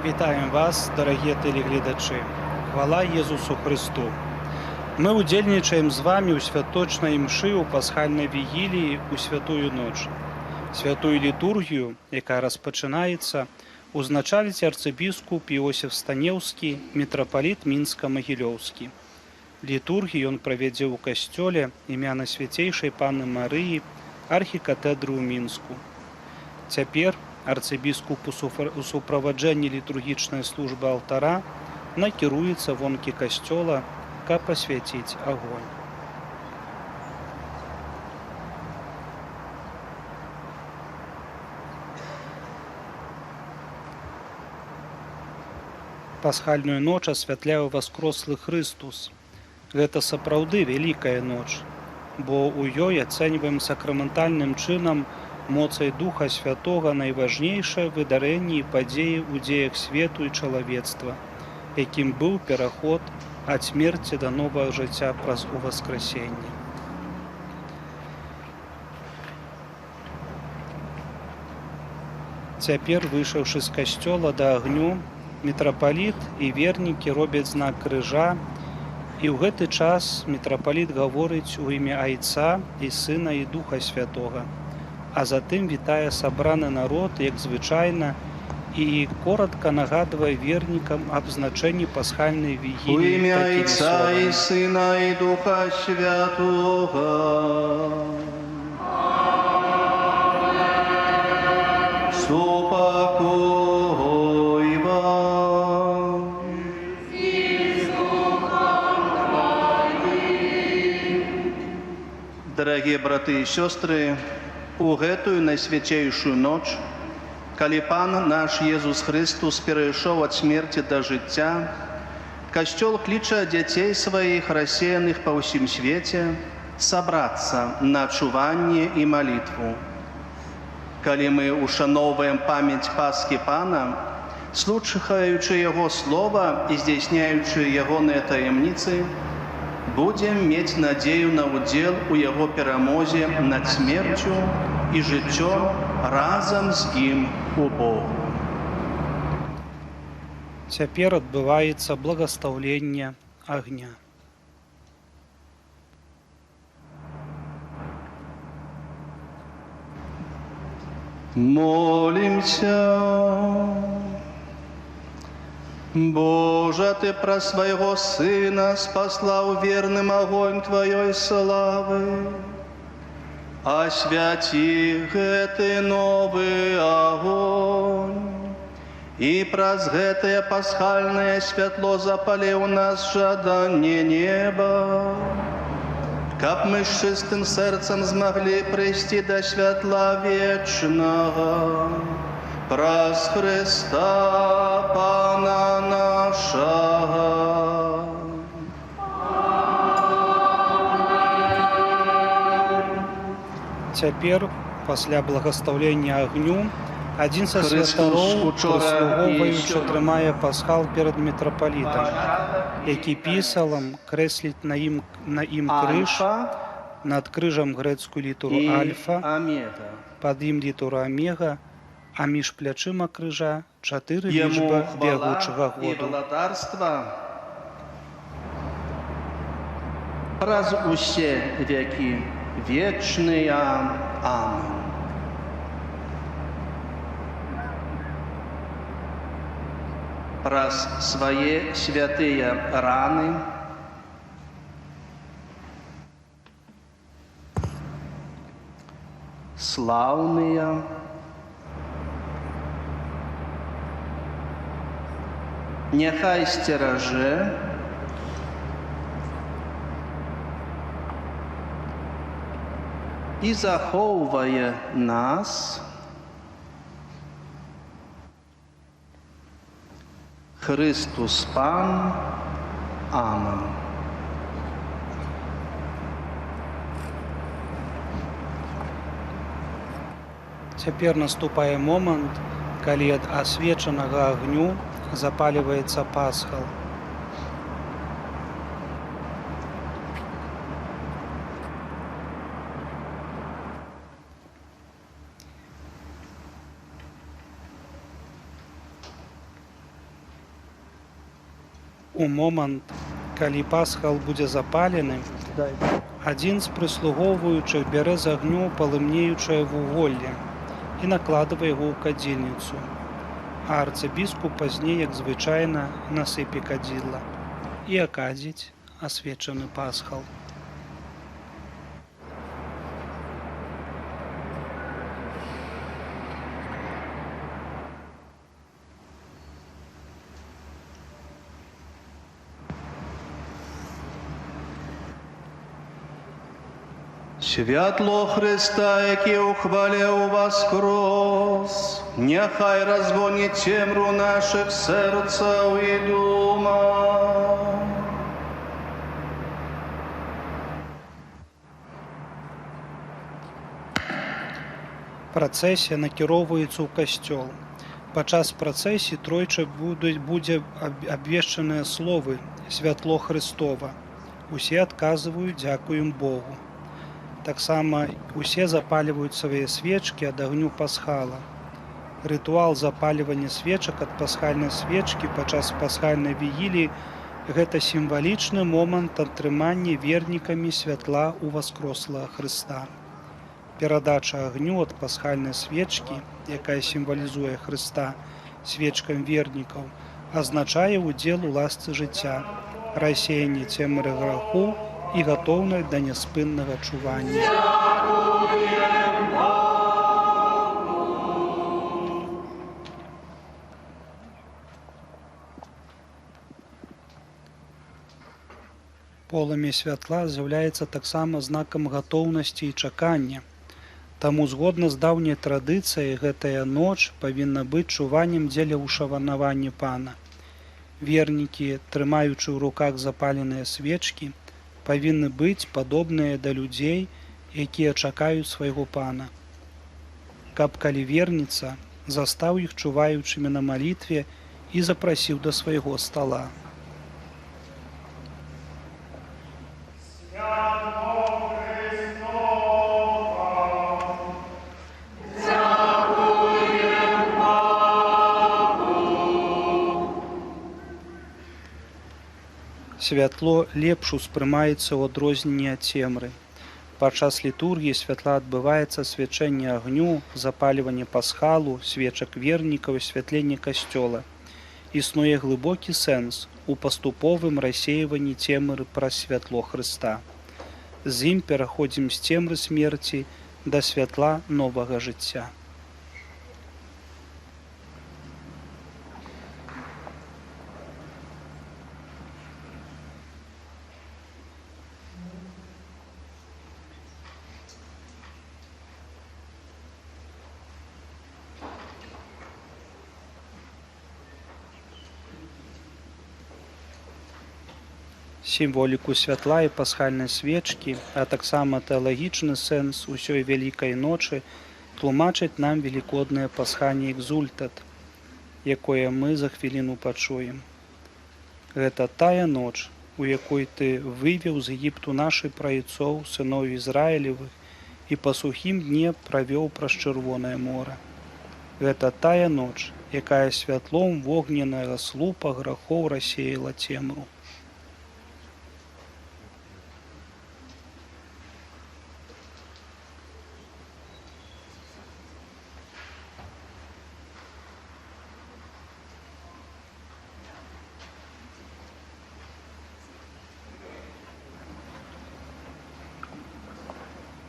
Вітаем вас, дарагія тэлегледачы. Хвала Езусу Хрысту. Мы ўдзельнічаем з вамі ў святочнай імшы ў пасхальнай вігіліі ў святую ноч. Святую літургію, якая распачынаецца, узначаліць арцыбіскуп Іосіф Станеўскі, мітрапаліт Мінска-Магілёўскі. Літургію ён правядзе ў касцёле імя Найсвяцейшай Панны Марыі архікатэдры ў Мінску. Цяпер арцыбіскуп у суправаджэнні літургічнай службы алтара накіруецца вонкі касцёла, каб пасвяціць агонь. Пасхальную ноч асвятляе ўваскрослы Хрыстус. Гэта сапраўды вялікая ноч, бо ў ёй ацэньваем сакраментальным чынам моцай Духа Святога найважнейшае выдарэнне і падзеі ў дзеях свету і чалавецтва, якім быў пераход ад смерці да новага жыцця праз уваскрасенне. Цяпер, выйшаўшы з касцёла да агню, мітрапаліт і вернікі робяць знак крыжа, і ў гэты час мітрапаліт гаворыць у імя Айца і Сына і Духа Святога, а затым вітае сабраны народ, як звычайна, і коротка нагадвае вернікам аб значэнні пасхальнай У вігіліі імя такімі Айца і словамі. Сына і Духа Святога. Супакой вам. Дарагія браты і сёстры, у гэтую найсвяцейшую ноч, калі Пан наш Езус Хрыстус перайшоў ад смерці да жыцця, Касцёл кліча дзяцей сваіх, рассеяных па ўсім свеце, сабрацца на чуванне і малітву. Калі мы ушаноўваем памяць Пасхі Пана, слухаючы Яго слова і здзяйсняючы Ягоныя таямніцы, будзем мець надзею на ўдзел у Яго перамозе над смерцю і жыццём разам з Ім у Богу. Цяпер адбываецца благаслаўленне агня. Молімся. Божа, Ты праз свайго Сына спаслаў верным агонь Тваёй славы. Асвяці гэты новы агонь, і праз гэтае пасхальнае святло запалі ў нас жаданне неба, каб мы з чыстым сэрцам змаглі прыйсці да святла вечнага. Праз Хрыста, Пана нашага. Цяпер, пасля благаслаўлення агню, адзін са Хрыстус святароў, учора і прыслугоўваючы, сёння. трымае пасхал перад мітрапалітам, які пісалам крэсліць на ім крыж, Альфа над крыжам грэцкую літару і альфа, Омега. пад ім літару омега, а між плячыма крыжа чатыры Яму лічба хвала бягучага і году. валадарства праз усе вякі вечныя. Амен. Праз свае святыя раны слаўныя няхай сцеражэ і захоўвае нас Хрыстус Пан. Амен. Цяпер наступае момант, калі ад асвечанага агню запальваецца пасхал. У момант, калі пасхал будзе запалены, адзін з прыслугоўваючых бярэ з агню палымнеючае вуголле і накладвае яго ў кадзільніцу, а арцыбіскуп пазней, як звычайна, насыпе кадзіла і акадзіць асвечаны пасхал. Святло Хрыста, які ў хвале ўваскрос, няхай разгоніць цемру нашых сэрцаў і думак. Працэсія накіроўваецца ў касцёл. Падчас працэсіі тройчы будзе абвешчаныя словы «Святло Хрыстова». Усе адказваюць «Дзякуем Богу». Таксама усе запальваюць свае свечкі ад агню пасхала. Рытуал запальвання свечак ад пасхальнай свечкі падчас пасхальнай вігіліі гэта сімвалічны момант атрымання вернікамі святла ўваскрослага Хрыста. Перадача агню ад пасхальнай свечкі, якая сімвалізуе Хрыста, свечкам вернікаў, азначае ўдзел у ласцы жыцця, рассеянне цемры граху і гатоўнасць да няспыннага чування. Полымя святла з'яўляецца таксама знакам гатоўнасці і чакання. Таму згодна з даўняй традыцыяй гэтая ноч павінна быць чуваннем дзеля ўшанавання Пана. Вернікі, трымаючы ў руках запаленыя свечкі, павінны быць падобныя да людзей, якія чакаюць свайго Пана. Каб калі вернецца, застаў іх чуваючымі на малітве і запрасіў да свайго стала. Святло лепш успрымаецца ў адрозненні ад цемры. Падчас літургіі святла адбываецца асвячэнне агню, запальванне пасхалу, свечак вернікаў, асвятленне касцёла. Існуе глыбокі сэнс у паступовым рассейванні цемры праз святло Хрыста. З ім пераходзім з цемры смерці да святла новага жыцця. Сімволіку святла і пасхальнай свечкі, а таксама тэалагічны сэнс усёй вялікай ночы тлумачыць нам велікоднае пасханне экзультат, якое мы за хвіліну пачуем. Гэта тая ноч, у якой ты вывеў з Егіпту нашых праецоў, сыноў Ізраілевых, і па сухім дне правёў праз Чырвонае мора. Гэта тая ноч, якая святлом вогненнага слупа грахоў рассеяла цемру.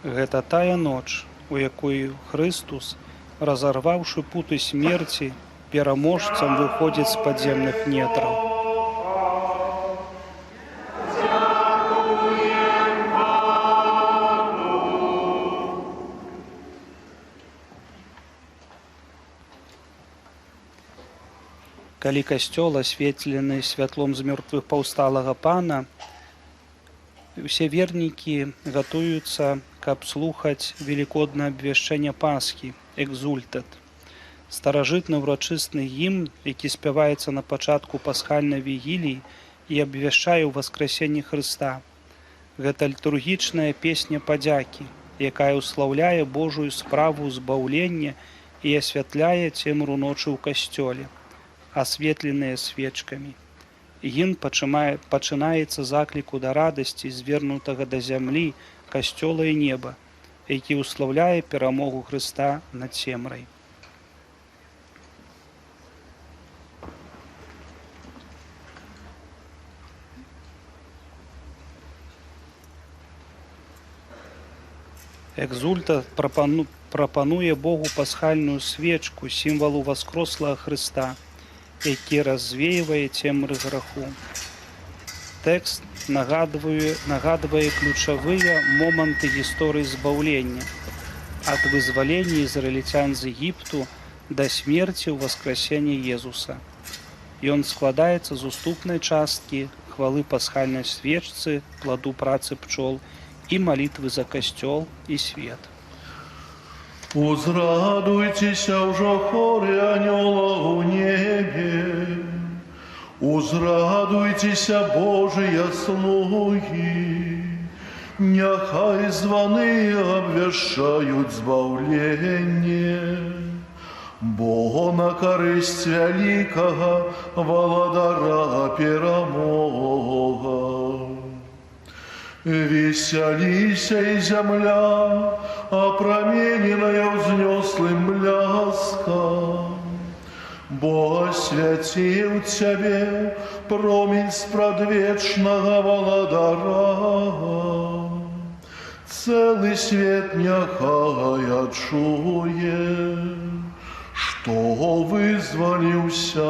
Гэта тая ноч, у якой Хрыстус, разарваўшы путы смерці, пераможцам выходзіць з падземных нетраў. Калі касцёл асветлены святлом з мёртвых паўсталага Пана, усе вернікі гатуюцца, каб слухаць велікоднае абвяшчэнне Пасхі, экзультат. Старажытны ўрачысны гімн, які спяваецца на пачатку пасхальнай вігіліі і абвяшчае ўваскрасенне Хрыста. Гэта літургічная песня падзякі, якая ўслаўляе Божую справу збаўлення і асвятляе цемру ночы ў касцёле, асветленыя свечкамі, Гімн пачынаецца з закліку да радасці, звернутага да зямлі, касцёла і неба, які ўслаўляе перамогу Хрыста над цемрай. Экзульта прапануе Богу пасхальную свечку, сімвалу васкрослага Хрыста, які развейвае цемры граху. Тэкст нагадвае ключавыя моманты гісторыі збаўлення, ад вызвалення ізраільцян з Егіпту да смерці ў васкрасенні Езуса. Ён складаецца з уступнай часткі, хвалы пасхальнай свечцы, пладу працы пчол і малітвы за касцёл і свет. Узрадуйтеся уже хоры анёлов в небе, узрадуйтеся, Божия слуги, нехай звоны обвешают збавление, Бо на корысть великого володара перемога. Веселися и земля, опромененная взнеслым бляском, бо освятил тебе промень спрадвечного володара. Целый свет нехай отчуе, что вызволился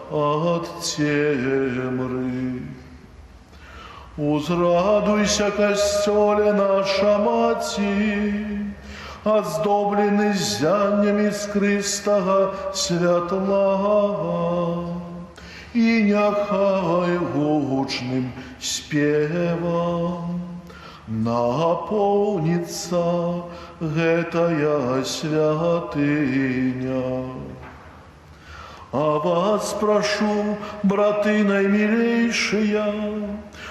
от темры. Узрадуйся, костеле наша мати, оздобленный зяннем искристого святла, и нехай гучным спевом наполнится гэтая святыня. А вас прошу, браты наимилейшие,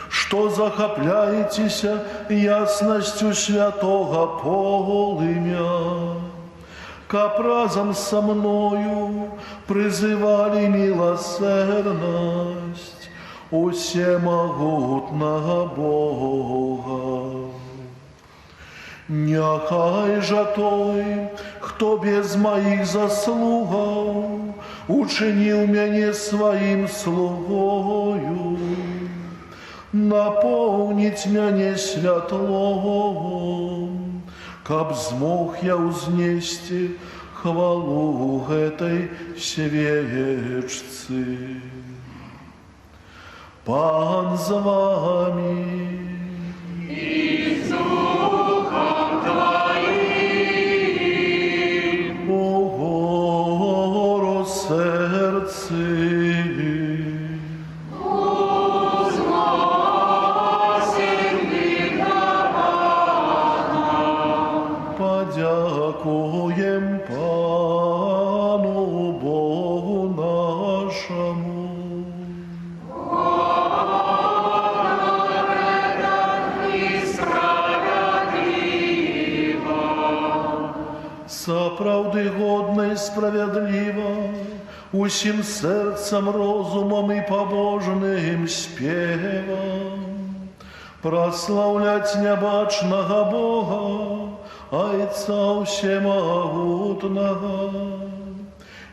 что захопляетесь ясностью святого полымя, каб разом со мною призывали милосердность усемогутного Бога. Нехай же той, кто без моих заслугов учинил меня своим слугою, наполнить меня святлом, каб змог я узнести хвалу этой свечцы. Пан з вами. И с духом твоим. Угору сердцы. Узносим на Пана. Подякуем Пану Богу нашему. Сапраўды годна і справядліва, усім сэрцам, розумам і пабожным спевам праслаўляць нябачнага Бога, Айца Усемагутнага,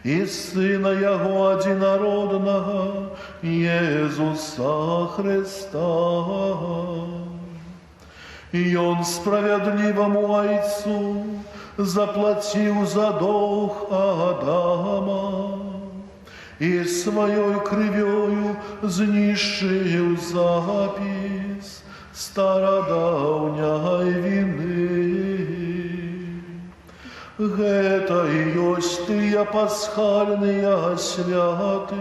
і Сына Яго Адзінароднага, Езуса Хрыста. І Ён справядліваму Айцу заплатил за долг Адама и своей кровью знищил запись стародавней вины. Гэта и есть тыя пасхальныя святы,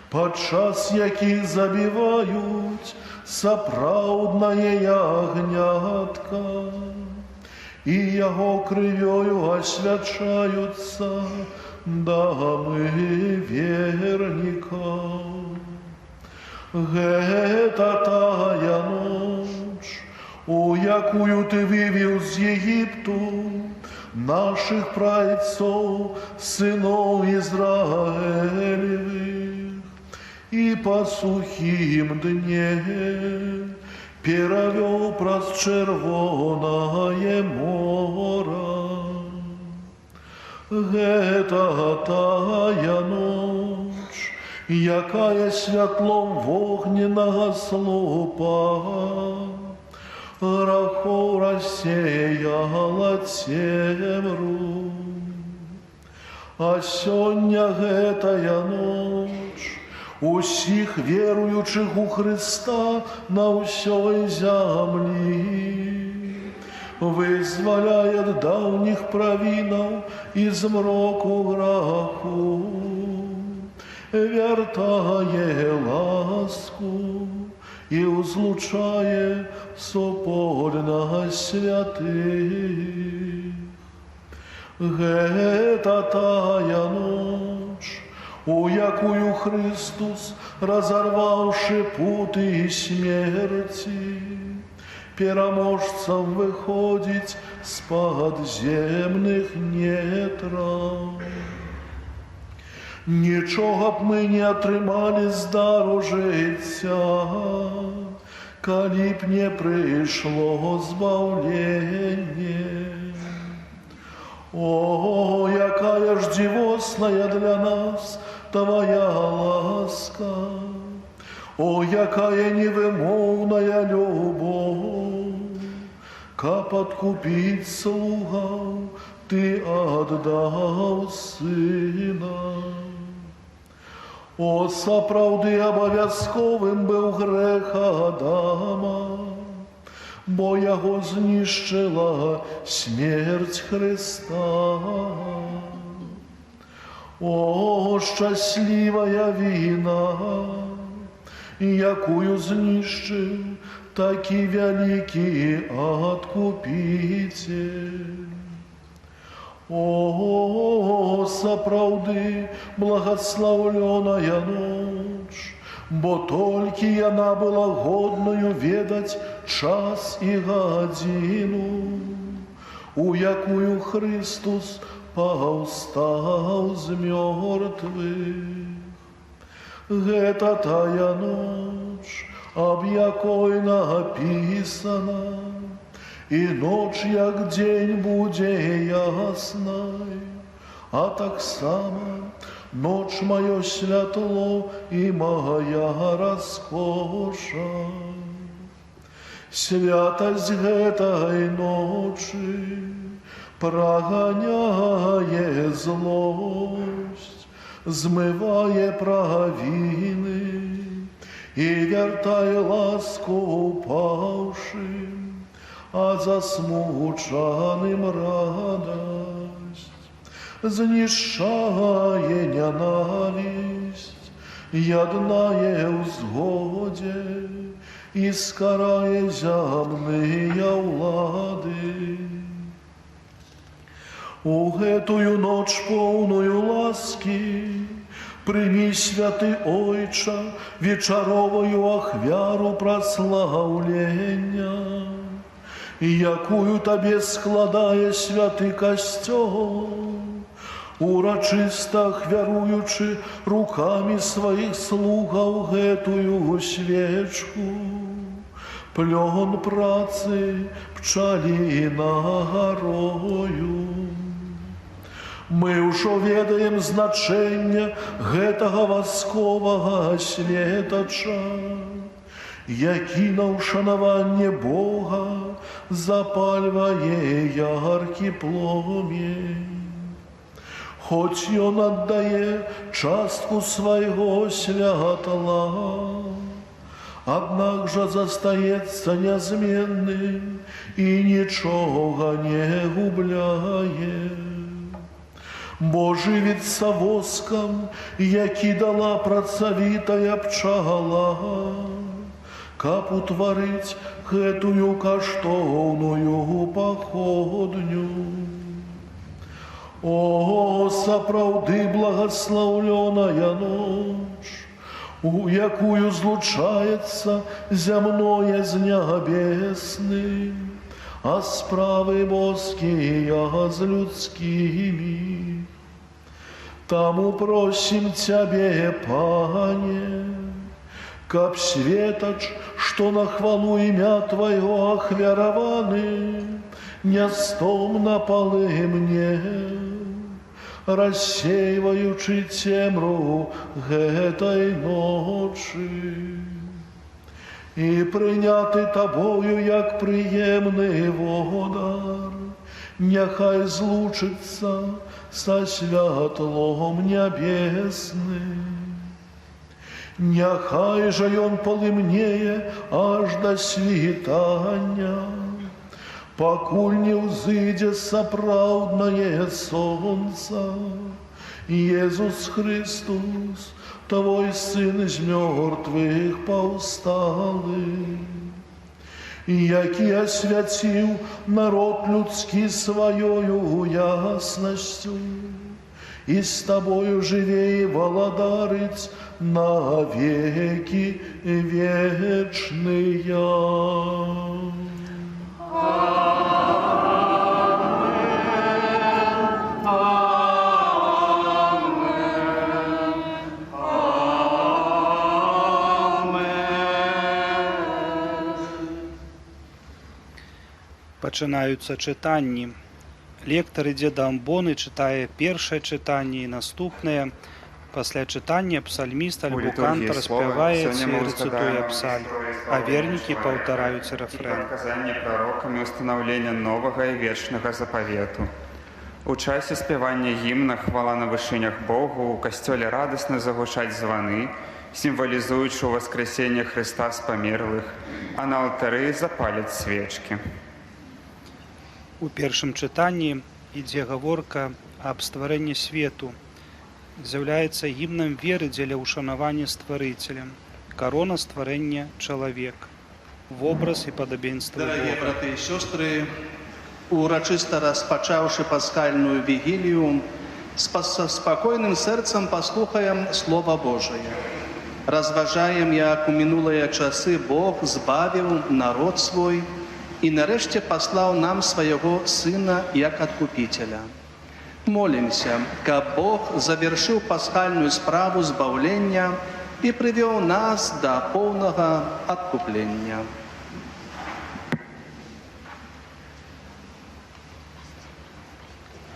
падчас якіх забіваюць сапраўднае ягнятка, і яго крывёю асвячаюцца дамы вернікаў. Гэта тая ноч, у якую ты вывеў з Егіпту нашых праотцоў, сыноў Ізраэлевых, І па сухім дне перавёў праз Чырвонае мора. Гэта тая ноч, якая святлом вогненнага слупа грахоў рассеяла цемру. А сёння гэтая ноч усіх веруючых у Хрыста на ўсёй зямлі вызваляе ад даўніх правінаў і змроку граху, вяртае ласку і ўзлучае супольнасць святых. Гэта тая ноч, у якую Хрыстус, разарваўшы путы смерці, пераможцам выходзіць з падземных нетраў. Нічога б мы не атрымалі з дару жыцця, калі б не прыйшло збаўленне. О, якая ж дзівосная для нас Твая ласка! О, якая невымоўная любоў! Каб адкупіць слугаў, Ты аддаў Сына. О, сапраўды абавязковым быў грэх Адама, бо яго знішчыла смерць Хрыста. О, шчаслівая віна, якую знішчыў такі вялікі адкупіцель. О, сапраўды благаслаўлёная ноч, бо толькі яна была годнаю ведаць час і гадзіну, у якую Хрыстус паўстаў з мёртвых. Гэта тая ноч, аб якой напісана: «І ноч, як дзень, будзе яснай, а таксама ноч маё святло і мая раскоша». Святасць гэтай ночы праганяе злосць, змывае правіны і вяртае ласку упаўшым, а засмучаным радасць, знішчае нянавісць, яднае ў згодзе і скарае зямныя ўлады. У гэтую ноч, поўную ласкі, прымі, святы Ойча, вечаровую ахвяру праслаўлення, якую Табе складае святы Касцёл, урачыста ахвяруючы рукамі сваіх слугаў гэтую свечку, плён працы пчалінага рою. Мы ўжо ведаем значэнне гэтага васковага светача, які на ўшанаванне Бога запальвае яркі пломень. Хоць ён аддае частку свайго святла, аднак жа застаецца нязменным і нічога не губляе. Бо жывіцца воскам, які дала працавітая пчала, каб утварыць гэтую каштоўную паходню. О, сапраўды благаслаўлёная ноч, у якую злучаецца зямное з нябесным, а справы боскія з людскімі. Таму просім Цябе, Пане, каб светач, што на хвалу імя Твайго ахвяраваны, нястомна палымне, рассейваючы цемру гэтай ночы. І прыняты Табою, як прыемны водар, няхай злучыцца са святлом нябесным. Няхай жа ён палымнее аж да світання, пакуль не ўзыдзе сапраўднае сонца. Езус Хрыстус, Твой Сын з мёртвых паўсталы, які асвяціў народ людскі сваёю яснасцю, і з Табою жыве і валадарыць на векі вечныя. Пачынаюцца чытанні. Лектар ідзе да амбоны, чытае першае чытанне і наступнае. Пасля чытання псальміст У альбо літургіі кантар слова спявае сёння ці мы рэцытуе ўзгадаем псальм, гісторыю а вернікі збаўлення паўтараюць і рэфрэн. паказанне прарокамі ўстанаўлення новага і вечнага запавету. У часе спявання гімна «Хвала на вышынях Богу» у касцёле радасна загучаць званы, сімвалізуючы ўваскрасенне Хрыста з памерлых, а на алтары запаляць свечкі. У першым чытанні ідзе гаворка аб стварэнні свету. З'яўляецца гімнам веры дзеля ўшанавання стварыцелем. Карона стварэння чалавек. Вобраз і падабенства Дарагія Бога. браты і сёстры, урачыста распачаўшы пасхальную вігілію, са спакойным сэрцам паслухаем Слова Божае. Разважаем, як у мінулыя часы Бог збавіў народ свой і нарэшце паслаў нам свайго Сына як адкупіцеля. Молімся, каб Бог завяршыў пасхальную справу збаўлення і прывёў нас да поўнага адкуплення.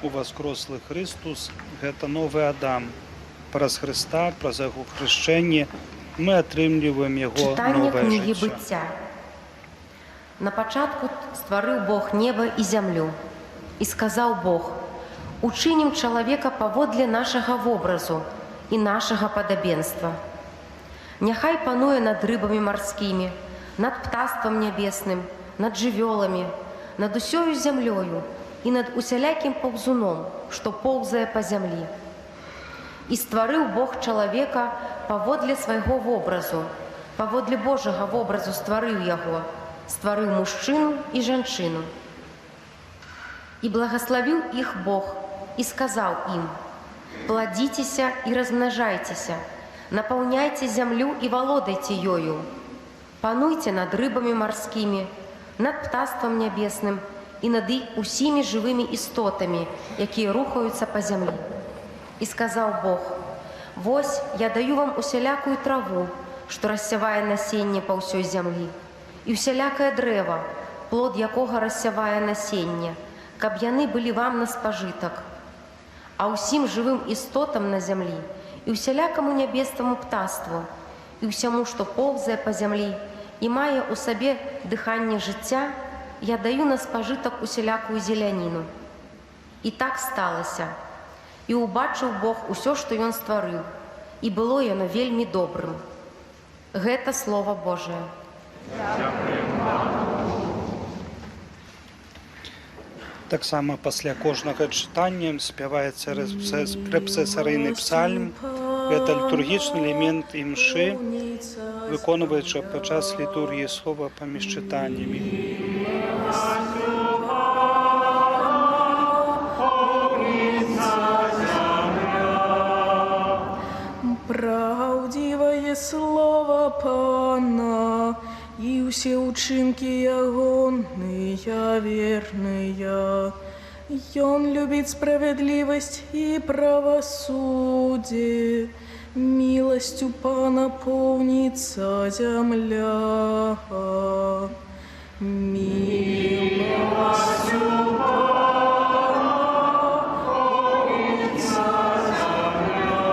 Уваскрослы Хрыстус гэта новы Адам. Праз Хрыста, праз яго хрышчэнне мы атрымліваем яго Чытанне новае кнігі жыццё. быцця. На пачатку стварыў Бог неба і зямлю. І сказаў Бог: «Учынім чалавека паводле нашага вобразу і нашага падабенства. Няхай пануе над рыбамі марскімі, над птаствам нябесным, над жывёламі, над усёю зямлёю і над усялякім паўзуном, што поўзае па зямлі». І стварыў Бог чалавека паводле свайго вобразу, паводле Божага вобразу стварыў яго, стварыў мужчыну і жанчыну. І благаславіў іх Бог і сказаў ім: «Пладзіцеся і размнажайцеся, напаўняйце зямлю і валодайце ёю, пануйце над рыбамі марскімі, над птаствам нябесным і над усімі жывымі істотамі, якія рухаюцца па зямлі». І сказаў Бог: «Вось я даю вам усялякую траву, што рассявае насенне па ўсёй зямлі, і ўсялякае дрэва, плод якога рассявае насенне, каб яны былі вам на спажытак. А ўсім жывым істотам на зямлі і ўсялякаму нябеснаму птаству, і ўсяму, што поўзае па зямлі і мае ў сабе дыханне жыцця, я даю на спажытак усялякую зеляніну». І так сталася. І ўбачыў Бог усё, што ён стварыў, і было яно вельмі добрым. Гэта Слова Божае. Таксама пасля кожнага чытання спяваецца рэпсесарыйны псальм. Гэта літургічны элемент імшы, выконваючы падчас літургіі слова паміж чытаннямі. Праўдзівае слова Пана, і ўсе ўчынкі ягоныя верныя. Ён любіць справядлівасць і правасуддзе. Міласцю Пана поўніцца зямля. Міласцю Пана поўніцца зямля.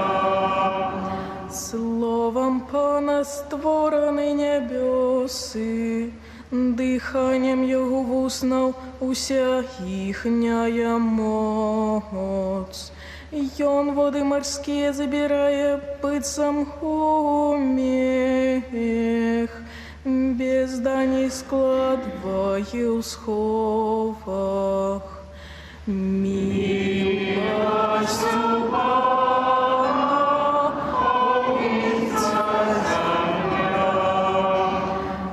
Словам Пана створаны нябёсы, дыханнем Яго вуснаў уся іхняя моц. Ён воды марскія забірае быццам у мех, бездані складвае ў сховах. Міласцю Пана поўніцца зямля.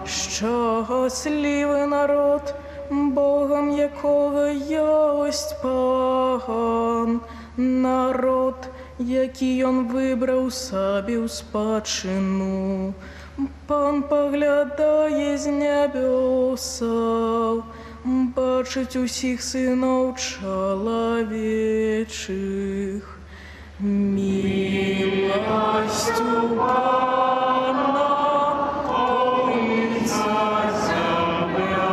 Шчаслівы народ, Богам якога ёсць Пан, народ, які ён выбраў сабе ў спадчыну. Пан паглядае з нябёсаў, бачыць усіх сыноў чалавечых. Міласцю Пана поўніцца зямля.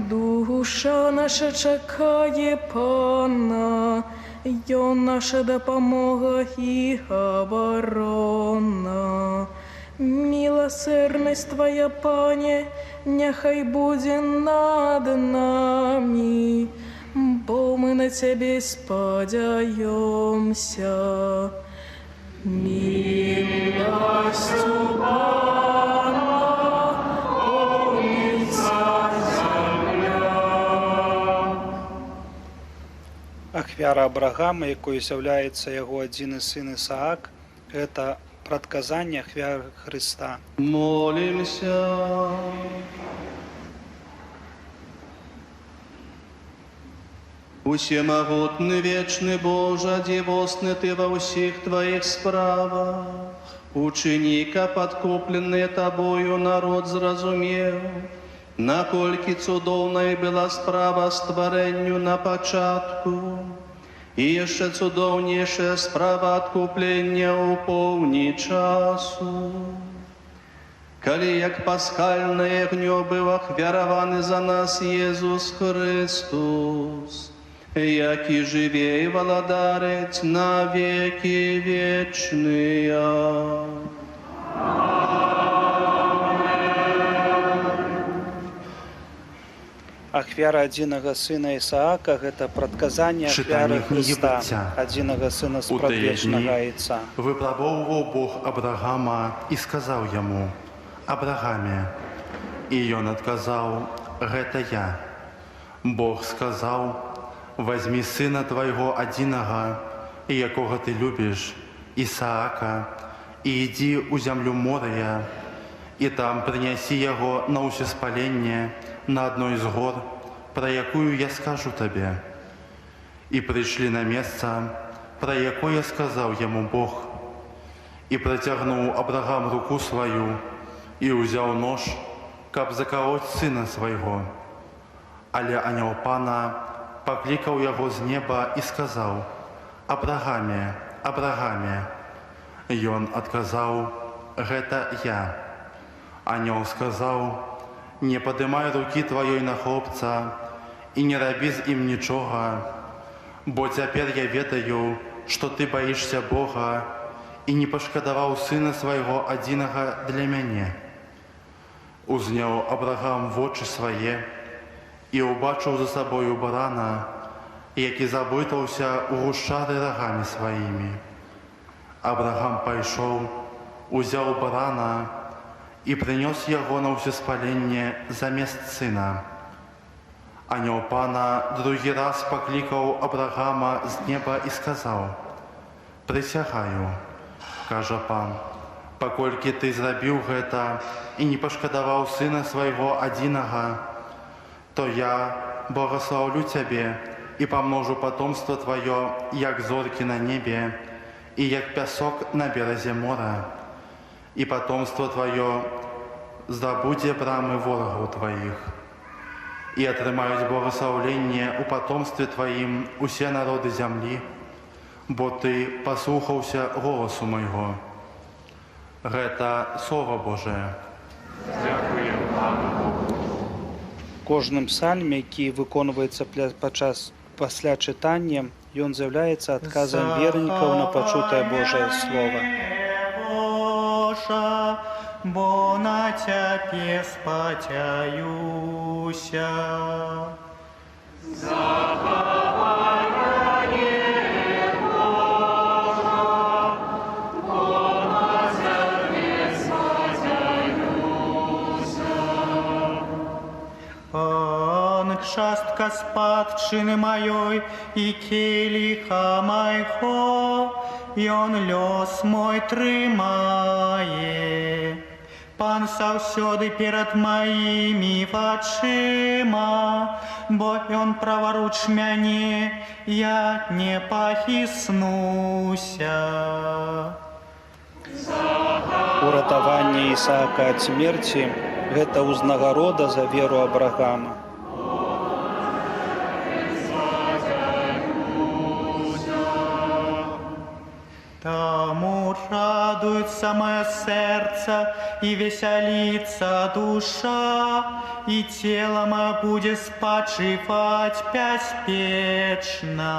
Душа наша чакае Пана, Ён наша дапамога і абарона. Міласэрнасць Твая, Пане, няхай будзе над намі, бо мы на Цябе спадзяёмся. Міласцю Пана поўніцца зямля. Ахвяра Абрагама, якой з'яўляецца яго адзіны сын Ісаак, гэта прадказанне ахвяры Хрыста. Молімся. Усемагутны вечны Божа, дзівосны Ты ва ўсіх Тваіх справах, учыні, каб адкуплены Табою народ зразумеў, наколькі цудоўнай была справа стварэнню на пачатку, і яшчэ цудоўнейшая справа адкуплення ў поўні часу. Калі як пасхальнае ягнё быў ахвяраваны за нас Езус Хрыстус, які жыве і валадарыць на векі вечныя. Ахвяра адзінага сына Ісаака гэта прадказанне Чытанне ахвяры кнігі Хрыста, Быцця. адзінага сына У тыя спрадвечнага дні Айца. выпрабоўваў Бог Абрагама і сказаў яму: Абрагаме. І ён адказаў: Гэта я. Бог сказаў: Вазьмі сына твайго адзінага, якога ты любіш, Ісаака, і ідзі ў зямлю Морыя, і там прынясі яго на ўсеспаленне на адной з гор, пра якую я скажу табе. І прыйшлі на месца, пра якое сказаў яму Бог. І працягнуў Абрагам руку сваю і ўзяў нож, каб закалоць сына свайго. Але анёл Пана паклікаў яго з неба і сказаў: Абрагаме, Абрагаме. Ён адказаў: Гэта я. Анёл сказаў: Не падымай рукі тваёй на хлопца і не рабі з ім нічога, бо цяпер я ведаю, што ты баішся Бога і не пашкадаваў сына свайго адзінага для мяне. Узняў Абрагам вочы свае і ўбачыў за сабою барана, які заблытаўся ў гушчары рагамі сваімі. Абрагам пайшоў, узяў барана і прынёс яго на ўсеспаленне замест сына. Анёл Пана другі раз паклікаў Абрагама з неба і сказаў: Прысягаю, кажа Пан, паколькі ты зрабіў гэта і не пашкадаваў сына свайго адзінага, то я благаслаўлю цябе і памножу патомства тваё, як зоркі на небе і як пясок на беразе мора. І патомства тваё здабудзе брамы ворагаў тваіх. І атрымаюць благаслаўленне ў патомстве тваім усе народы зямлі, бо ты паслухаўся голасу майго. Гэта Слова Божае. Дзякуем Пану Богу. Кожным псальме, які выконваецца пасля чытання, ён з'яўляецца адказам вернікаў на пачутае Божае Слова. Божа, бо на Цябе спадзяюся. Захавай мяне, Божа, бо на Цябе спадзяюся. Пан, частка спадчыны маёй і келіха майго, Ён лёс мой трымае. Пан заўсёды перад маімі вачыма, бо Ён праваруч мяне, я не пахіснуся. Уратаванне Ісаака ад смерці гэта ўзнагарода за веру Абрагама. Таму радуецца маё сэрца і весяліцца душа, і цела маё будзе спачываць бяспечна.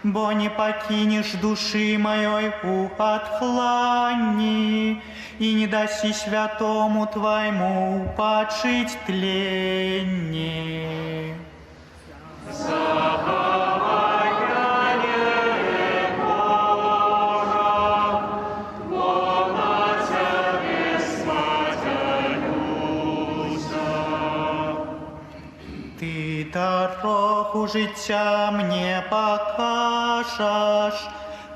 Бо не пакінеш душы маёй у адхланні, і не дасі святому твайму пачыць тленне. Захавай мяне, Божа, бо на Цябе спадзяюся. Ты дарогу жыцця мне пакажаш,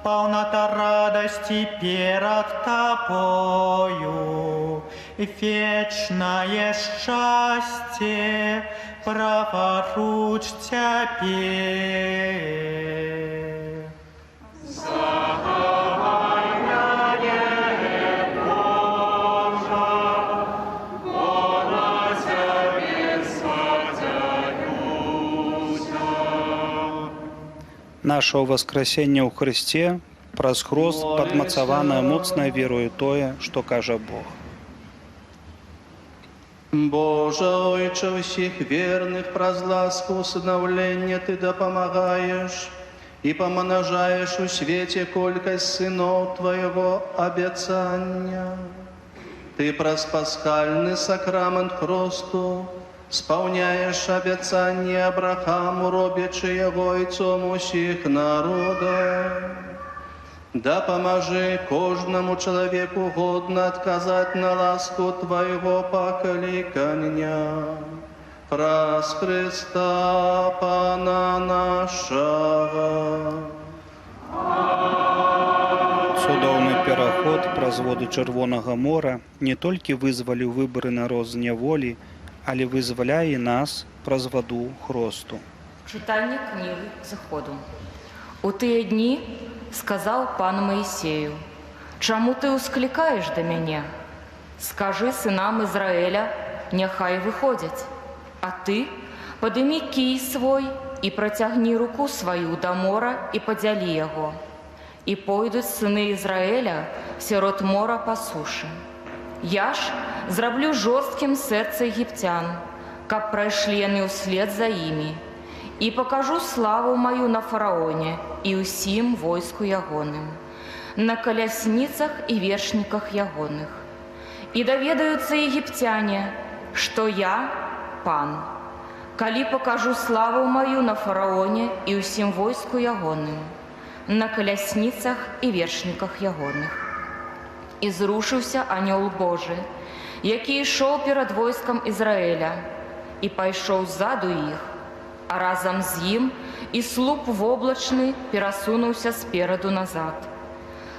паўната радасці перад Табою, вечнае шчасце праваруч Цябе. Захавай мяне, Божа, бо на Цябе спадзяюся. Наша ўваскрасенне ў Хрысце праз хрост падмацаванае моцнай верою тое, што кажа Бог. Божа, Ойча ўсіх верных, праз ласку усынаўлення Ты дапамагаеш і памнажаеш у свеце колькасць сыноў Твайго абяцання. Ты праз пасхальны сакрамент хросту спаўняеш абяцанне Абрахаму, робячы яго айцом усіх народаў. Дапамажы кожнаму чалавеку годна адказаць на ласку Твайго паклікання. Праз Хрыста Пана нашага. Цудоўны пераход праз воды Чырвонага мора не толькі вызваліў выбраны народ з няволі, але вызваляе і нас праз ваду хросту. Чытанне кнігі Зыходу. У тыя дні сказаў Пан Маісею: «Чаму ты ўсклікаеш да мяне? Скажы сынам Ізраэля, няхай выходзяць. А ты падымі кій свой і працягні руку сваю да мора і падзялі яго. І пойдуць сыны Ізраэля сярод мора па сушы. Я ж зраблю жорсткім сэрца егіпцян, каб прайшлі яны ўслед за імі, і пакажу славу маю на фараоне і ўсім войску ягоным, на калясніцах і вершніках ягоных. І даведаюцца егіпцяне, што я Пан, калі пакажу славу маю на фараоне і ўсім войску ягоным, на калясніцах і вершніках ягоных». І зрушыўся анёл Божы, які ішоў перад войскам Ізраэля, і пайшоў ззаду іх, а разам з ім і слуп воблачны перасунуўся спераду назад.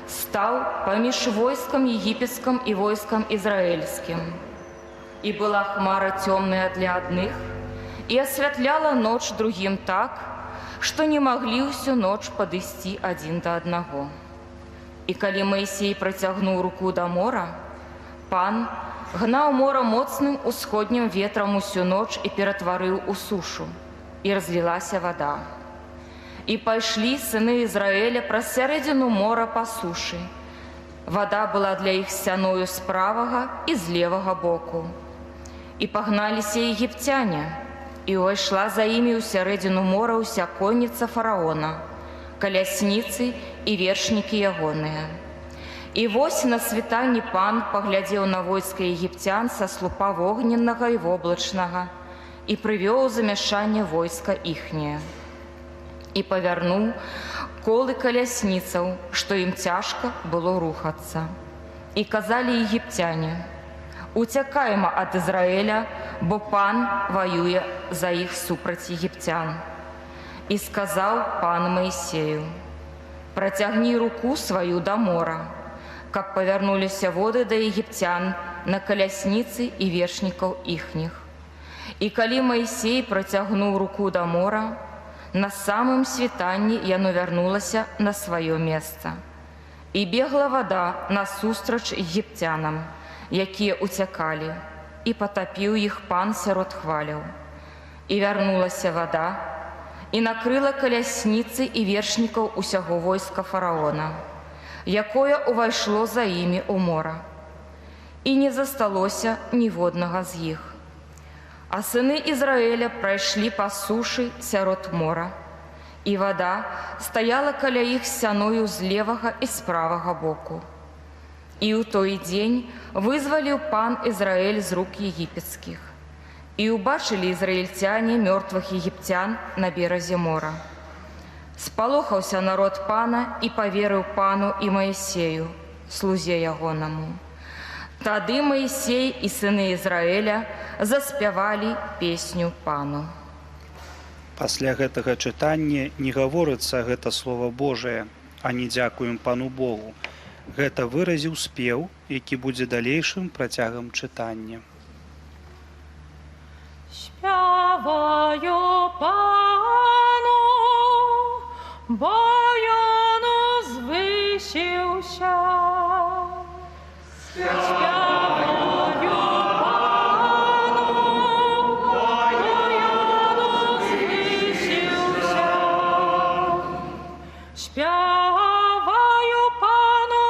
Стаў паміж войскам егіпецкім і войскам ізраэльскім. І была хмара цёмная для адных, і асвятляла ноч другім так, што не маглі ўсю ноч падысці адзін да аднаго. І калі Маісей працягнуў руку да мора, Пан гнаў мора моцным усходнім ветрам усю ноч і ператварыў у сушу, і разлілася вада. І пайшлі сыны Ізраэля праз сярэдзіну мора па сушы. Вада была для іх сцяною з правага і з левага боку. І пагналіся егіпцяне, і ўвайшла за імі ў сярэдзіну мора ўся конніца фараона, калясніцы і вершнікі ягоныя. І вось на світанні Пан паглядзеў на войска егіпцян са слупа вогненнага і воблачнага і прывёў у замяшанне войска іхняе. І павярнуў колы калясніцаў, што ім цяжка было рухацца. І казалі егіпцяне: «Уцякайма ад Ізраэля, бо Пан ваюе за іх супраць егіпцян». І сказаў Пан Маісею: «Працягні руку сваю да мора, каб павярнуліся воды да егіпцян на калясніцы і вершнікаў іхніх». І калі Маісей працягнуў руку да мора, на самым світанні яно вярнулася на сваё месца. І бегла вада насустрач егіпцянам, якія ўцякалі, і патапіў іх Пан сярод хваляў. І вярнулася вада, і накрыла калясніцы і вершнікаў усяго войска фараона, якое ўвайшло за імі ў мора. І не засталося ніводнага з іх. А сыны Ізраэля прайшлі па сушы сярод мора, і вада стаяла каля іх сцяною з левага і з правага боку. І ў той дзень вызваліў Пан Ізраэль з рук егіпецкіх. І ўбачылі ізраільцяне мёртвых егіпцян на беразе мора. Спалохаўся народ Пана і паверыў Пану і Маісею, слузе ягонаму. Тады Маісей і сыны Ізраэля заспявалі песню Пану. Пасля гэтага чытання не гаворыцца гэта слова Божае, а не дзякуем Пану Богу. Гэта выразіў спеў, які будзе далейшым працягам чытання. Спяваю Пану, бо ён узвысіўся. Спяваю Пану, бо ён узвысіўся. Спяваю Пану,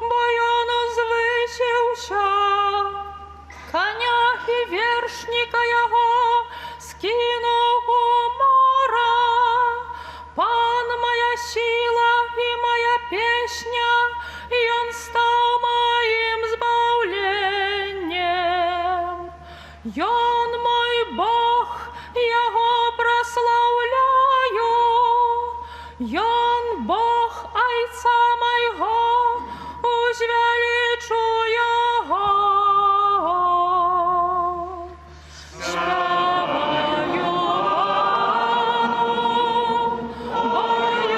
бо ён узвысіўся. Каня і вершніка яго скінуў у мора. Пан моя сіла і моя песня, ён стаў маім збаўленнем. Ён мой Бог, яго праслаўляю. Ён Бог айца майго, узвялічу яго. Спяваю Пану, бо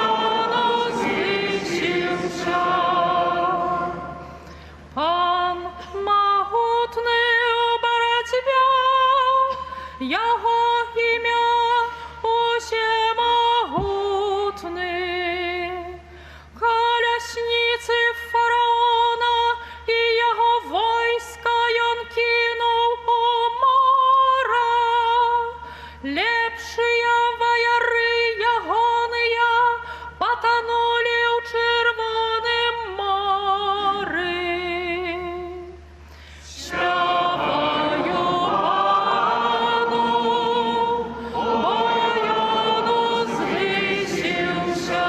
ён узвысіўся. Пан магутны ў барацьбе, яго імя усемагутны. Калясніцы фараона і яго войска ён кінуў у мора. Лепшыя ваяры ягоныя патанулі ў Чырвоным моры. Спяваю Пану, бо ён узвысіўся.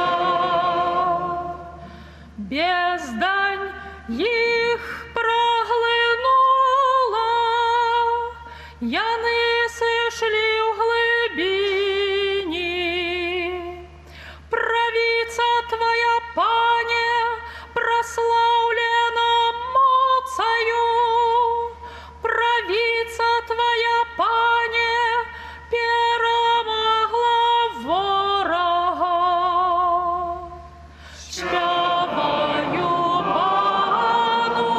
Бездань іх праглынула, яны сышлі ў глыбіні. Правіца Твая, Пане, праслаўлена моцаю. Правіца Твая, Пане, перамагла ворага. Спяваю Пану,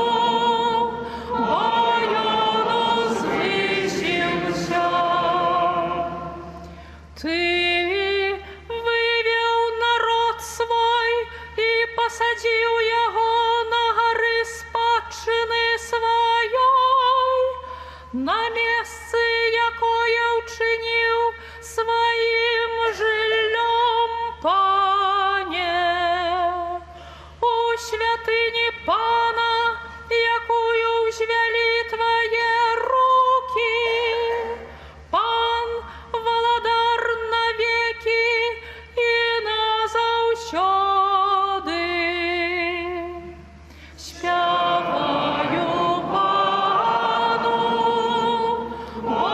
бо ён узвысіўся. святыні Пана, якую ўзвялі Твае рукі. Пан, валадар навекі і назаўсёды. Спяваю Пану, бо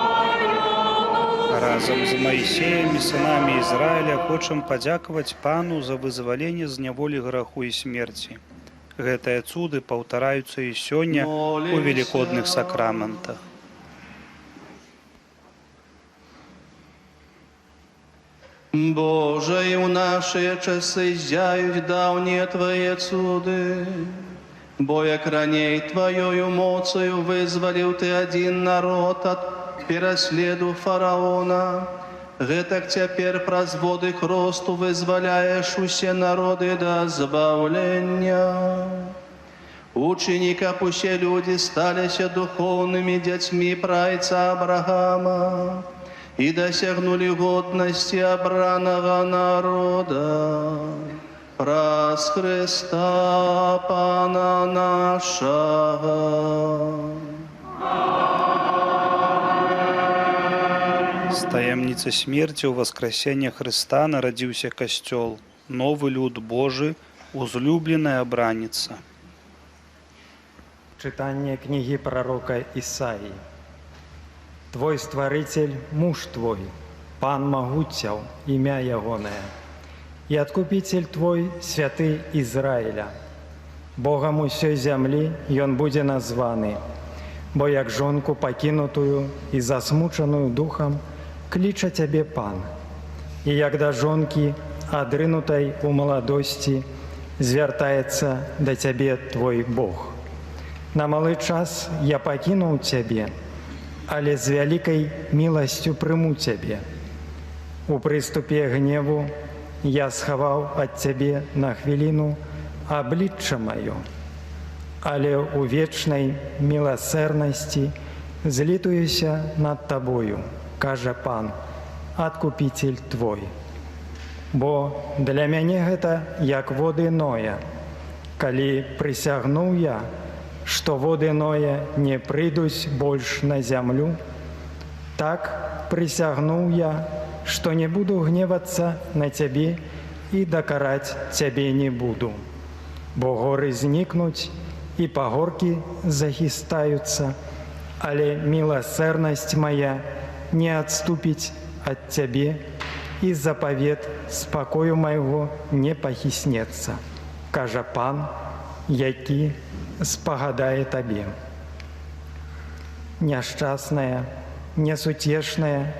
Ён Разам з Маісеем і сынамі Ізраіля хочам падзякаваць Пану за вызваленне з няволі граху і смерці. Гэтыя цуды паўтараюцца і сёння ў велікодных сакраментах. Боже, і ў нашыя часы зяюць даўнія Твае цуды, бо як раней Тваёю моцаю вызваліў Ты адзін народ ад пераследу фараона, гэтак цяпер праз воды хросту вызваляеш усе народы да збаўлення. Учыні, каб усе людзі сталіся духоўнымі дзяцьмі прайца Абрагама і дасягнулі годнасці абранага народа. Праз Хрыста Пана нашага. З таямніцы смерці ў уваскрасенне Хрыста нарадзіўся Касцёл, новы люд Божы, узлюбленая абраніца. Чытанне кнігі прарока Ісаі. Твой стварыцель муж твой, Пан магуццяў, імя ягонае, і адкупіцель твой, святы Ізраіля. Богам усёй зямлі ён будзе названы, бо як жонку пакінутую і засмучаную духам кліча цябе Пан, і як да жонкі, адрынутай у маладосці, звяртаецца да цябе твой Бог. На малы час я пакінуў цябе, але з вялікай міласцю прыму цябе. У прыступе гневу я схаваў ад цябе на хвіліну аблічча маё, але ў вечнай міласэрнасці злітуюся над табою, кажа Пан, адкупіцель твой. Бо для мяне гэта як воды Ноя, калі прысягнуў я, што воды Ноя не прыйдуць больш на зямлю, так прысягнуў я, што не буду гневацца на цябе і дакараць цябе не буду. Бо горы знікнуць і пагоркі захістаюцца, але міласэрнасць мая не адступіць ад цябе, і запавет спакою майго не пахіснецца, кажа Пан, які спагадае табе. Няшчасная, несуцешная,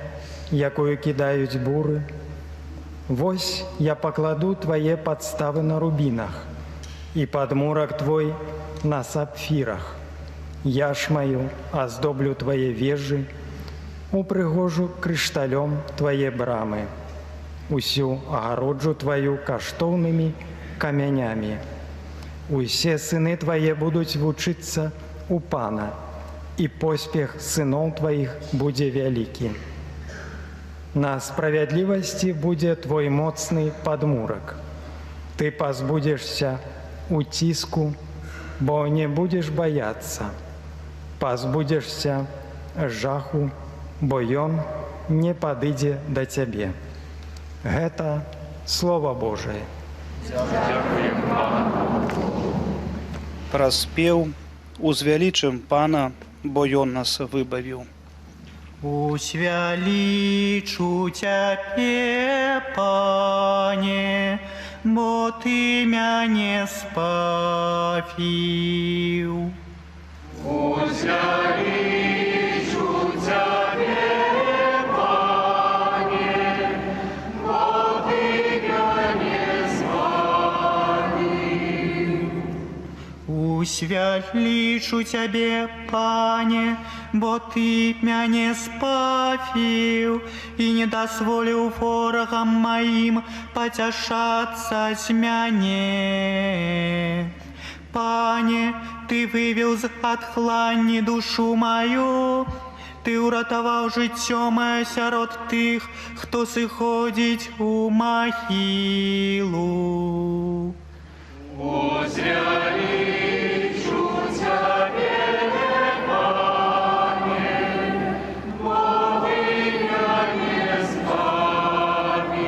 якую кідаюць буры, вось я пакладу твае падставы на рубінах і падмурак твой на сапфірах. Я ж маю аздоблю твае вежы, упрыгожу крышталём твае брамы, усю агароджу тваю каштоўнымі камянямі. Усе сыны твае будуць вучыцца у Пана, і поспех сыноў тваіх будзе вялікі. На справядлівасці будзе твой моцны падмурак. Ты пазбудзешся уціску, бо не будзеш баяцца. Пазбудзешся жаху, бо ён не падыдзе да цябе. Гэта Слова Божае. Дзякуем Пану. Праз спеў узвялічым Пана, бо ён нас выбавіў. Узвялічу цябе, Пане, бо Ты мяне спавіў. Узвялічу цябе, Пане, бо Ты мяне спавіў. Узвялічу цябе, Пане, бо Ты мяне спавіў і не дазволіў ворагам маім пацяшацца з мяне. Пане, Ты вывеў з адхланні душу маю, Ты ўратаваў жыццё маё сярод тых, хто сыходзіць у магілу. Узвялічу Цябе, Пане, бо Ты мяне збавіў.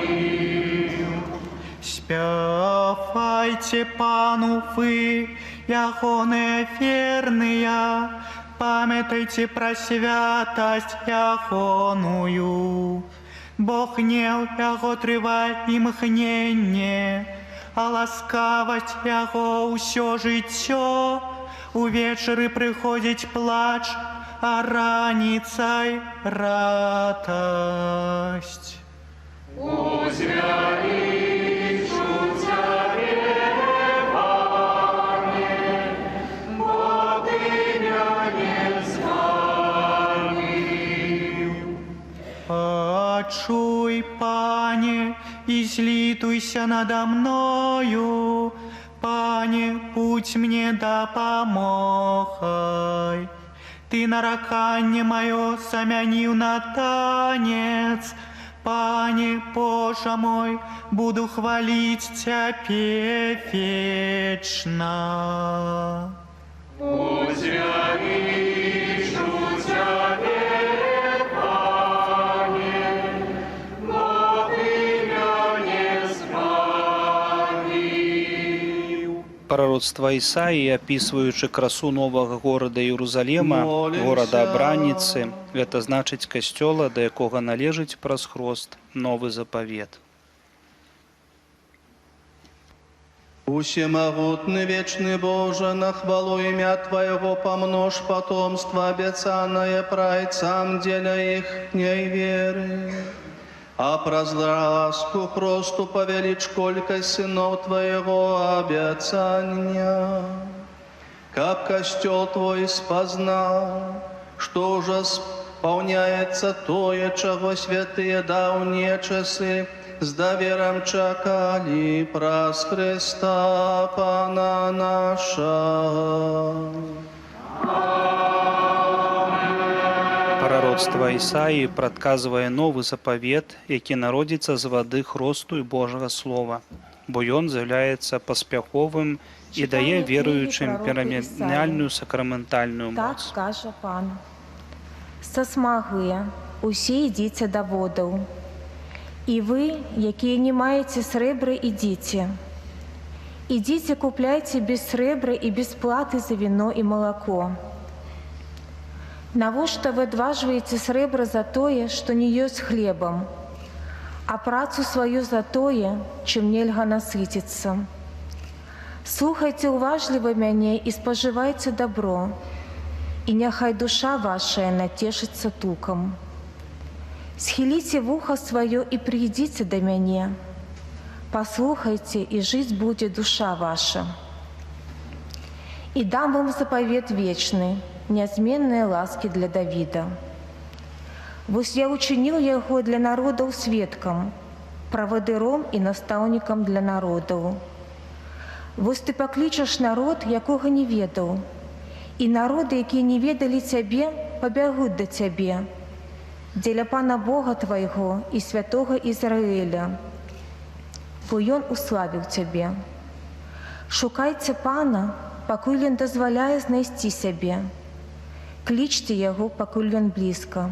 Спявайце Пану вы, ягоныя верныя, памятайце пра святасць ягоную. Бо гнеў яго трывае імгненне, а ласкавасць яго ўсё жыццё. Увечары прыходзіць плач, а раніцай радасць. Узвялічу Цябе, Пане, бо Ты мяне збавіў. Пачуй, Пане, і злітуйся нада мною, Пане, будзь мне дапамогай. Ты нараканне маё замяніў на танец, Пане, Божа мой, буду хваліць Цябе вечна. Узвялічу Цябе, Пане, бо Ты мяне збавіў. Прароцтва Ісаі, апісваючы красу новага горада Іерусаліма, Молімся. горада абранніцы, гэта значыць касцёла, да якога належыць праз хрост новы запавет. Усемагутны вечны Божа, на хвалу імя Твайго памнож патомства, абяцанае прайцам дзеля іхняй веры. А праз ласку хросту павяліч колькасць сыноў Твайго абяцання. Каб касцёл Твой спазнаў, што ўжо спаўняецца тое, чаго святыя даўнія часы з даверам чакалі праз Хрыста Пана нашага. Прароцтва Ісаі прадказвае новы запавет, які народзіцца з вады хросту і Божага Слова, бо ён з'яўляецца паспяховым і дае Чытанне кнігі веруючым прарока перамяняльную Ісаі. сакраментальную Так моц. кажа Пан. Сасмаглыя, усе ідзіце да водаў. І вы, якія не маеце срэбра, ідзіце. Ідзіце, купляйце без срэбра і без платы за віно і малако. Навошта вы адважваеце срэбра за тое, што не ёсць хлебам, а працу сваю за тое, чым нельга насыціцца? Слухайце уважліва мяне і спажывайце дабро, і няхай душа вашая нацешыцца тукам. Схіліце вуха сваё і прыйдзіце да мяне. Паслухайце, і жыць будзе душа ваша. І дам вам запавет вечны, нязменныя ласкі для Давіда. Вось я учыніў яго для народаў сведкам, правадыром і настаўнікам для народаў. Вось ты паклічаш народ, якога не ведаў, і народы, якія не ведалі цябе, пабягуць да цябе, дзеля Пана Бога твайго і святога Ізраэля, бо ён уславіў цябе. Шукайце Пана, пакуль ён дазваляе знайсці сябе. Клічце яго, пакуль ён блізка.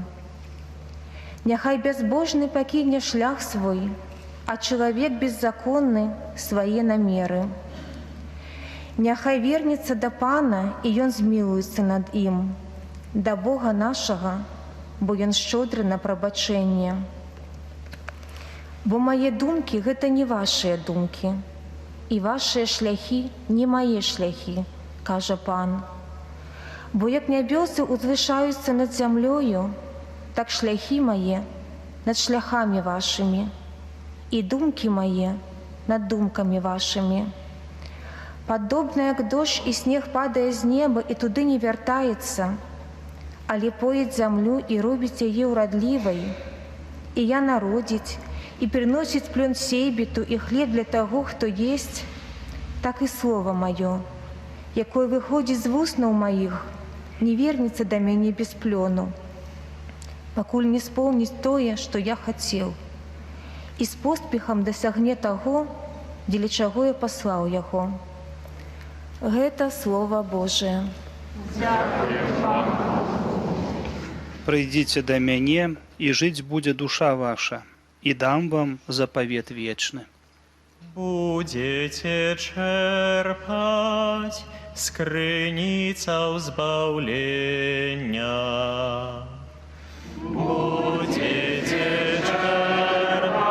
Няхай бязбожны пакіне шлях свой, а чалавек беззаконны свае намеры. Няхай вернецца да Пана, і ён змілуецца над ім, да Бога нашага, бо ён шчодры на прабачэнне. Бо мае думкі гэта не вашыя думкі, і вашыя шляхі не мае шляхі, кажа Пан. Бо як нябёсы узвышаюцца над зямлёю, так шляхі мае над шляхамі вашымі, і думкі мае над думкамі вашымі. Падобна, як дождж і снег падае з неба і туды не вяртаецца, але поіць зямлю і робіць яе ўрадлівай, і я народзіць, і прыносіць плён сейбіту і хлеб для таго, хто есць, так і слова маё, якое выходзіць з вуснаў маіх, не вернецца да мяне без плёну, пакуль не споўніць тое, што я хацеў, і з поспехам дасягне таго, дзеля чаго я паслаў яго. Гэта Слова Божае. Прыйдзіце да мяне, і жыць будзе душа ваша, і дам вам запавет вечны. Будзеце чэрпаць з крыніцаў збаўлення. Будзеце чэрпаць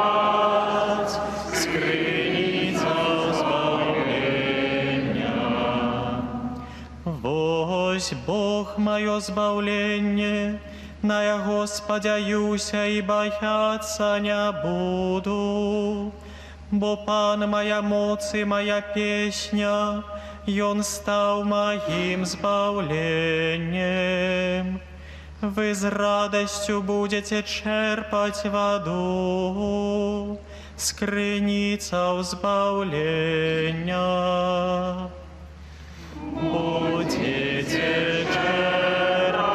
з крыніцаў збаўлення. Вось Бог маё збаўленне, на Яго спадзяюся і баяцца не буду. Бо Пан моя моц і моя песня, Ён стаў маім збаўленнем. Вы з радасцю будзеце чэрпаць ваду з крыніцаў збаўлення. Будзеце чэрпаць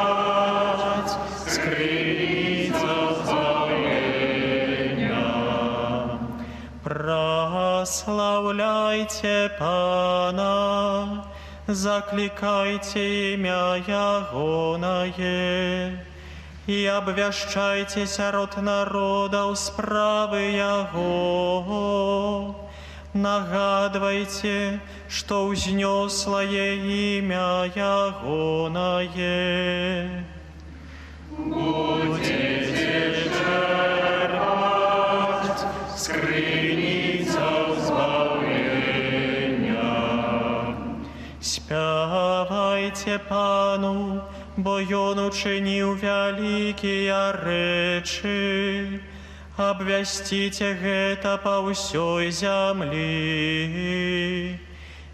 з крыніцаў збаўлення. Праслаўляйце Пана, заклікайце імя Ягонае і абвяшчайце сярод народаў справы Яго. Нагадвайце, што ўзнёслае імя Ягонае. Будзеце чэрпаць з крыніцаў збаўлення. Спявайце Пану, бо Ён учыніў вялікія рэчы. Абвясціце гэта па ўсёй зямлі.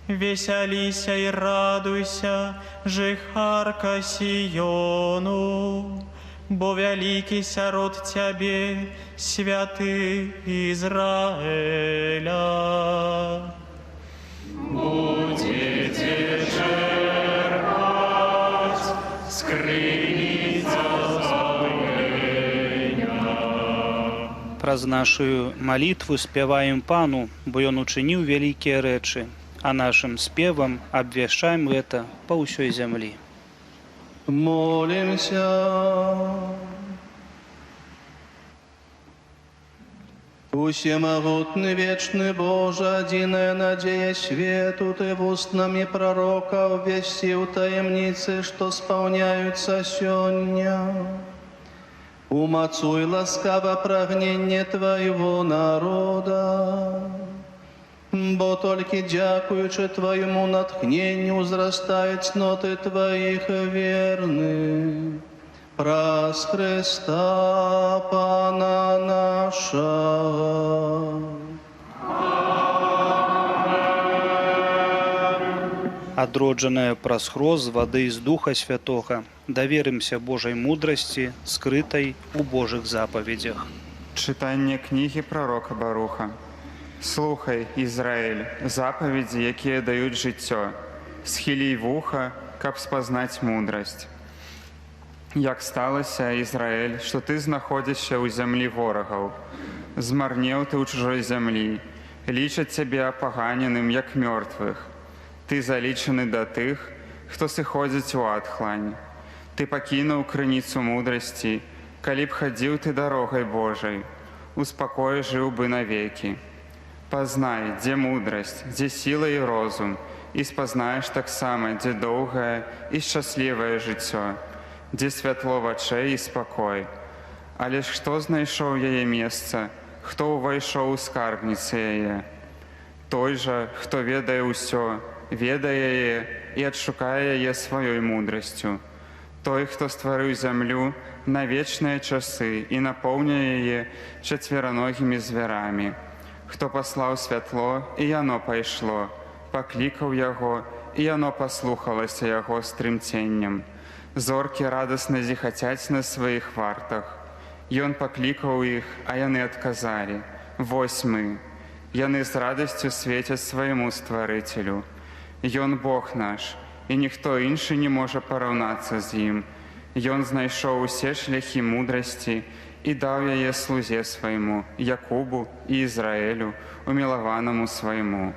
Весяліся і радуйся, жыхарка Сіёну, бо вялікі сярод цябе святы Ізраэля. Будзеце чэрпаць з крыніцаў збаўлення. Праз нашу малітву спяваем Пану, бо Ён учыніў вялікія рэчы, а нашым спевам абвяшчаем гэта па ўсёй зямлі. Молимся. Усемогутны вечны Боже, адзіная надзея свету, Ты вустнамі пророка ввесціў таямніцы, што спаўняюцца сёння. Умацуй ласкава прагненне Твайго народа, бо толькі дзякуючы Твайму натхненню узрастаюць цноты Тваіх верных. Праз Хрыста, Пана нашага. Адроджаная праз хрост з вады і з Духа Святога, даверымся Божай мудрасці, скрытай у Божых запаведзях. Чытанне кнігі прарока Баруха. Слухай, Ізраэль, запаведзі, якія даюць жыццё. Схілій вуха, каб спазнаць мудрасць. Як сталася, Ізраэль, што ты знаходзішся ў зямлі ворагаў. Змарнеў ты ў чужой зямлі, лічаць цябе апаганеным, як мёртвых. Ты залічаны да тых, хто сыходзіць у адхлань. Ты пакінуў крыніцу мудрасці, калі б хадзіў ты дарогай Божай, у спакоі жыў бы навекі. Пазнай, дзе мудрасць, дзе сіла і розум, і спазнаеш таксама, дзе доўгае і шчаслівае жыццё, дзе святло вачэй і спакой. Але ж хто знайшоў яе месца, хто ўвайшоў у скарбніцы яе? Той жа, хто ведае ўсё, ведае яе і адшукае яе сваёй мудрасцю. Той, хто стварыў зямлю на вечныя часы і напоўняе яе чацвераногімі звярамі, хто паслаў святло, і яно пайшло, паклікаў яго, і яно паслухалася яго з трымценнем. Зоркі радасна зіхацяць на сваіх вартах. Ён паклікаў іх, а яны адказалі: «Вось мы». Яны з радасцю свецяць свайму стварыцелю. Ён Бог наш, і ніхто іншы не можа параўнацца з ім. Ён знайшоў усе шляхі мудрасці і даў яе слузе свайму, Якубу і Ізраэлю, умілаванаму свайму.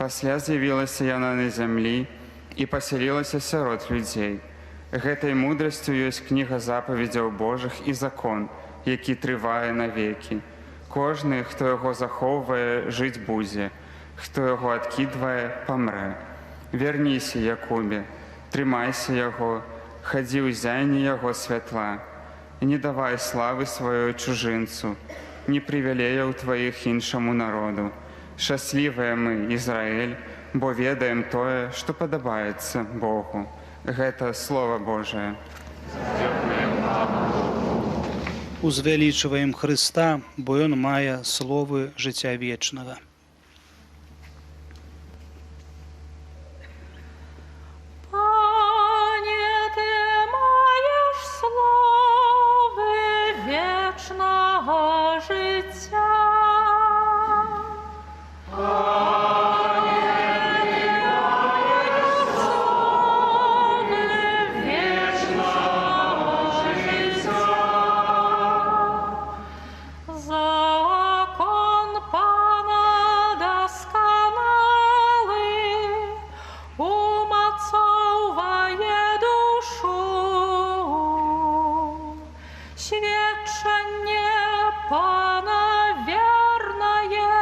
Пасля з'явілася яна на зямлі і пасялілася сярод людзей. Гэтай мудрасцю ёсць кніга запаведзяў Божых і закон, які трывае навекі. Кожны, хто яго захоўвае, жыць будзе, хто яго адкідвае, памрэ. Вярніся, Якубе, трымайся яго, хадзі ў ззянні яго святла. Не давай славы сваёй чужынцу, не прывілеяў тваіх іншаму народу. Шчаслівыя мы, Ізраэль, бо ведаем тое, што падабаецца Богу. Гэта Слова Божае. Узвялічваем Хрыста, бо Ён мае словы жыцця вечнага. Пане, Ты маеш словы вечнага жыцця. Закон Пана дасканалы, умацоўвае душу. Сведчанне Пана вернае,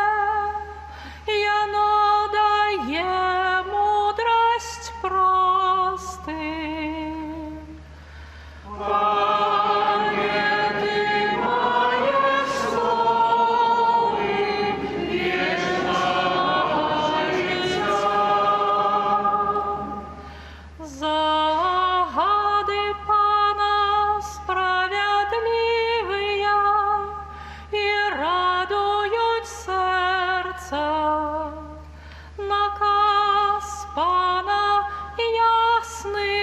яно дае мудрасць простым. Пане, Ты маеш словы вечнага жыцця. Загады Пана справядлівыя і радуюць сэрца. Наказ Пана ясны,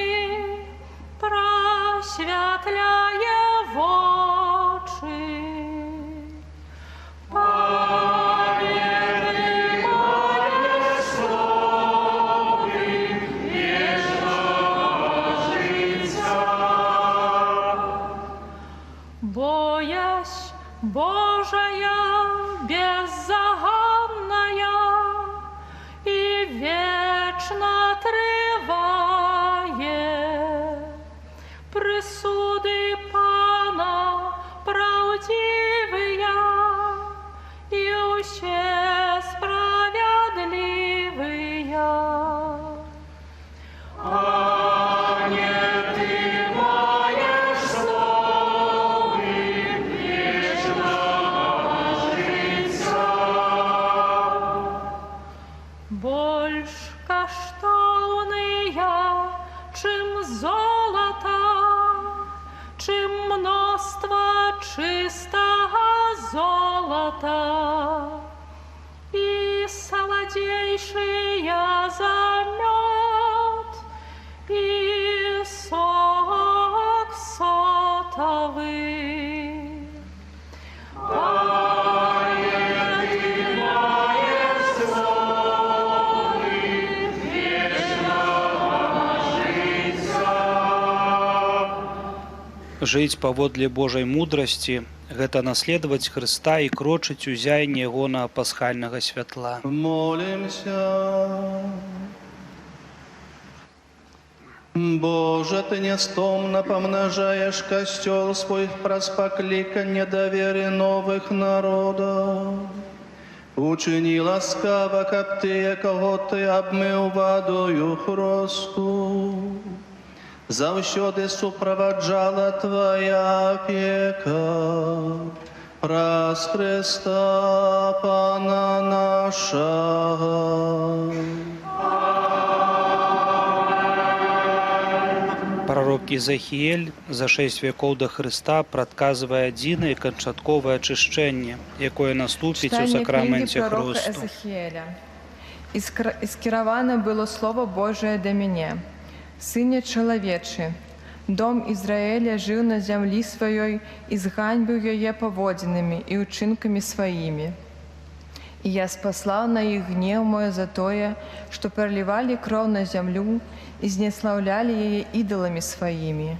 прасвятляе вочы. Пане, Ты маеш словы вечнага жыцця. Боязь Божая беззаганная і вечна трывае. Прысуды Пана праўдзівыя і ўсе справядлівыя. Пане, Ты маеш словы вечнага жыцця. Больш каштоўныя, чым золата, чым мноства чыстага золата, і саладзейшыя за мёд і сок сотавы. Пане, Ты маеш словы вечнага жыцця. Жыць паводле Божай мудрасці гэта наследаваць Хрыста і крочыць у ззянні ягонага пасхальнага святла. Молимся. Боже, Ты нестомно помножаешь костел свой праз покликанье до веры новых народов. Учини ласкаво, каб Ты, кого Ты обмыл водою хросту, заўсёды суправаджала Твоя опека. Праз Христа Пана нашага. Прарок Езэхіэль за 6 вякоў да Хрыста прадказвае адзінае і канчатковае ачышчэнне, якое наступіць у Чытанне кнігі сакраменце пророка хросту. Эзэхіэля. І скіравана было Слово Божае да мяне. Сыне чалавечы, дом Ізраэля жыў на зямлі сваёй і зганьбіў яе паводзінамі і ўчынкамі сваімі. І я спаслаў на іх гнеў мой за тое, што пралівалі кроў на зямлю і знеслаўлялі яе ідаламі сваімі.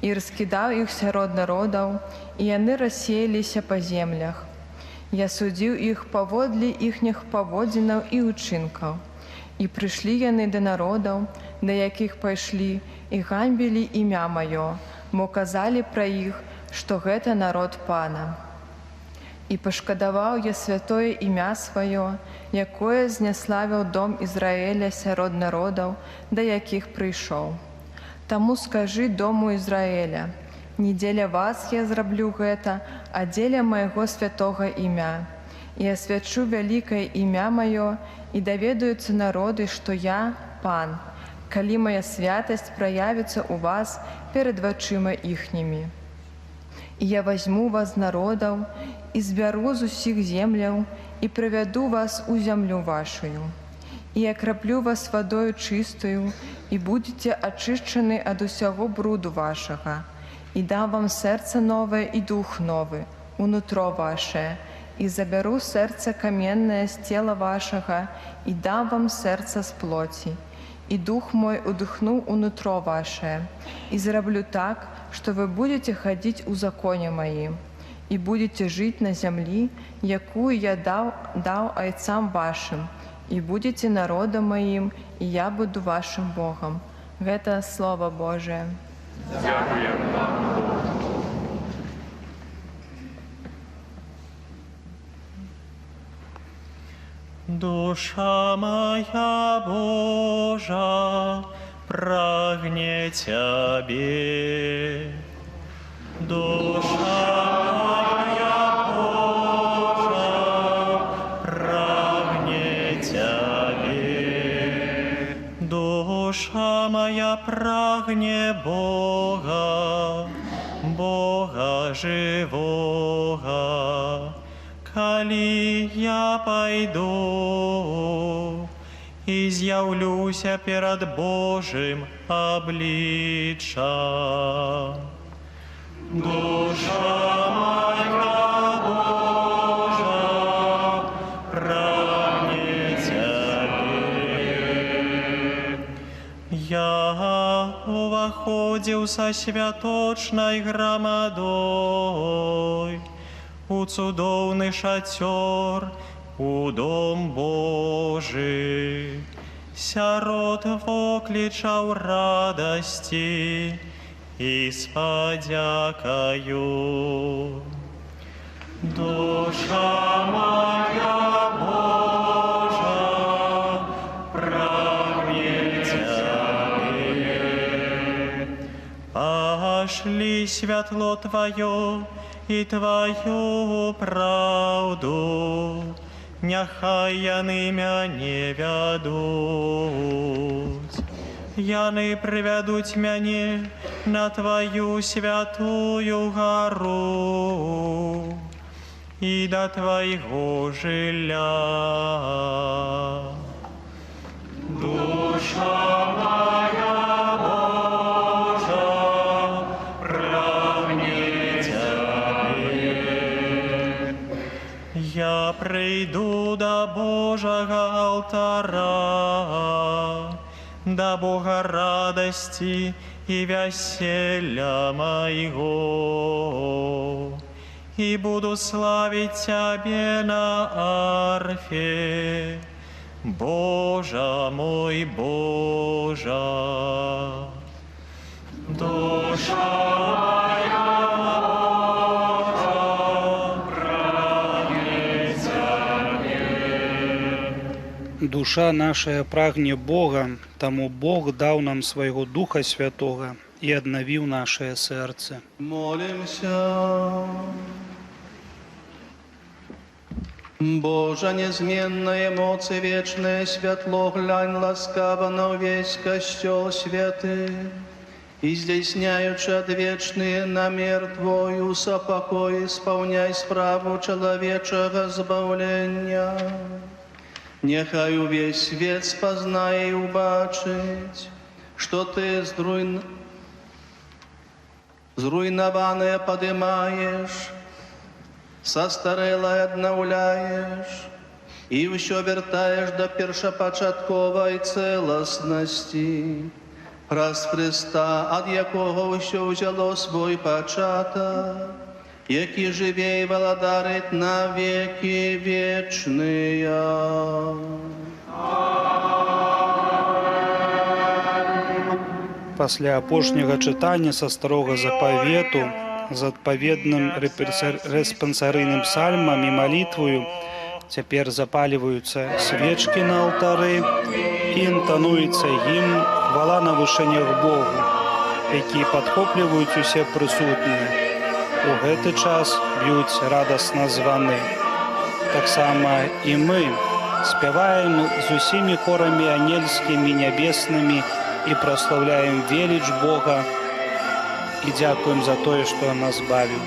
І раскідаў іх сярод народаў, і яны рассеяліся па землях. Я судзіў іх паводле іхніх паводзінаў і ўчынкаў. І прыйшлі яны да народаў, да якіх пайшлі, і ганьбілі імя маё, бо казалі пра іх, што гэта народ Пана. І пашкадаваў я святое імя сваё, якое зняславіў дом Ізраэля сярод народаў, да якіх прыйшоў. Таму скажы дому Ізраэля: не дзеля вас я зраблю гэта, а дзеля майго святога імя. І асвячу вялікае імя маё, і даведаюцца народы, што я Пан, калі мая святасць праявіцца ў вас перад вачыма іхнімі. І я возьму вас з народаў, і збяру з усіх земляў, і прывяду вас у зямлю вашую. І акраплю вас вадою чыстую, і будзеце ачышчаны ад усяго бруду вашага. І дам вам сэрца новае і дух новы, унутро вашае, і забяру сэрца каменнае з цела вашага, і дам вам сэрца з плоці. І дух мой удыхну унутро вашае, і зраблю так, што вы будзеце хадзіць у законе маім, і будзеце жыць на зямлі, якую я даў айцам вашым, і будзеце народам маім, і я буду вашым Богам. Гэта Слова Божае. Дзякуем Богу. Душа моя Божа прагне Цябе. Душа моя Божа прагне Цябе. Душа моя прагне Бога, Бога живого. Калі я пайду і з'яўлюся перад Божым абліччам. Душа моя Божа прагне Цябе. Я уваходзіў са святочнай грамадой у цудоўны шацёр, у дом Божы, сярод воклічаў радасці і з падзякаю. Душа моя Божа прагне Цябе. Пашлі святло Тваё і Тваю праўду, няхай яны мяне вядуць. Яны прывядуць мяне на Тваю святую гару і да Твайго жылля. Душа моя Божа прагне Цябе. Я прыйду да Божага алтара, да Бога радасці і вяселля майго, і буду славіць Цябе на арфе, Божа мой, Божа. Душа моя Божа прагне Цябе. Душа наша прагне Бога, таму Бог даў нам свайго Духа Святога і аднавіў нашае сэрца. Молімся. Божа, нязменная моцы, вечнае святло, глянь ласкава на ўвесь Касцёл святы, і, здзяйсняючы адвечны намер Твой, у сапакоі спаўняй справу чалавечага збаўлення. Няхай увесь свет спазнае і ўбачыць, што Ты зруйнаванае падымаеш, састарэлае аднаўляеш і ўсё вяртаеш да першапачатковай цэласнасці, праз Хрыста, ад якога ўсё ўзяло свой пачатак, які жыве і валадарыць на векі вечныя. Амэн. Пасля апошняга чытання са Старога Запавету з адпаведным рэспансарыйным псальмам і малітвою цяпер запальваюцца свечкі на алтары і інтануецца гімн «Хвала на вышынях Богу», які падхопліваюць усе прысутныя. У гэты час б'юць радасна званы. Таксама і мы спяваем з усімі хорамі анельскімі, нябеснымі і праслаўляем веліч Бога і дзякуем за тое, што ён нас збавіў.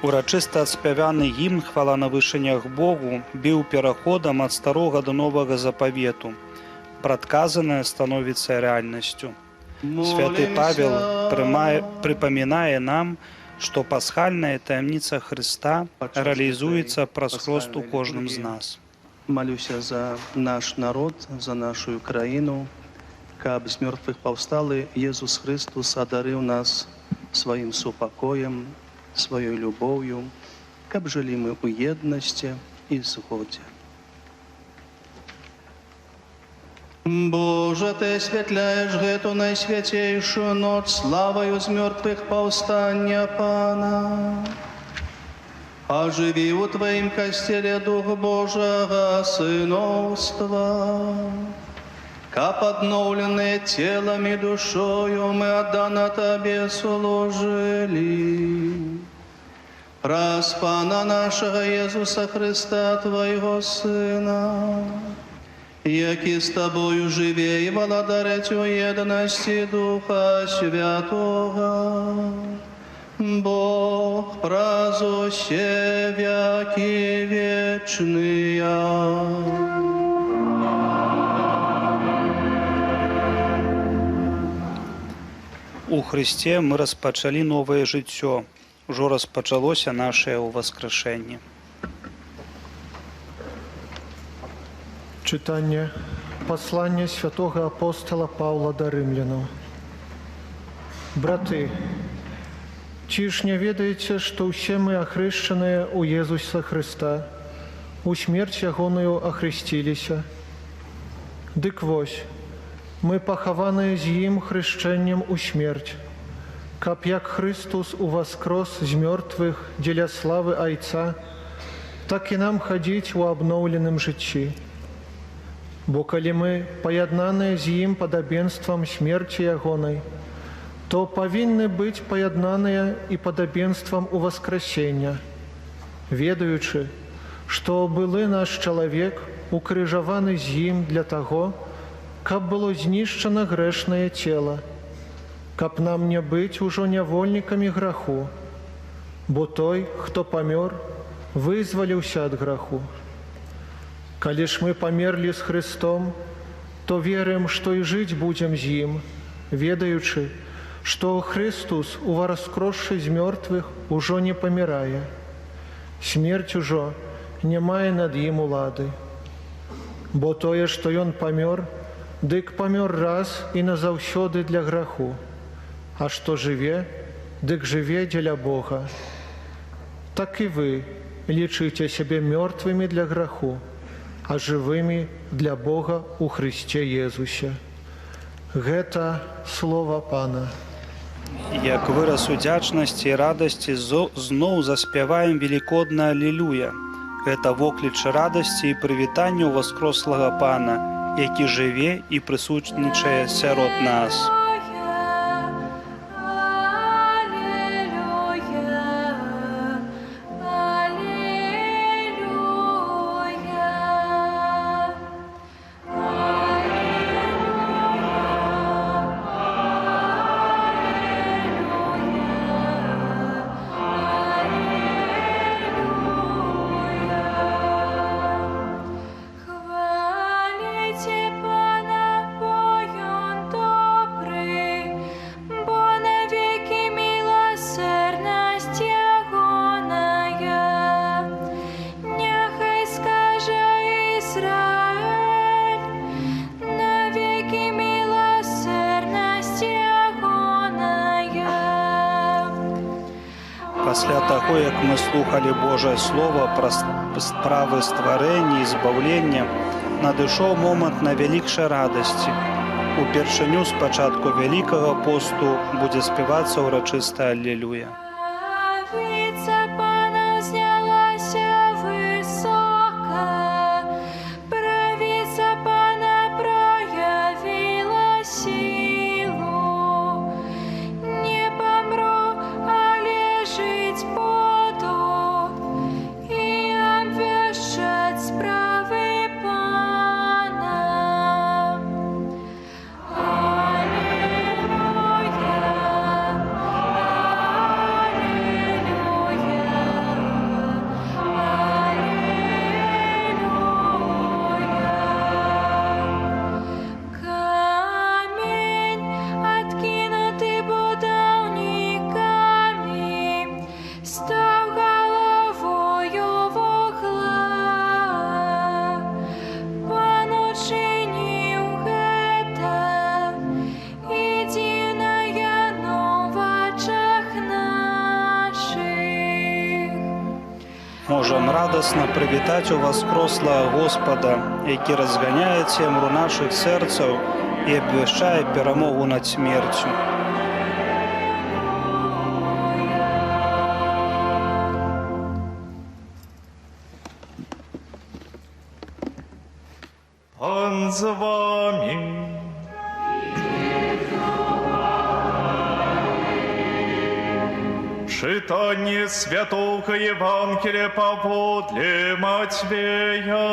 Урачыста адспяваны гімн «Хвала на вышынях Богу» біў пераходам ад старога да новага запавету. Прадказанае становіцца рэальнасцю. Святы Павел прыпамінае нам, што пасхальная таямніца Хрыста рэалізуецца праз хрост у кожным з нас. Малюся за наш народ, за нашу краіну, каб з мёртвых паўсталы Езус Хрыстус адарыў нас сваім супакоем, сваёй любоўю, каб жылі мы ў еднасці і згодзе. Божа, Ты асвятляеш гэту найсвяцейшую ноч славаю з мёртвых паўстання Пана. Ажыві ў Тваім касцеле Дух Божага сыноўства, каб адноўленыя целам і душою мы аддана Табе служылі. Праз Пана нашага Езуса Хрыста, Твайго Сына, які з Табою жыве і валадарыць у еднасці Духа Святога, Бог праз усе вякі вечныя. У Хрысце мы распачалі новае жыццё. Ужо распачалося нашае ўваскрашэнне. Чытанне паслання святога апостала Паўла да рымлянаў. Браты, ці ж не ведаеце, што ўсе мы, ахрышчаныя ў Езуса Хрыста, у смерць ягоную ахрысціліся? Дык вось, мы пахаваныя з ім хрышчэннем у смерць, каб як Хрыстус уваскрос з мёртвых дзеля славы Айца, так і нам хадзіць у абноўленым жыцці. Бо калі мы паяднаныя з ім падабенствам смерці ягонай, то павінны быць паяднаныя і падабенствам уваскрасення, ведаючы, што былы наш чалавек укрыжаваны з ім для таго, каб было знішчана грэшнае цела, каб нам не быць ужо нявольнікамі граху, бо той, хто памёр, вызваліўся ад граху. Калі ж мы памерлі з Хрыстом, то верым, што і жыць будзем з ім, ведаючы, што Хрыстус, уваскросшы з мёртвых, ужо не памірае. Смерць ужо не мае над ім улады. Бо тое, што ён памёр, дык памёр раз і назаўсёды для граху, а што жыве, дык жыве дзеля Бога. Так і вы лічыце сябе мёртвымі для граху, а жывымі для Бога ў Хрысце Езусе. Гэта слова Пана. Як выраз удзячнасці і радасці зноў заспяваем велікодна «Алілюя». Гэта вокліч радасці і прывітання ўваскрослага Пана, які жыве і прысутнічае сярод нас. Пасля таго, як мы слухалі Божае Слово пра справы стварэння і збаўлення, надышоў момант найвялікшай радасці. Упершыню з пачатку Вялікага посту будзе спявацца ўрачыстая «Алілюя». Можам радасна прывітаць уваскрослага Госпада, які разганяе цемру нашых сэрцаў і абвяшчае перамогу над смерцю. Пан з вамі. Чытанне святога Евангелля паводле Матвея.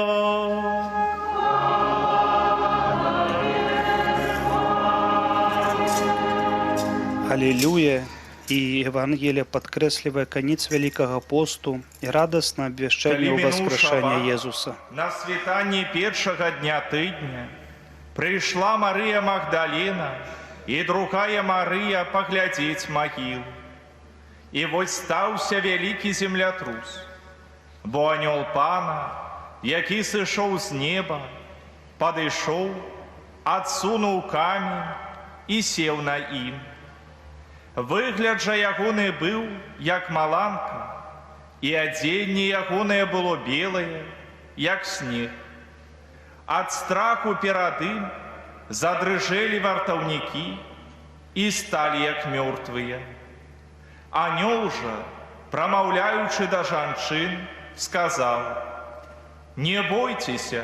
Алілюя і Евангелие падкрэслівае канец Вялікага посту і радасна абвяшчэнне ўваскрашэння Езуса. На світанні першага дня тыдня прыйшла Марыя Магдалена і другая Марыя паглядзець магілу. І вось стаўся вялікі землятрус, бо анёл Пана, які сышоў з неба, падышоў, адсунуў камень і сеў на ім. Выгляд жа ягоны быў, як маланка, і адзенне ягонае было белае, як снег. Ад страху перад ім задрыжэлі вартаўнікі і сталі як мёртвыя. Анёл жа, прамаўляючы да жанчын, сказаў: «Не бойцеся,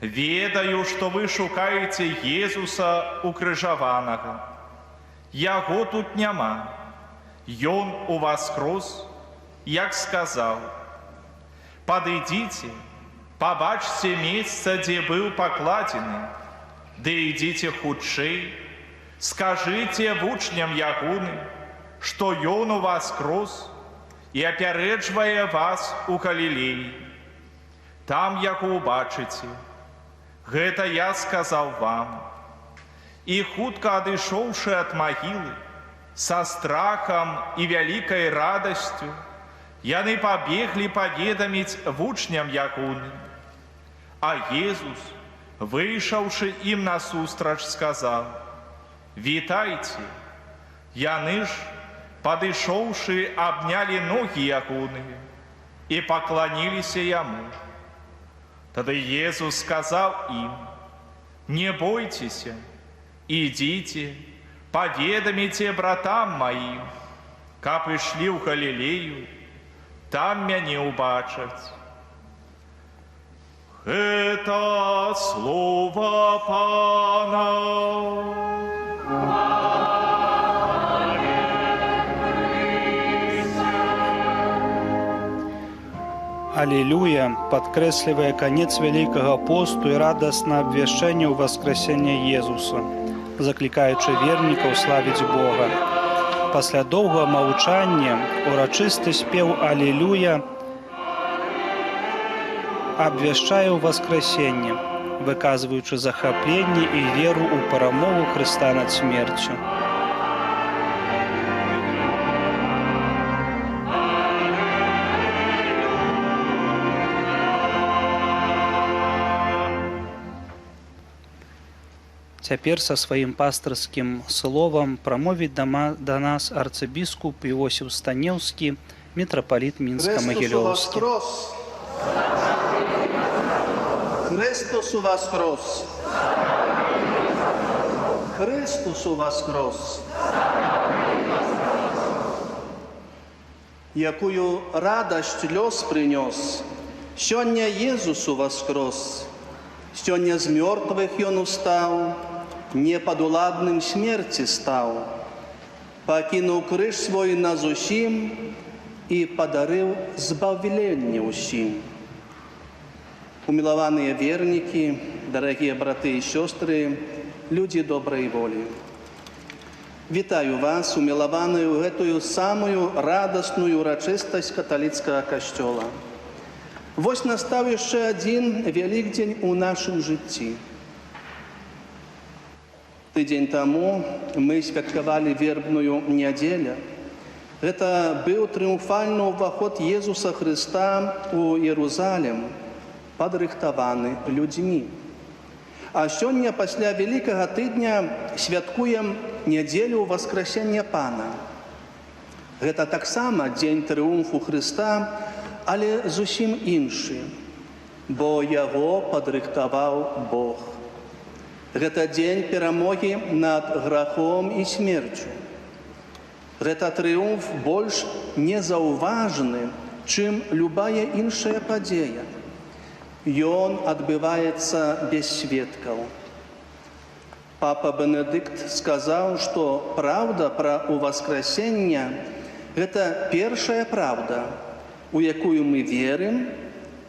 ведаю, што вы шукаеце Езуса укрыжаванага. Яго тут няма. Ён уваскрос, як сказаў. Падыдзіце, пабачце месца, дзе быў пакладзены, ды ідзіце хутчэй, скажыце вучням ягоным, што ён уваскрос і апярэджвае вас у Галілеі. Там яго ўбачыце. Гэта я сказаў вам». І хутка адышоўшы ад магілы, са страхам і вялікай радасцю, яны пабеглі паведаміць вучням ягоным. А Езус, выйшаўшы ім насустрач, сказаў: «Вітайце!» Яны ж, падышоўшы, абнялі ногі ягоныя і пакланіліся яму. Тады Езус сказаў ім: «Не бойцеся, ідзіце, паведаміце братам маім, каб ішлі ў Галілею, там мяне ўбачаць». Гэта слова Пана. Алілюя падкрэслівае канец Вялікага посту і радаснае абвяшчэнне ўваскрасення Езуса, заклікаючы вернікаў славіць Бога. Пасля доўгага маўчання урачысты спеў «Алілюя» абвяшчае ўваскрасенне, выказваючы захапленне і веру ў перамогу Хрыста над смерцю. Цяпер са сваім пастырскім словам прамовіць да нас арцыбіскуп Іосіф Станеўскі, мітрапаліт Мінска-Магілёўскі. Хрыстос уваскрос! Хрыстос уваскрос! Якую радасць лёс прынёс, сёння Езус уваскрос, сёння з мёртвых ён устаў, непадуладным смерці стаў, пакінуў крыж свой назусім і падарыў збаўленне ўсім. Умілаваныя вернікі, дарагія браты і сёстры, людзі добрай волі. Вітаю вас, умілаваную гэтую самую радасную урачыстасць каталіцкага касцёла. Вось настаў яшчэ адзін вялікдзень у нашым жыцці. Тыдзень таму мы святкавалі вербную нядзелю. Гэта быў трыумфальны ўваход Езуса Хрыста ў Ерузалем, падрыхтаваны людзьмі. А сёння пасля вялікага тыдня святкуем нядзелю ўваскрасення Пана. Гэта таксама дзень трыумфу Хрыста, але зусім іншы, бо яго падрыхтаваў Бог. Гэта дзень перамогі над грахом і смерцю. Гэта трыумф больш незаўважны, чым любая іншая падзея. Ён адбываецца без сведкаў. Папа Бенедыкт сказаў, што праўда пра ўваскрасенне – гэта першая праўда, у якую мы верым,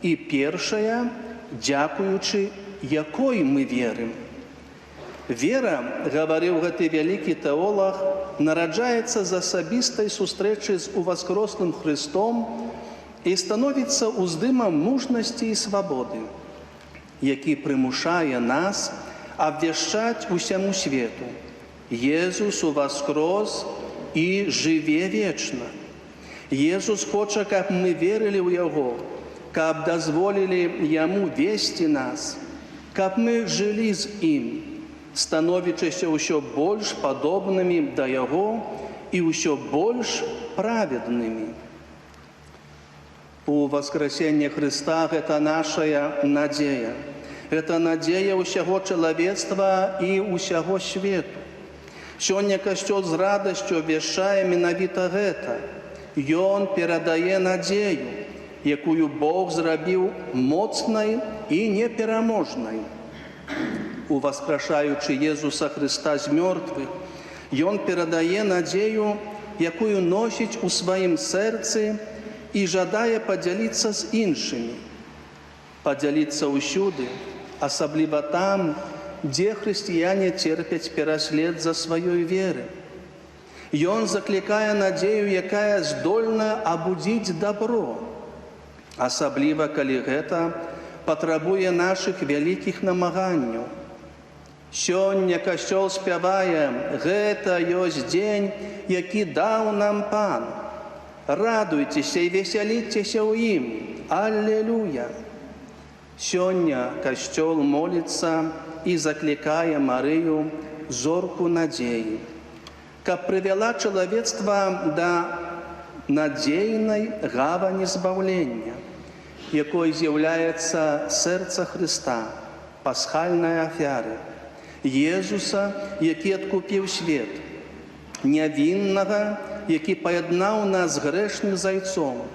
і першая, дзякуючы якой мы верым. Вера, гаварыў гэты вялікі тэолаг, нараджаецца з асабістай сустрэчы з уваскрослым Хрыстом і становіцца ўздымам мужнасці і свабоды, які прымушае нас абвяшчаць усяму свету: Езус уваскрос і жыве вечна. Езус хоча, каб мы верылі ў Яго, каб дазволілі Яму весці нас, каб мы жылі з Ім, становячыся ўсё больш падобнымі да Яго і ўсё больш праведнымі. Уваскрасенне Хрыста гэта нашая надзея. Гэта надзея ўсяго чалавецтва і ўсяго свету. Сёння Касцёл з радасцю абвяшчае менавіта гэта. Ён перадае надзею, якую Бог зрабіў моцнай і непераможнай. Уваскрашаючы Езуса Хрыста з мёртвых, Ён перадае надзею, якую носіць у сваім сэрцы і жадае падзяліцца з іншымі. Падзяліцца ўсюды, асабліва там, дзе хрысціяне церпяць пераслед за сваёй веры. Ён заклікае надзею, якая здольна абудзіць дабро, асабліва калі гэта патрабуе нашых вялікіх намаганняў. Сёння Касцёл спявае: «Гэта ёсць дзень, які даў нам Пан. Радуйцеся і весяліцеся ў ім. Аллилуйя!» Сёння Касцёл моліцца і заклікае Марыю, зорку надзеі, каб прывяла чалавецтва да надзейнай гавані збаўлення, якой з'яўляецца сэрца Хрыста, пасхальнай ахвяры, Езуса, які адкупіў свет, нявіннага, які паяднаў нас грэшных з Айцом.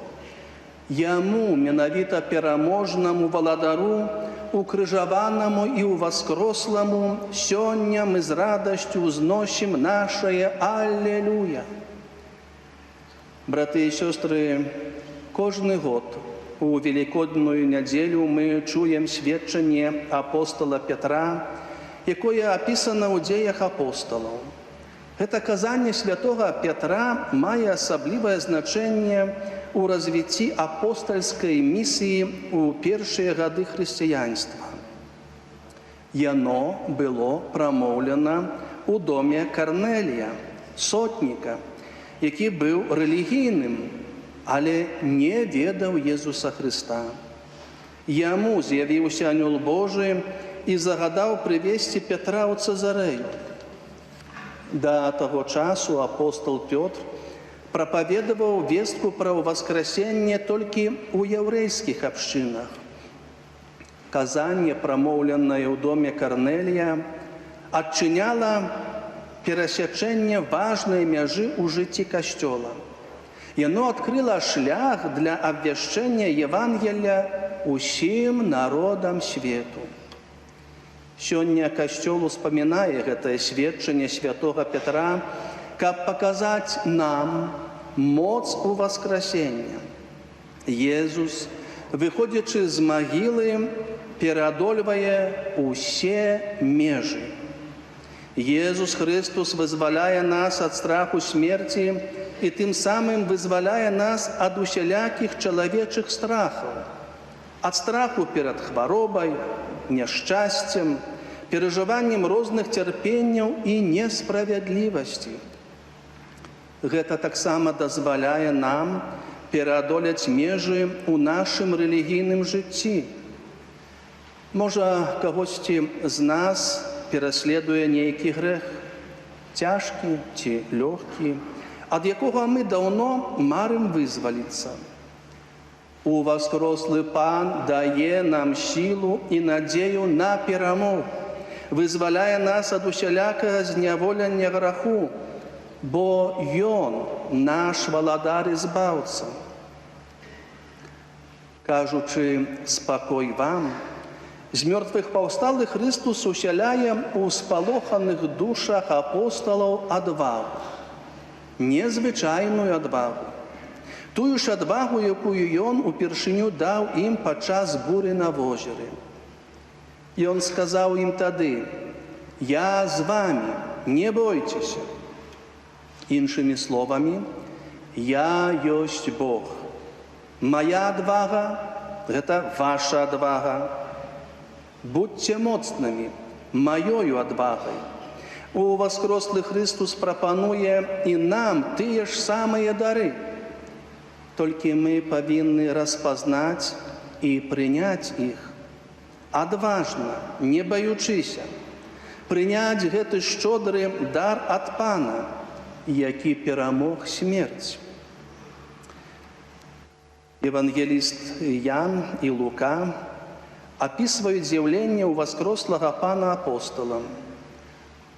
Яму, менавіта пераможнаму валадару, укрыжаванаму і ўваскросламу, сёння мы з радасцю ўзносім нашае «Аллилуйя». Браты і сёстры, кожны год у велікодную нядзелю мы чуем сведчанне апостала Петра, якое апісана ў дзеях апосталаў. Гэта казанне святога Петра мае асаблівае значэнне ў развіцці апостальскай місіі ў першыя гады хрысціянства. Яно было прамоўлена ў доме Карнелія, сотніка, які быў рэлігійным, але не ведаў Езуса Хрыста. Яму з'явіўся анёл Божы і загадаў прывесці Петра ў Цэзарэю. Да таго часу апостал Пётр прапаведаваў вестку пра ўваскрасенне толькі ў яўрэйскіх абшчынах. Казанне, прамоўленае ў доме Карнелія, адчыняла перасячэнне важнай мяжы ў жыцці Касцёла. Яно адкрыла шлях для абвяшчэння Евангелля усім народам свету. Сёння Касцёл успамінае гэтае сведчанне святога Петра, каб паказаць нам моц уваскрасення. Езус, выходзячы з магілы, пераадольвае усе межы. Езус Хрыстус вызваляе нас ад страху смерці і тым самым вызваляе нас ад усялякіх чалавечых страхаў, ад страху перад хваробай, няшчасцем, перажываннем розных цярпенняў і несправядлівасці. Гэта таксама дазваляе нам пераадолець межы ў нашым рэлігійным жыцці. Можа, кагосьці з нас пераследуе нейкі грэх, цяжкі ці лёгкі, ад якога мы даўно марым вызваліцца. Уваскрослы Пан дае нам сілу і надзею на перамогу, вызваляе нас ад усялякага зняволення граху, бо Ён наш валадар і збаўца. Кажучы «спакой вам», з мёртвых паўсталы Хрыстус усяляе ў спалоханых душах апосталаў адвагу, незвычайную адвагу. Тую ж адвагу, якую ён упершыню даў ім падчас буры на возеры. Ён сказаў ім тады: «Я з вамі, не бойцеся». Іншымі словамі, «Я ёсць Бог». Мая адвага – гэта ваша адвага. Будьце моцнымі маёю адвагай. Уваскрослы Хрыстус прапануе і нам тыя ж самыя дары. Толькі мы павінны распазнаць і прыняць іх. Адважна, не баючыся, прыняць гэты шчодры дар ад Пана, які перамог смерць. Евангеліст Ян і Лука апісваюць з'яўленне ўваскрослага Пана апосталам.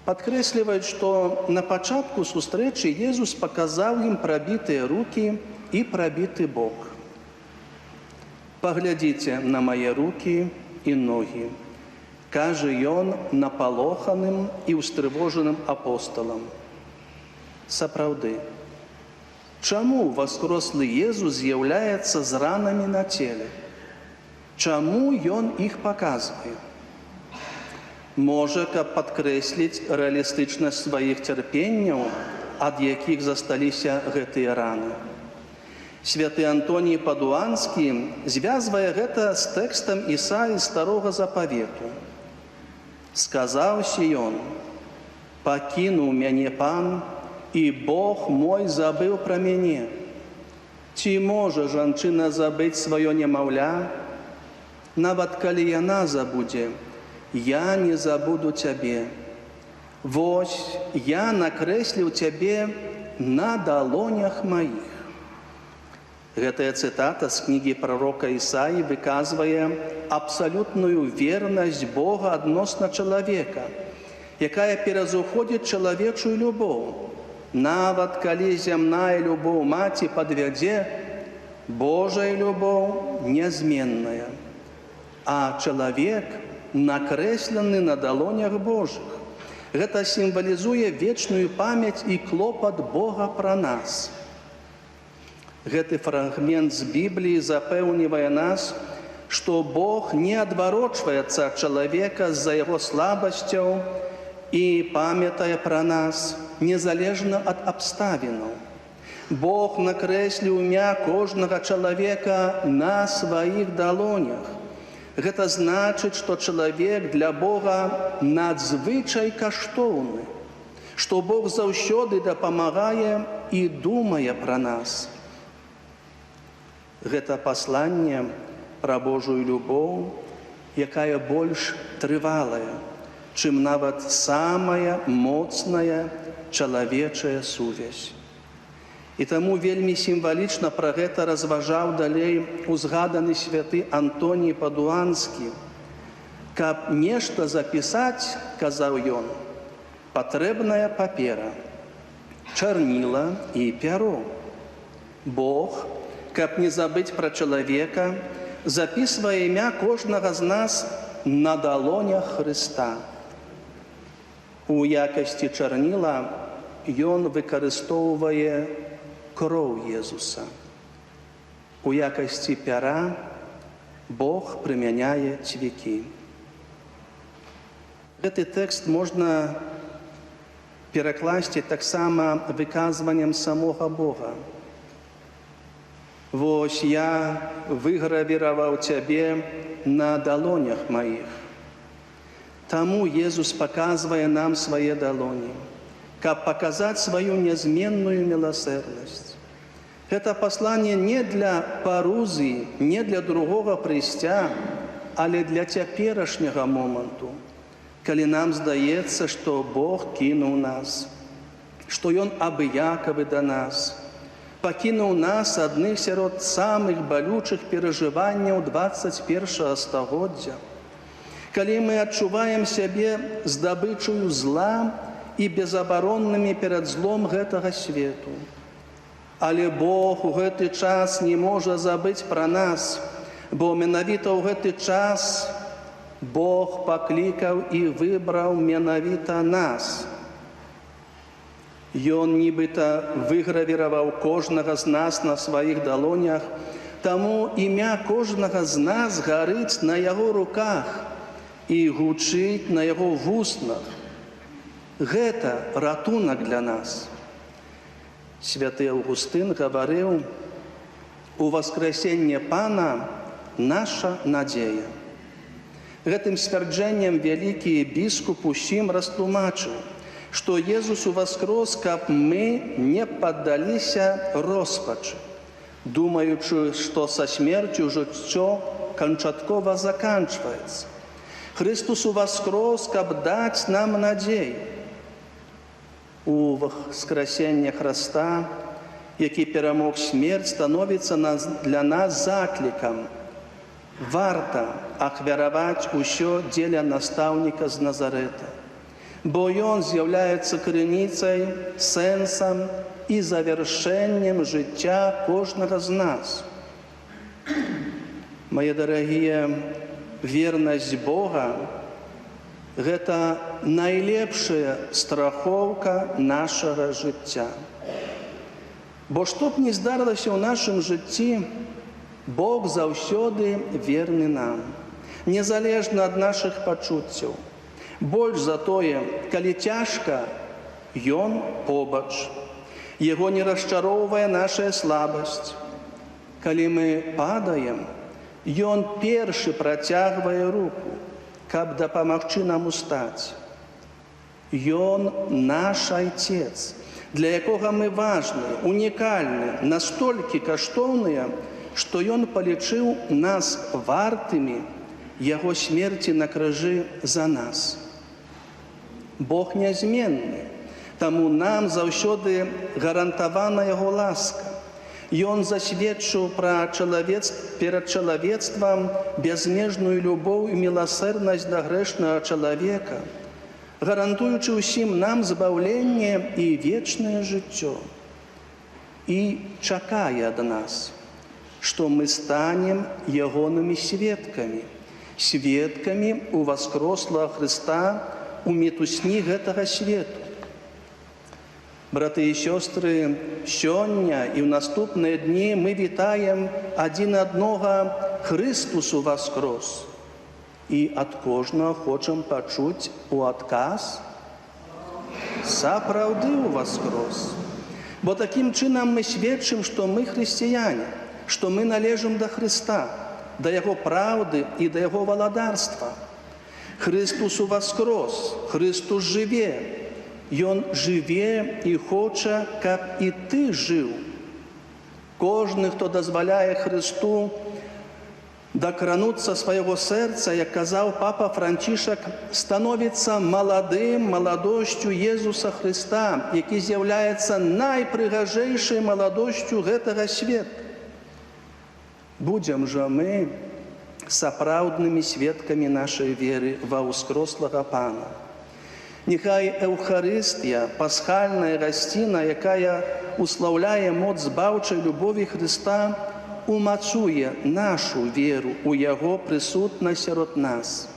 Падкрэсліваюць, што на пачатку сустрэчы Езус паказаў ім прабітыя рукі і прабіты бок. «Паглядзіце на мае рукі і ногі», кажа ён напалоханым і ўстрывожаным апосталам. Сапраўды, чаму ўваскрослы Езус з'яўляецца з ранамі на целе? Чаму ён іх паказвае? Можа, каб падкрэсліць рэалістычнасць сваіх цярпенняў, ад якіх засталіся гэтыя раны. Святы Антоній Падуанскі звязвае гэта з тэкстам Ісаі Старога Запавету. «Сказаў Сіён: пакінуў мяне Пан, і Бог мой забыў пра мяне. Ці можа жанчына забыць сваё немаўля? Нават калі яна забудзе, я не забуду цябе. Вось я накрэсліў цябе на далонях маіх». Гэтая цытата з кнігі прарока Ісаі выказвае абсалютную вернасць Бога адносна чалавека, якая перазыходзіць чалавечую любоў. Нават калі зямная любоў маці падвядзе, Божая любоў нязменная, а чалавек накрэслены на далонях Божых. Гэта сімвалізуе вечную памяць і клопат Бога пра нас. Гэты фрагмент з Бібліі запэўнівае нас, што Бог не адварочваецца ад чалавека з-за яго слабасцяў і памятае пра нас, незалежна ад абставінаў. Бог накрэсліў імя кожнага чалавека на сваіх далонях. Гэта значыць, што чалавек для Бога надзвычай каштоўны, што Бог заўсёды дапамагае і думае пра нас. Гэта пасланне пра Божую любоў, якая больш трывалая, чым нават самая моцная чалавечая сувязь. І таму вельмі сімвалічна пра гэта разважаў далей узгаданы святы Антоній Падуанскі. Каб нешта запісаць, казаў ён, патрэбная папера, чарніла і пяро. Бог, каб не забыць пра чалавека, запісвае імя кожнага з нас на далонях Хрыста. У якасці чарніла ён выкарыстоўвае кроў Езуса. У якасці пяра Бог прымяняе цвікі. Гэты тэкст можна перакласці таксама выказваннем самога Бога. «Вось я выгравіраваў цябе на далонях маіх». Таму Езус паказвае нам свае далоні, каб паказаць сваю нязменную міласэрнасць. Гэта пасланне не для парузіі, не для другога прыйсця, але для цяперашняга моманту, калі нам здаецца, што Бог кінуў нас, што Ён абыякавы да нас, пакінуў нас адных сярод самых балючых перажыванняў 21 стагоддзя. Калі мы адчуваем сябе здабычаю зла і безабароннымі перад злом гэтага свету. Але Бог у гэты час не можа забыць пра нас, бо менавіта ў гэты час Бог паклікаў і выбраў менавіта нас. Ён нібыта выгравіраваў кожнага з нас на сваіх далонях, таму імя кожнага з нас гарыць на яго руках і гучыць на яго вуснах. Гэта ратунак для нас. Святы Аўгустын гаварыў: «У васкрасенне Пана наша надзея». Гэтым сцвярджэннем вялікі біскуп усім растлумачыў, што Езус уваскрос, каб мы не паддаліся роспачы, думаючы, што са смерцю жыццё канчаткова заканчваецца. Хрыстус уваскрос, каб даць нам надзею. У уваскрасенне Хрыста які перамог смерць, становіцца для нас заклікам. Варта ахвяраваць усё дзеля настаўніка з Назарэта, бо ён з'яўляецца крыніцай, сэнсам і завяршэннем жыцця кожнага з нас. Мае дарагія, вернасць Бога – гэта найлепшая страхоўка нашага жыцця. Бо што б ні здарылася ў нашым жыцці, Бог заўсёды верны нам, незалежна ад нашых пачуццяў. Больш за тое, калі цяжка, Ён побач. Яго не расчароўвае нашая слабасць. Калі мы падаем, Ён першы працягвае руку, каб дапамагчы нам устаць. Ён наш Айцец, для якога мы важныя, унікальныя, настолькі каштоўныя, што Ён палічыў нас вартымі Яго смерці на крыжы за нас. Бог нязменны, таму нам заўсёды гарантавана Яго ласка. Ён засведчыў перад чалавецтвам бязмежную любоў і міласэрнасць да грэшнага чалавека, гарантуючы ўсім нам збаўленне і вечнае жыццё. І чакае ад нас, што мы станем ягонымі сведкамі, сведкамі уваскрослага Хрыста у мітусні гэтага свету. Браты і сёстры, сёння і ў наступныя дні мы вітаем адзін аднога Хрыстус уваскрос. І ад кожнага хочам пачуць у адказ сапраўды уваскрос. Бо такім чынам мы сведчым, што мы хрысціяне, што мы належым да Хрыста, да Яго праўды і да Яго валадарства. Хрыстус уваскрос, Хрыстус жыве. Ён жыве і хоча, каб і ты жыў. Кожны, хто дазваляе Хрысту дакрануцца свайго сэрца, як казаў папа Францішак, становіцца маладым маладосцю Езуса Хрыста, які з'яўляецца найпрыгажэйшай маладосцю гэтага свету. Будзем жа мы сапраўднымі сведкамі нашай веры ва ўскрослага Пана. Няхай Эўхарыстыя, пасхальная гасціна, якая услаўляе моц збаўчай любові Хрыста, умацуе нашу веру ў Яго прысутнасць сярод нас.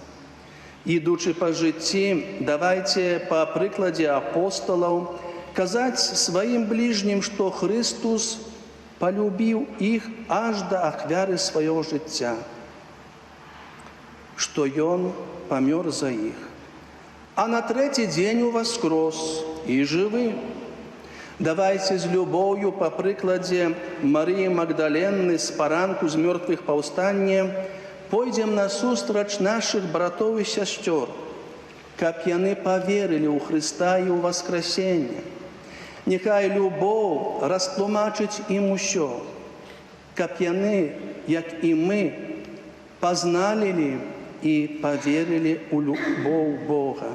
Ідучы па жыцці, давайце па прыкладзе апосталаў казаць сваім бліжнім, што Хрыстус палюбіў іх аж да ахвяры свайго жыцця, што Ён памёр за іх, а на трэці дзень уваскрос і жывы. Давайце з любоўю па прыкладзе Марыі Магдаленны з паранку з мёртвых паўстання пойдзем насустрач нашых братоў і сясцёр, каб яны паверылі ў Хрыста і ў уваскрасенне. Няхай любоў растлумачыць ім усё, каб яны, як і мы, пазналі і паверылі ў любоў Бога.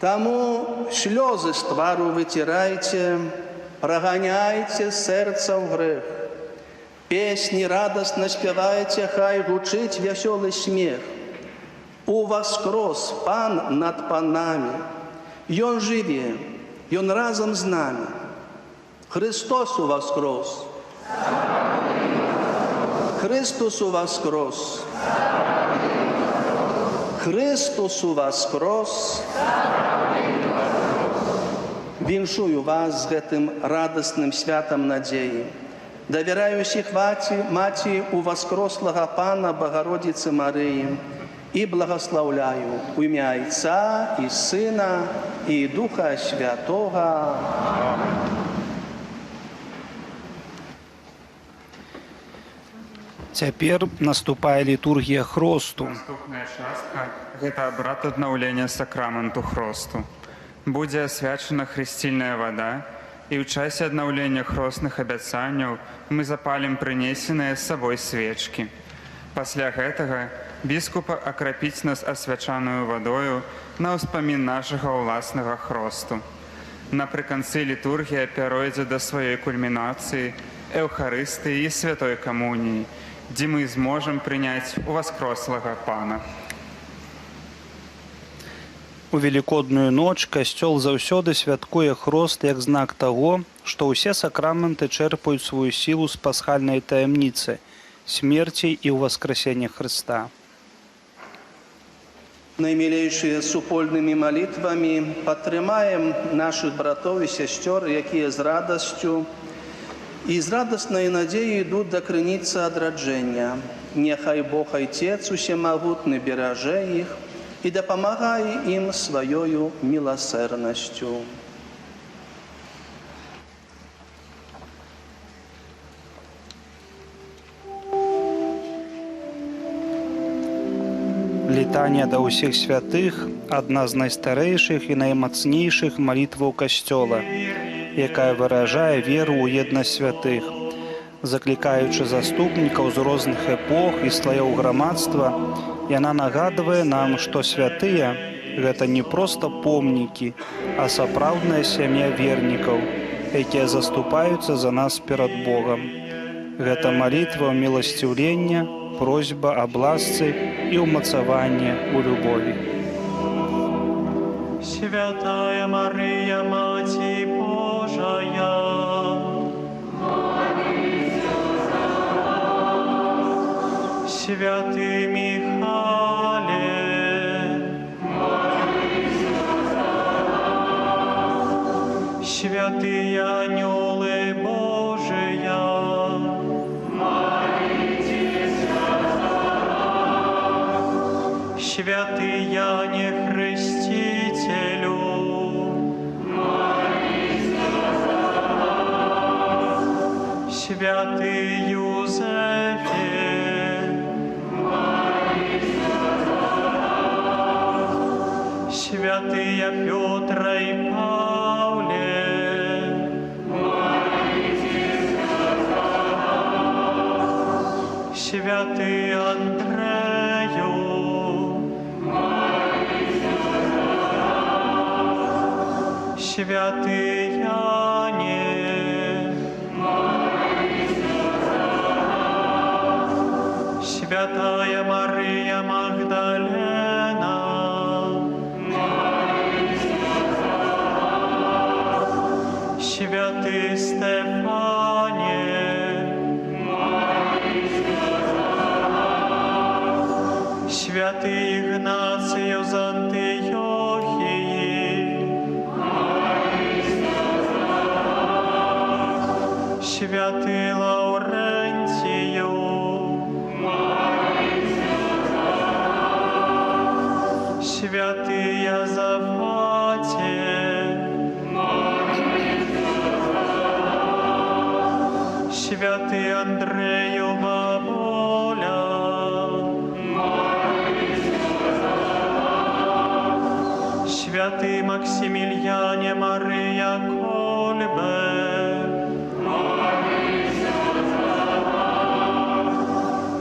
Таму слёзы з твару выцірайце, праганяйце сэрца ў грэх. Песні радасна спявайце, хай гучыць вясёлы смех. Уваскрос Пан над панамі. Ён жыве, Ён разам з намі. Хрыстос уваскрос! Хрыстос уваскрос! Хрыстос уваскрос! Віншую вас з гэтым радасным святам надзеі. Давяраю усіх маці уваскрослага Пана Багародзіцы Марыі і благаслаўляю ў імя Айца і Сына і Духа Святога. Цяпер наступае літургія хросту. Наступная частка гэта абрад аднаўлення сакраменту хросту. Будзе асвячана хрысцільная вада, і ў часе аднаўлення хросных абяцанняў мы запалім прынесеныя з сабой свечкі. Пасля гэтага біскуп акрапіць нас асвячаную вадою на ўспамін нашага ўласнага хросту. Напрыканцы літургія пяройдзе да сваёй кульмінацыі Эўхарыстыі і святой камуніі, дзе мы зможам прыняць уваскрослага Пана. У велікодную ноч касцёл заўсёды святкуе хрост як знак таго, што ўсе сакраменты чэрпаюць сваю сілу з пасхальнай таямніцы, смерці і ўваскрасення Хрыста. Наймілейшыя, супольнымі малітвамі падтрымаем нашых братоў і сясцёр, якія з радасцю і з радаснай надзеяй ідуць да крыніцы адраджэння. Няхай Бог Айцец усемагутны беражэ іх і дапамагае ім сваёю міласэрнасцю. Літанія да ўсіх святых адна з найстарэйшых і наймацнейшых малітваў касцёла, якая выражае веру ў еднасць святых. Заклікаючы заступнікаў з розных эпох і слаёў грамадства, яна нагадвае нам, што святыя гэта не проста помнікі, а сапраўдная сям'я вернікаў, якія заступаюцца за нас перад Богам. Гэта малітва міласціўлення, просьба аб ласцы і ўмацаванне ў любові. Святая Мария, Мать Божая, святый Михале, святые анёлы Божия, святый Яне Хрестителю, святый Юзефе, святые Петра и Павле, святый Андрею, святый Яне, святая Мария Магдалена, святый Стефане, святый Игнацию з Антиохии, святый Лаурентию, святый Иозафате, святый Андрею Баболя, святый Максимилиане Мария Кольбе,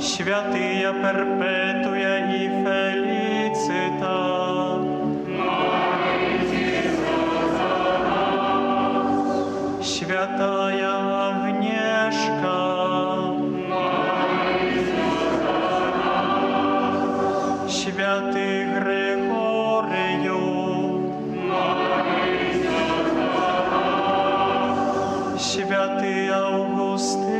святые Перпетуя и Фелицита, святая Агнешка, святый Григорию, святый Августине,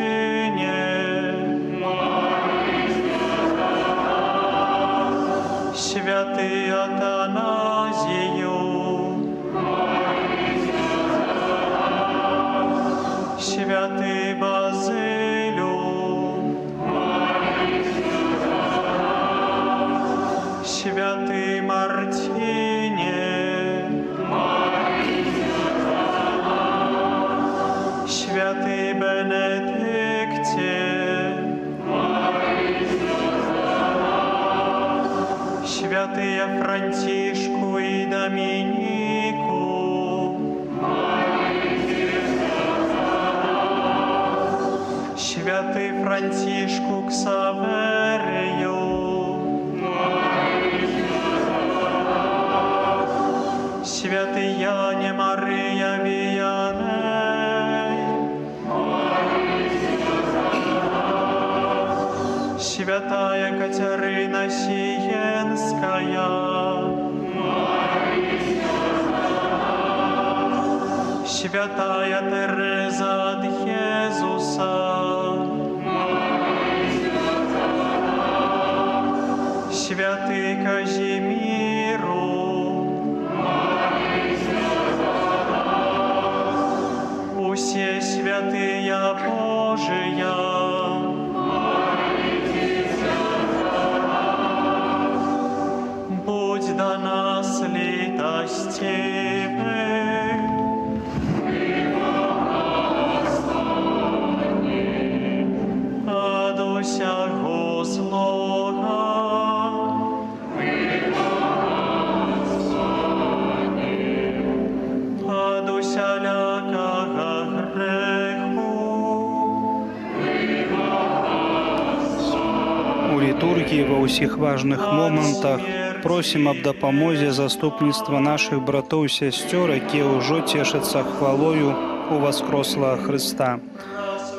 святый Атаназию, святый Базилю, святый Мартине, святый Бенедикте, святые Франтишку и Доминику, святый Франтишку Ксаверию, святый Яне Мария Святая Кацярына Сіенская, Святая Тэрэза ад Езуса, Святы Казіміру, усе святыя Божыя, будзь да нас літасцівы. Ад усяго злога ад усялякага грэху. У літургіі ва ўсіх важных момантах просім аб дапамозе заступніцтва нашых братоў і сясцёр, якія ўжо цешацца хвалою уваскрослага Хрыста.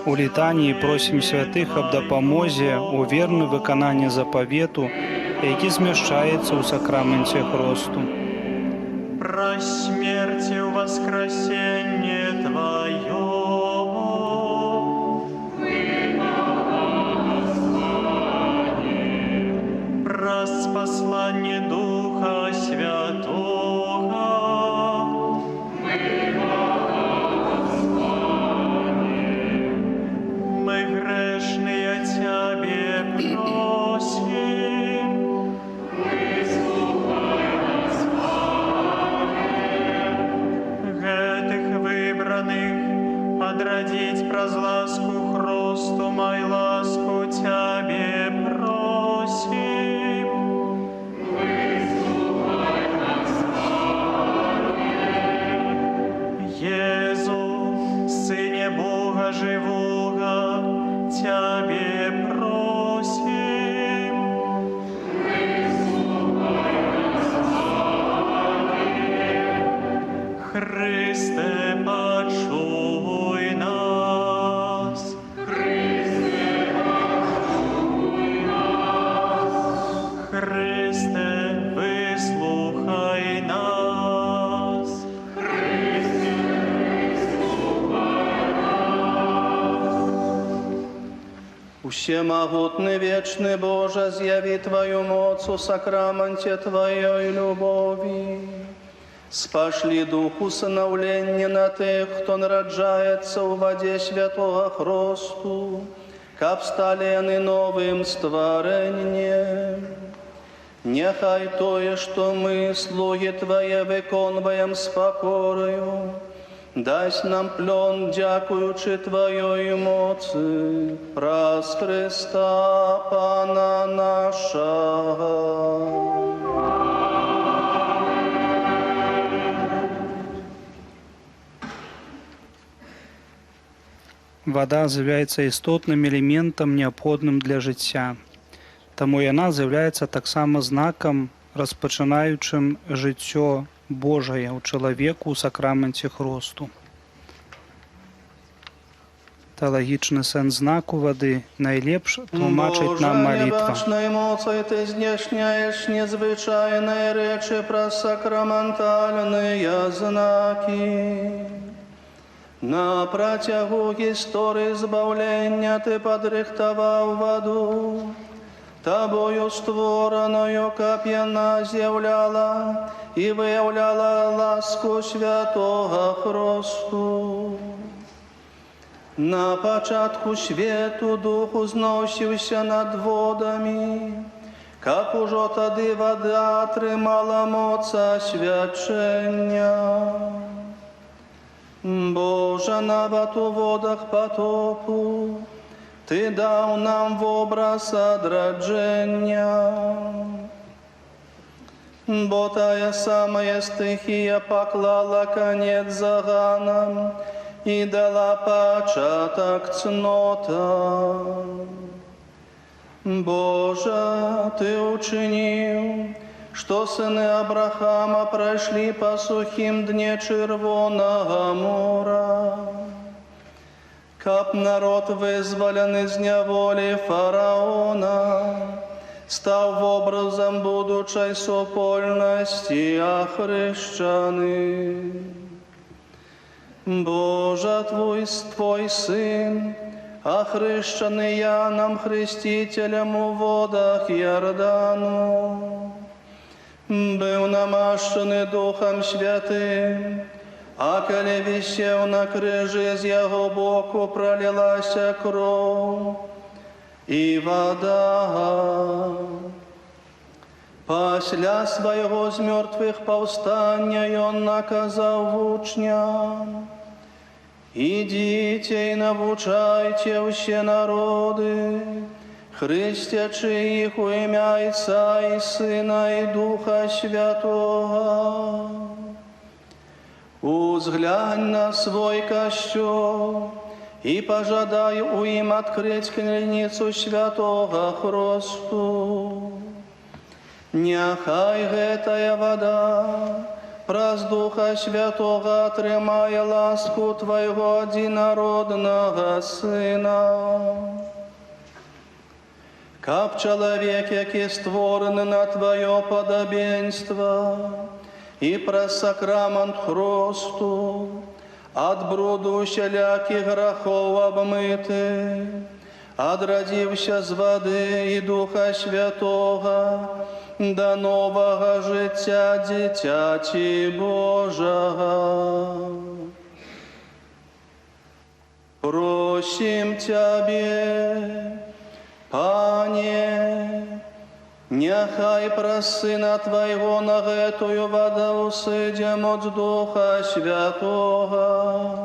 У літаніі просім святых аб дапамозе ў верным выкананні запавету, які змяшчаецца ў сакраменце хросту. Праз смерць і ўваскрасенне Тваё, праз пасланне Духа Святога, мы грэшныя Цябе просім, гэтых выбраных адрадзіць праз ласку хросту, май ласку Цябе просім. Езу, Сыне Бога жывога, Цябе просім. Хрысце, пачуй нас. Хрысце, выслухай нас. Усемагутны вечны Божа, з'яві Тваю моц у сакраменце Тваёй любові. Спашлі дух усынаўлення на тых, хто нараджаецца ў вадзе святога хросту, каб сталі яны новым стварэннем. Няхай тое, што мы, слугі Твае, выконваем з пакораю, дасць нам плён, дзякуючы Тваёй моцы, праз Хрыста Пана нашага. Вада з'яўляецца істотным элементам, неабходным для жыцця. Таму яна з'яўляецца таксама знакам, распачынаючым жыццё Божае ў чалавеку ў сакраменце хросту. Тэалагічны сэнс знаку вады найлепш тлумачыць нам Божа, малітва. нябачнай моцай Ты знешняеш незвычайныя рэчы праз сакраментальныя знакі. На працягу гісторыі збаўлення Ты падрыхтаваў ваду, Табою створаную, каб яна з'яўляла і выяўляла ласку святога хросту. На пачатку свету дух узносіўся над водамі, каб ужо тады вада атрымала моц асвячэння. Божа, нават у водах патопу Ты даў нам вобраз адраджэння. Бо тая самая стыхія паклала канец заганам і дала пачатак цнотам. Божа, Ты учыніў, што сыны Абрахама прайшлі па сухім дне Чырвонага мора. Каб народ, вызвалены з няволі фараона, стаў вобразам будучай супольнасці ахрышчаны. Божа, Твой Сын, охрещеный Яном Хрестителем у водах Иордану, был намащены Духом Святым, а коли висел на крыже, з его боку пролилася кровь и вода. Пасля свайго з мёртвых паўстання ён наказаў вучням: «Ідзіце і навучайце ўсе народы, хрысцячы іх у імя Айца і Сына і Духа Святога. Узглянь на свой касцёл і пажадай у ім адкрыць крыніцу святога хросту. Няхай гэтая вада праз Духа Святога атрымае ласку Твайго адзінароднага Сына. Каб чалавек, які створаны на Тваё падабенства, і праз сакрамант хросту ад бруду усялякіх грахоў абмыты, адрадзіўся з вады і Духа Святога да новага жыцця дзіцяці Божага. Просім Цябе, Пане, няхай праз Сына Твайго на гэтую ваду сыдзе моц Духа Святога,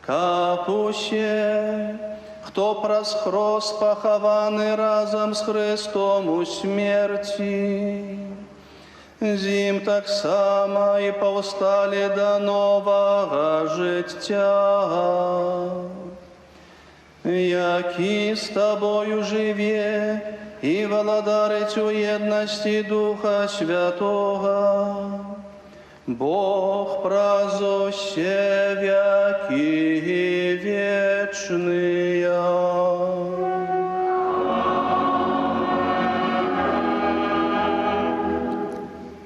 каб усе, хто праз хрост пахаваны разам з Хрыстом у смерці, з ім таксама і паўсталі да новага жыцця, які з Табою жыве і валадарыць у еднасці Духа Святога, Бог праз усе вякі вечныя».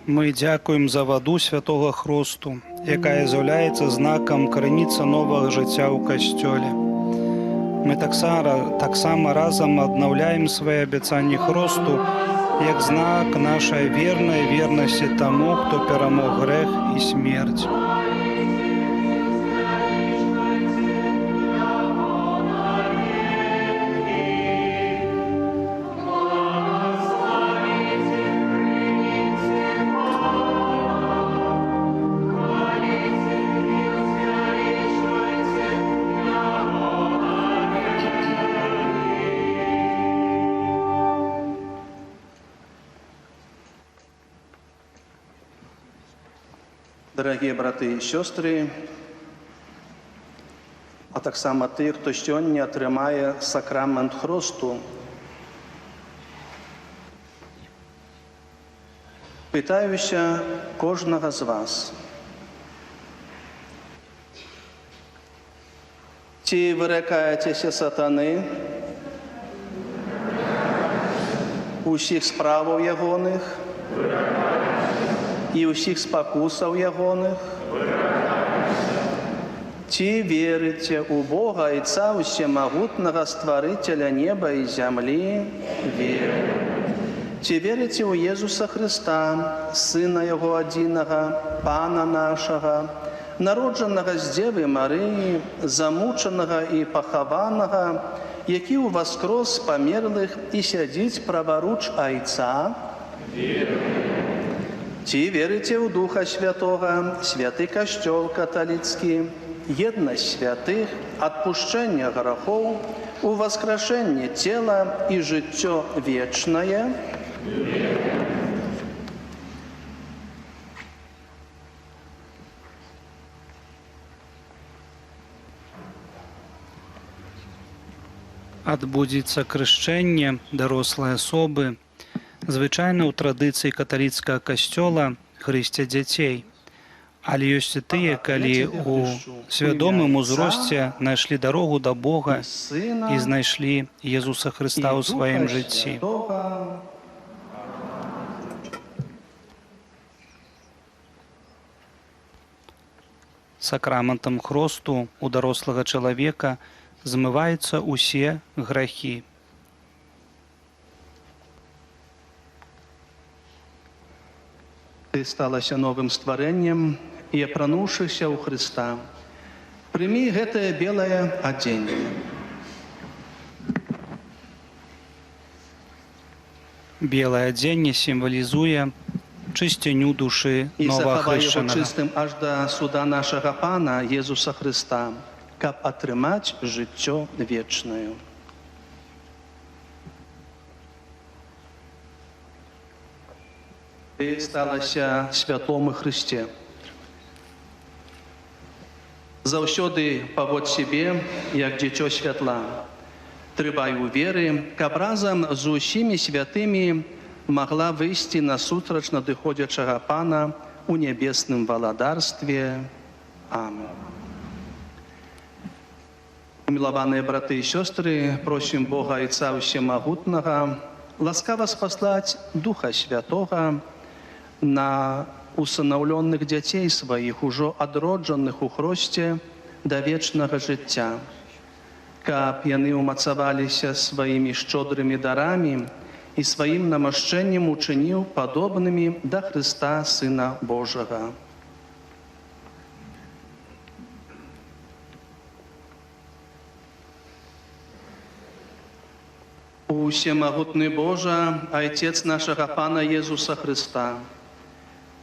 Мы дзякуем за ваду святога хросту, якая з'яўляецца знакам крыніцы новага жыцця ў касцёле. Мы таксама разам аднаўляем свае абяцанні хросту як знак нашай вернай вернасці таму, хто перамог грэх і смерць. Дарагія браты і сёстры, а таксама тыя, хто сёння атрымае сакрамент хросту, пытаюся кожнага з вас, ці выракаецеся сатаны, усіх справаў ягоных і ўсіх спакусаў ягоных? Ці верыце ў Бога Айца Усемагутнага, Стварыцеля неба і зямлі? Веру. Ці верыце ў Езуса Хрыста, Сына Яго адзінага, Пана нашага, народжанага з Дзевы Марыі, замучанага і пахаванага, які ўваскрос з памерлых і сядзіць праваруч Айца? Веру. Ці верыце ў Духа Святога, святы Касцёл каталіцкі, еднасць святых, адпушчэнне грахоў, уваскрашэнне цела і жыццё вечнае? Адбудзецца крышчэнне дарослай асобы. Звычайна ў традыцыі каталіцкага касцёла хрысцяць дзяцей. Але ёсць і тыя, калі у свядомым узросце знайшлі дарогу да Бога і знайшлі Езуса Хрыста ў сваім жыцці. Сакрамантам хросту у дарослага чалавека змываюцца ўсе грахі. Ты сталася новым стварэннем і, апрануўшыся ў Хрыста, прымі гэтае белае адзенне. Белае адзенне сімвалізуе чысціню душы І захавай яго новаахрышчанага. чыстым аж да суда нашага Пана Езуса Хрыста, каб атрымаць жыццё вечнае. Ты сталася святлом у Хрысце. Заўсёды паводзь сябе, як дзіцё святла. Трывай у веры, каб разам з усімі святымі магла выйсці насустрач надыходзячага Пана у нябесным валадарстве. Амен. Умілаваныя браты і сёстры, просім Бога Айца Усемагутнага ласкава спаслаць Духа Святога на усынаўлённых дзяцей сваіх, ужо адроджаных у хросце да вечнага жыцця, каб яны ўмацаваліся сваімі шчодрымі дарамі і сваім намашчэннем учыніў падобнымі да Хрыста, Сына Божага. Усемагутны Божа, Айцец нашага Пана Езуса Хрыста,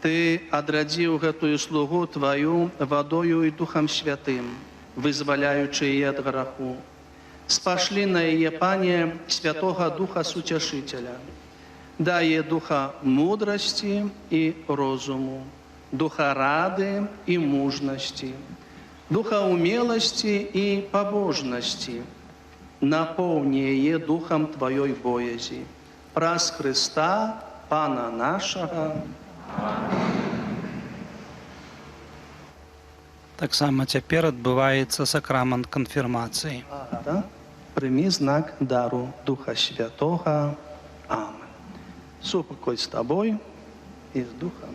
Ты адрадзіў гэтую слугу Тваю вадою і Духам Святым, вызваляючы яе ад граху. Спашлі на яе, Пане, Святога Духа Суцяшыцеля. Дай яе духа мудрасці і розуму, духа рады і мужнасці, духа умеласці і пабожнасці. Напоўні яе духам Тваёй боязі. Праз Хрыста, Пана нашага. Таксама цяпер адбываецца сакрамант канфірмацыі. Прымі знак дару Духа Святога. Амен. Супакой з табой і з духам.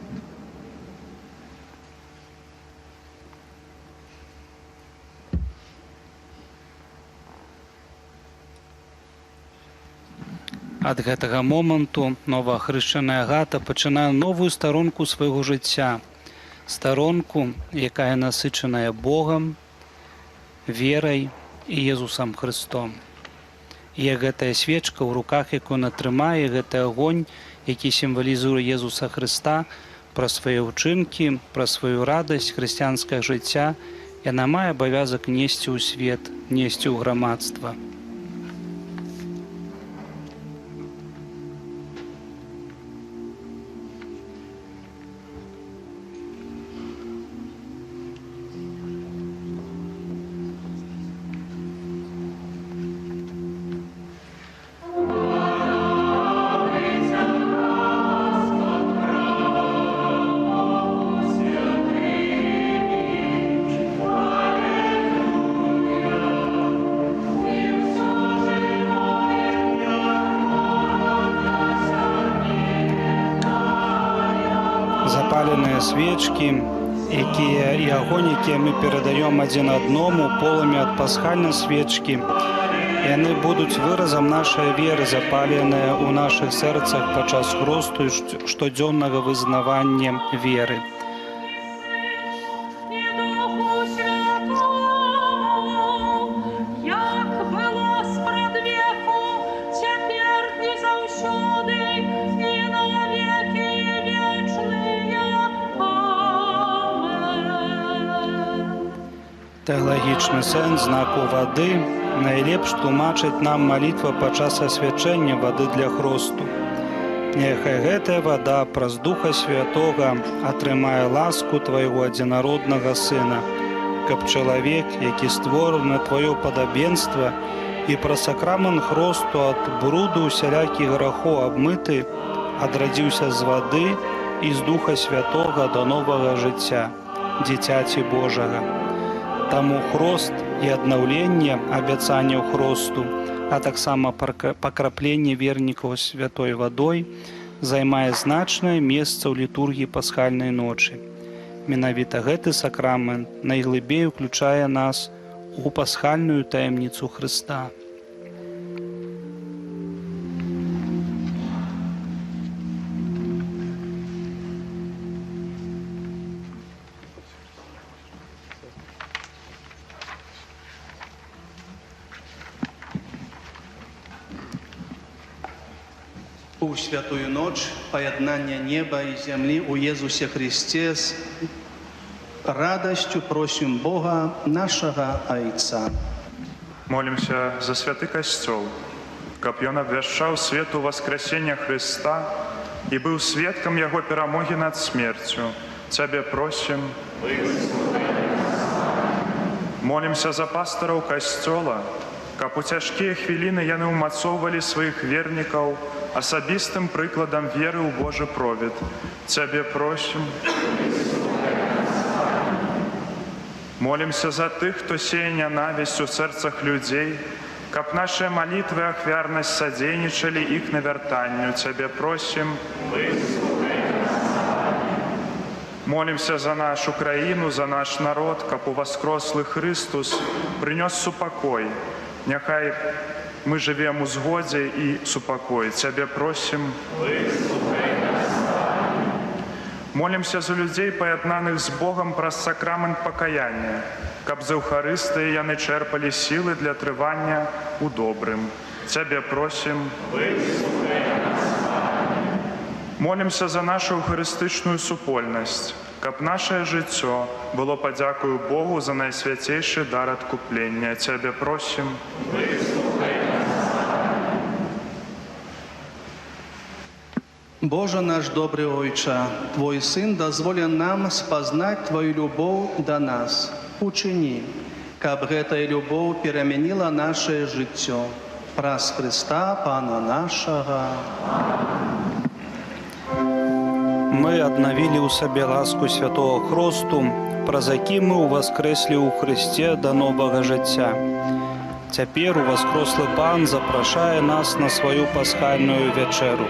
Ад гэтага моманту новаахрышчаная Агата пачынае новую старонку свайго жыцця. Старонку, якая насычаная Богам, верай і Езусам Хрыстом. І як гэтая свечка ў руках, якую яна трымае, гэты агонь, які сімвалізуе Езуса Хрыста, праз свае ўчынкі, праз сваю радасць хрысціянскага жыцця, яна мае абавязак несці ў свет, несці ў грамадства. Запаленыя свечкі, якія і агонь, якія мы перадаём адзін адному, полымя ад пасхальнай свечкі, яны будуць выразам нашай веры, запаленыя ў нашых сэрцах падчас хросту і штодзённага вызнавання веры. Тэалагічны сэнс знаку вады найлепш тлумачыць нам малітва падчас асвячэння вады для хросту. Няхай гэтая вада праз Духа Святога атрымае ласку Твайго адзінароднага Сына, каб чалавек, які створаны на Тваё падабенства і праз сакрамент хросту ад бруду усялякіх грахоў абмыты, адрадзіўся з вады і з Духа Святога да новага жыцця. дзіцяці Божага. Таму хрост і аднаўленне абяцанняў хросту, а таксама пакрапленне вернікаў святой вадой займае значнае месца ў літургіі пасхальнай ночы. Менавіта гэты сакрамент найглыбей уключае нас у пасхальную таямніцу Хрыста. У святую ноч паяднання неба і зямлі ў Езусе Хрысце з радасцю просім Бога, нашага Айца. Молімся за святы Касцёл, каб ён абвяшчаў свету уваскрасенне Хрыста і быў сведкам яго перамогі над смерцю. Цябе просім. Молімся за пастараў Касцёла, каб у цяжкія хвіліны яны ўмацоўвалі сваіх вернікаў асабістым прыкладам веры ў Божы провід. Цябе просім. Молімся за тых, хто сее нянавісць у сэрцах людзей, каб нашыя малітвы і ахвярнасць садзейнічалі іх навяртанню. Цябе просім. Молімся за нашу краіну, за наш народ, каб уваскрослы Хрыстус прынёс супакой. Няхай мы жывем у згодзе і супакоі. Цябе просім. Молімся за людзей, паяднаных з Богам праз сакрамент пакаяння, каб з Эўхарыстыі яны чэрпалі сілы для трывання ў добрым. Цябе просім. Молімся за нашу эўхарыстычную супольнасць, каб нашае жыццё было падзякаю Богу за найсвяцейшы дар адкуплення. Цябе просім. Божа наш добры Ойча, Твой Сын дазволіў нам спазнаць Тваю любоў да нас. Учыні, каб гэтая любоў перамяніла нашае жыццё. Праз Хрыста, Пана нашага. Мы аднавілі ў сабе ласку святого хросту, праз які мы ўваскрэслі ў Хрысце да новага жыцця. Цяпер уваскрослы Пан запрашае нас на сваю пасхальную вячэру.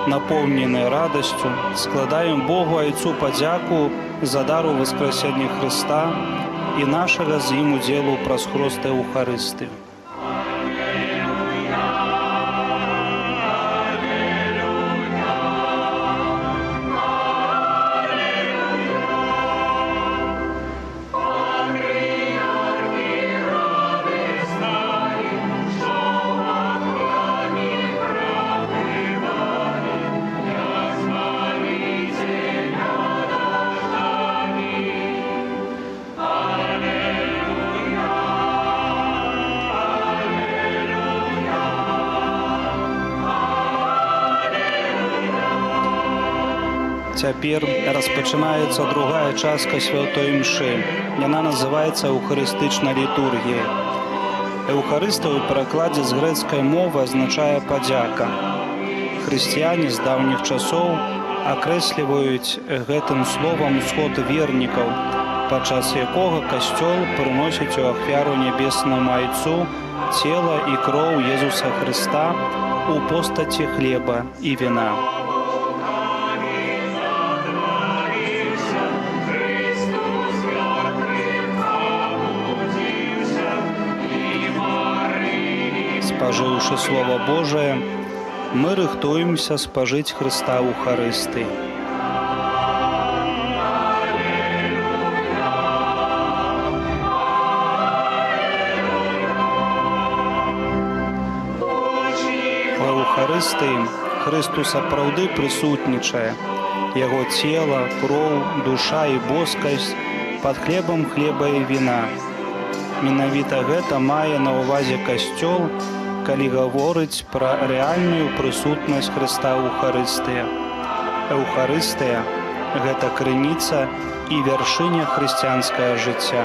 Напоўненыя радасцю, складаем Богу Айцу падзяку за дар уваскрасення Хрыста і нашага з ім удзелу праз хрост Эўхарыстыі. Цяпер распачынаецца другая частка святой імшы. Яна называецца эўхарыстычная літургія. Эўхарыста ў перакладзе з грэцкай мовы азначае падзяка. Хрысціяне з даўніх часоў акрэсліваюць гэтым словам сход вернікаў, падчас якога касцёл прыносіць у ахвяру нябеснаму Айцу цела і кроў Езуса Хрыста ў постаці хлеба і віна. Спажыўшы Слова Божае, мы рыхтуемся спажыць Хрыста Эўхарыстыі. Ва Эўхарыстыі Хрыстус сапраўды прысутнічае. Яго цела, кроў, душа і боскасць пад хлебам хлеба і віна. Менавіта гэта мае на ўвазе Касцёл, калі гаворыць пра рэальную прысутнасць Хрыста Эўхарыстыя. Эўхарыстыя – гэта крыніца і вяршыня хрысціянскага жыцця.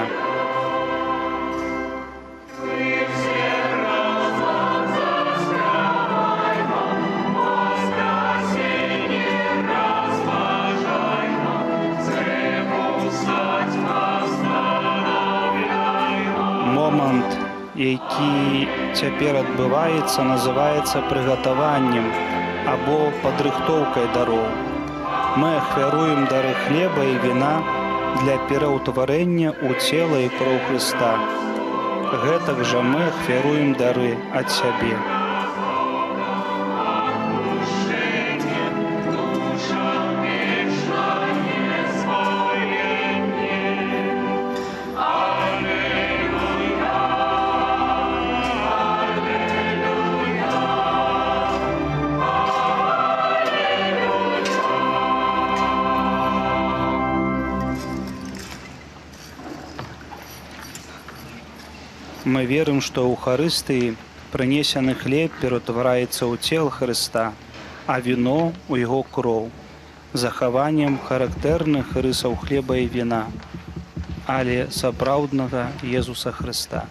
Момант, які цяпер адбываецца, называецца прыгатаваннем або падрыхтоўкай дароў. Мы ахвяруем дары хлеба і віна для пераўтварэння ў цела і кроў Хрыста. Гэтак жа мы ахвяруем дары ад сябе. Мы верым, што ў Эўхарыстыі прынесены хлеб ператвараецца ў цела Хрыста, а віно ў яго кроў, з захаваннем характэрных рысаў хлеба і віна, але сапраўднага Езуса Хрыста.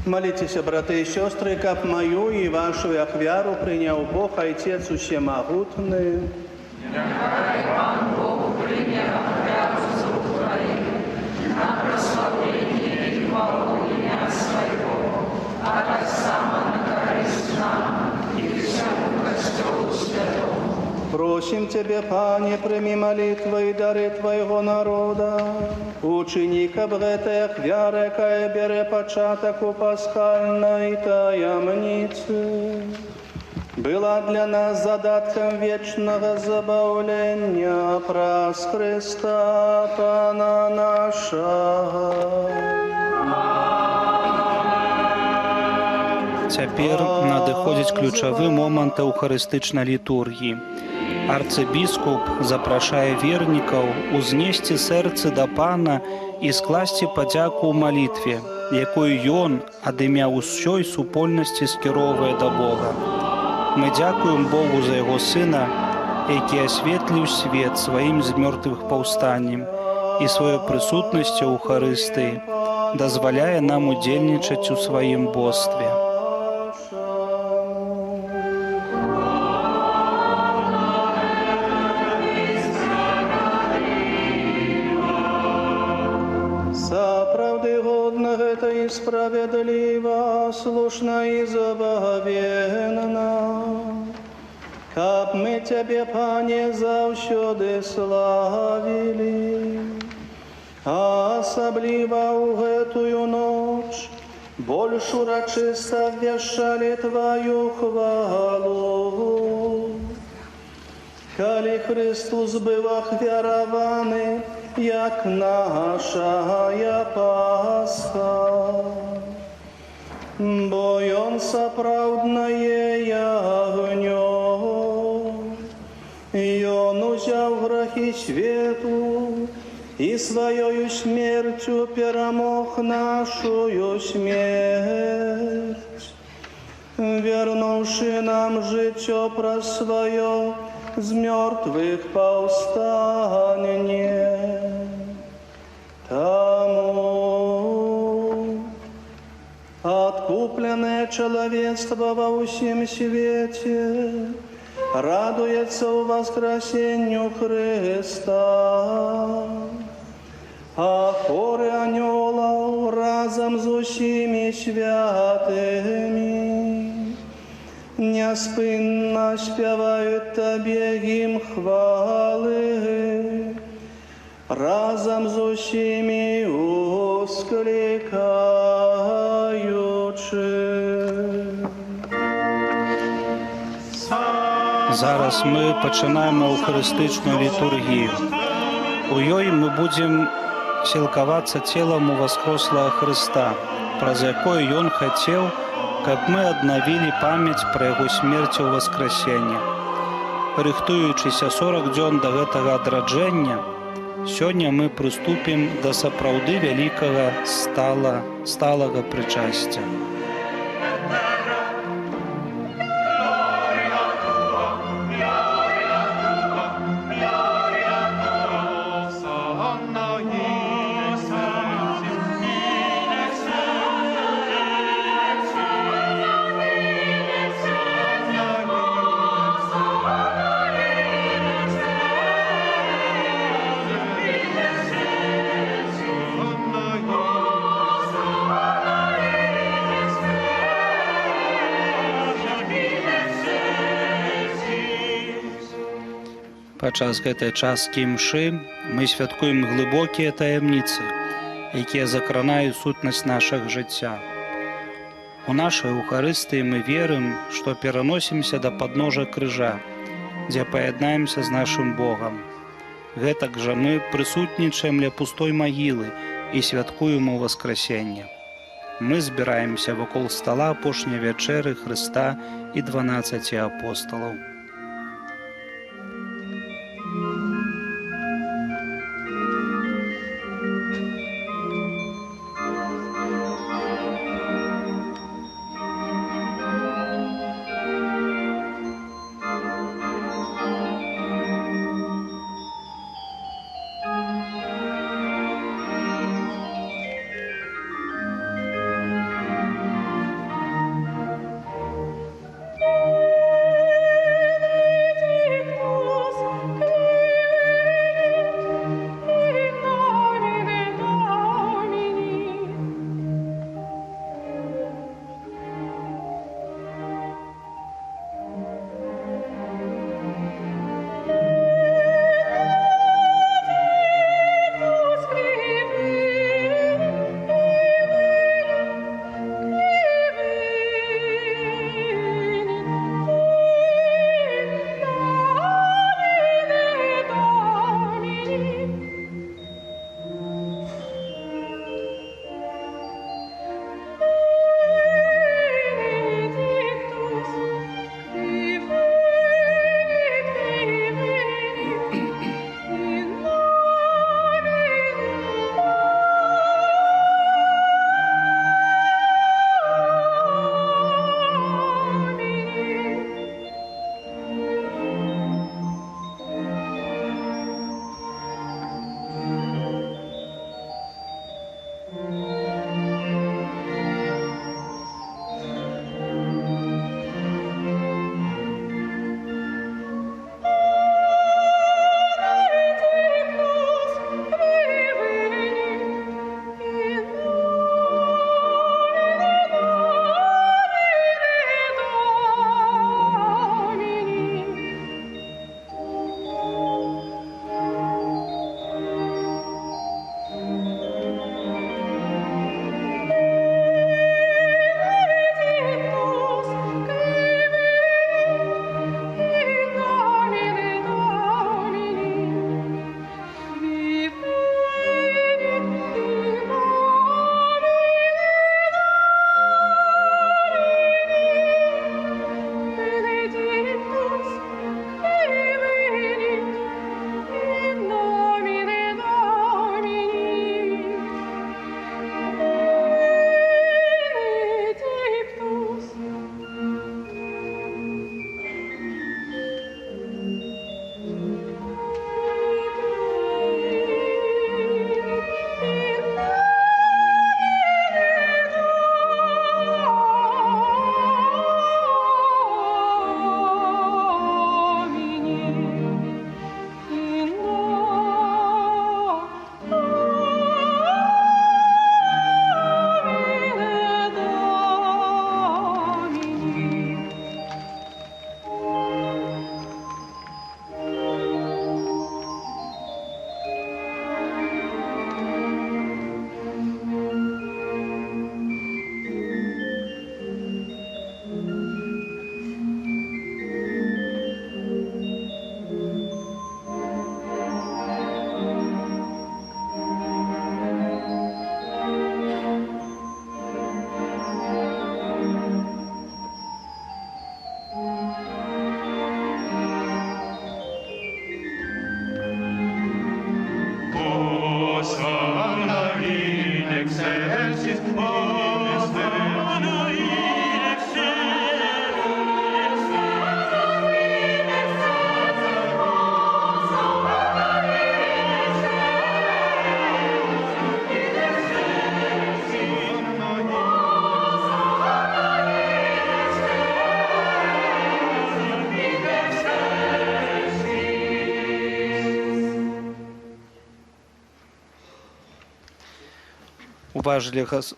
Маліцеся, браты і сёстры, каб маю і вашу ахвяру прыняў Бог, Айцец усемагутны. Няхай Пан Бог прыме ахвяру з рук тваіх на праслаўленне і хвалу імя Свайго, а таксама на карысць нам і ўсяму Касцёлу святому. Просім Цябе, Пане, прымі малітвы і дары Твайго народа. Учыні, каб гэтая ахвяра, якая бярэ пачатак у пасхальнай таямніцы, была для нас задаткам вечнага забаўлення праз Хрыста, Пана нашага. Цяпер надыходзіць ключавы момант эўхарыстычнай літургіі. Арцыбіскуп запрашае вернікаў узнесці сэрцы да Пана і скласці падзяку ў малітве, якую ён ад імя ўсёй супольнасці скіроўвае да Бога. Мы дзякуем Богу за яго Сына, які асветліў свет сваім з мёртвых паўстаннем і сваёй прысутнасцю ў Эўхарыстыі дазваляе нам удзельнічаць у сваім бостве. Сапраўды годна гэта і справядліва, слушна і забавенна, каб мы Цябе, Пане, заўсёды славілі, а асабліва ў гэтую ноч больш урачыста абвяшчалі Тваю хвалу. Калі Хрыстус быў ахвяраваны, як нашая Пасха, бо Ён сапраўднае ягнё. Ён узяў грахі свету і сваёю смерцю перамог нашую смерць, вярнуўшы нам жыццё праз сваё з мёртвых паўстанне. Таму адкупленае чалавецтва ва ўсім свеце радуецца ў уваскрасенню Хрыста, а хоры анёлаў разам з усімі святымі няспынна спяваюць Табе гімн хвалы, разам з усімі усклікаючы. Зараз мы пачынаем эўхарыстычную літургію. У ёй мы будзем сілкавацца целам уваскрослага Хрыста, праз якое ён хацеў, каб мы аднавілі памяць пра яго смерць і ўваскрасенне. Рыхтуючыся 40 дзён да гэтага адраджэння, сёння мы прыступім да сапраўды вялікага сталага прычасця. Падчас гэтай часткі імшы мы святкуем глыбокія таямніцы, якія закранаюць сутнасць нашага жыцця. У нашай Эўхарыстыі мы верым, што пераносімся да падножжа крыжа, дзе паяднаемся з нашым Богам. Гэтак жа мы прысутнічаем ля пустой магілы і святкуем Уваскрасенне. Мы збіраемся вакол стала апошняй вячэры Хрыста і 12 апосталаў.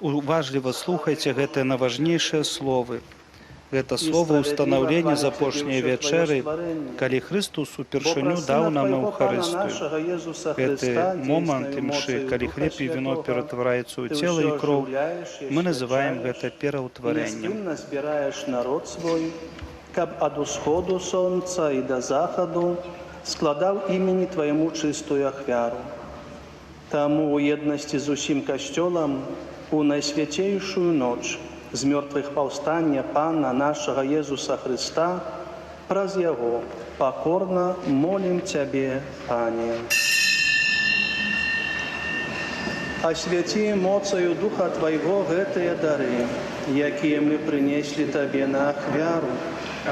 Уважліва слухайце гэтыя найважнейшыя словы. Гэта І слова справядліва ўстанаўлення з хвалім Цябе апошняй ўсё Тваё вячэры, стварэнне. калі Хрыстус Бо упершыню праз даў Сына нам Твайго, Пана Эўхарыстыю. нашага Езуса Гэты Хрыста, момант дзейснаю імшы, моцаю калі Духа хлеб і віно Святога, ператвараюцца ў Ты цела ўсё і кроў, ажыўляеш і мы называем асвячаеш, гэта і пераўтварэннем. няспынна збіраеш народ свой, каб ад усходу сонца і да захаду складаў імені Твайму чыстую ахвяру. Таму ў еднасці з усім Касцёлам у найсвяцейшую ноч з мёртвых паўстання Пана нашага Езуса Хрыста, праз Яго пакорна молім Цябе, Пане. Асвяці моцаю Духа Твайго гэтыя дары, якія мы прынеслі Табе на ахвяру,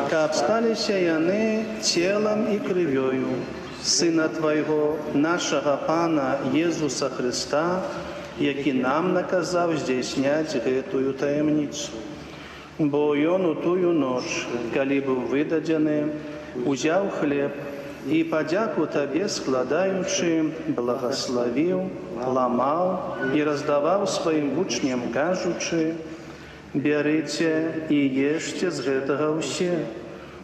каб сталіся яны целам і крывёю Сына Твайго, нашага Пана Езуса Хрыста, які нам наказаў здзяйсняць гэтую таямніцу. Бо ён у тую ноч, калі быў выдадзены, узяў хлеб і, падзяку Табе складаючы, благаславіў, ламаў і раздаваў сваім вучням, кажучы: «Бярыце і ешце з гэтага ўсе,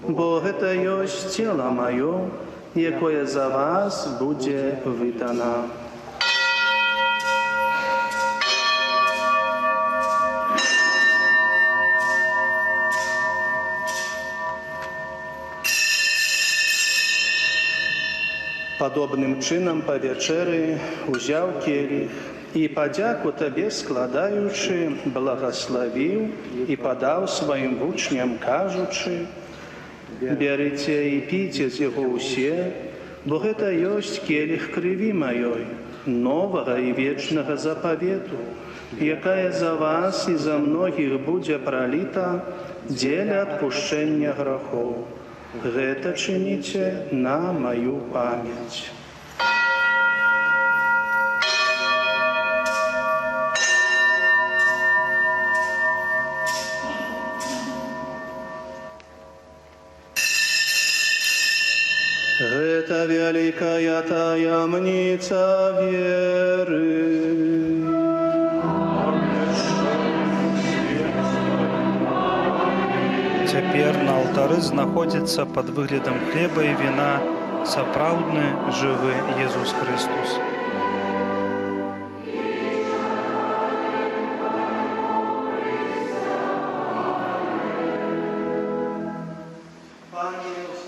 бо гэта ёсць цела маё, якое за вас будзе выдана». Падобным чынам па вячэры узяў келіх і, падзяку Табе складаючы, благаславіў і падаў сваім вучням, кажучы: «Бярыце і піце з яго ўсе, бо гэта ёсць келіх крыві маёй, новага і вечнага запавету, якая за вас і за многіх будзе праліта дзеля адпушчэння грахоў. Гэта чыніце на маю памяць». Гэта вялікая таямніца веры. Цяпер на алтары знаходзіцца пад выглядам хлеба і віна сапраўдны жывы Езус Хрыстус.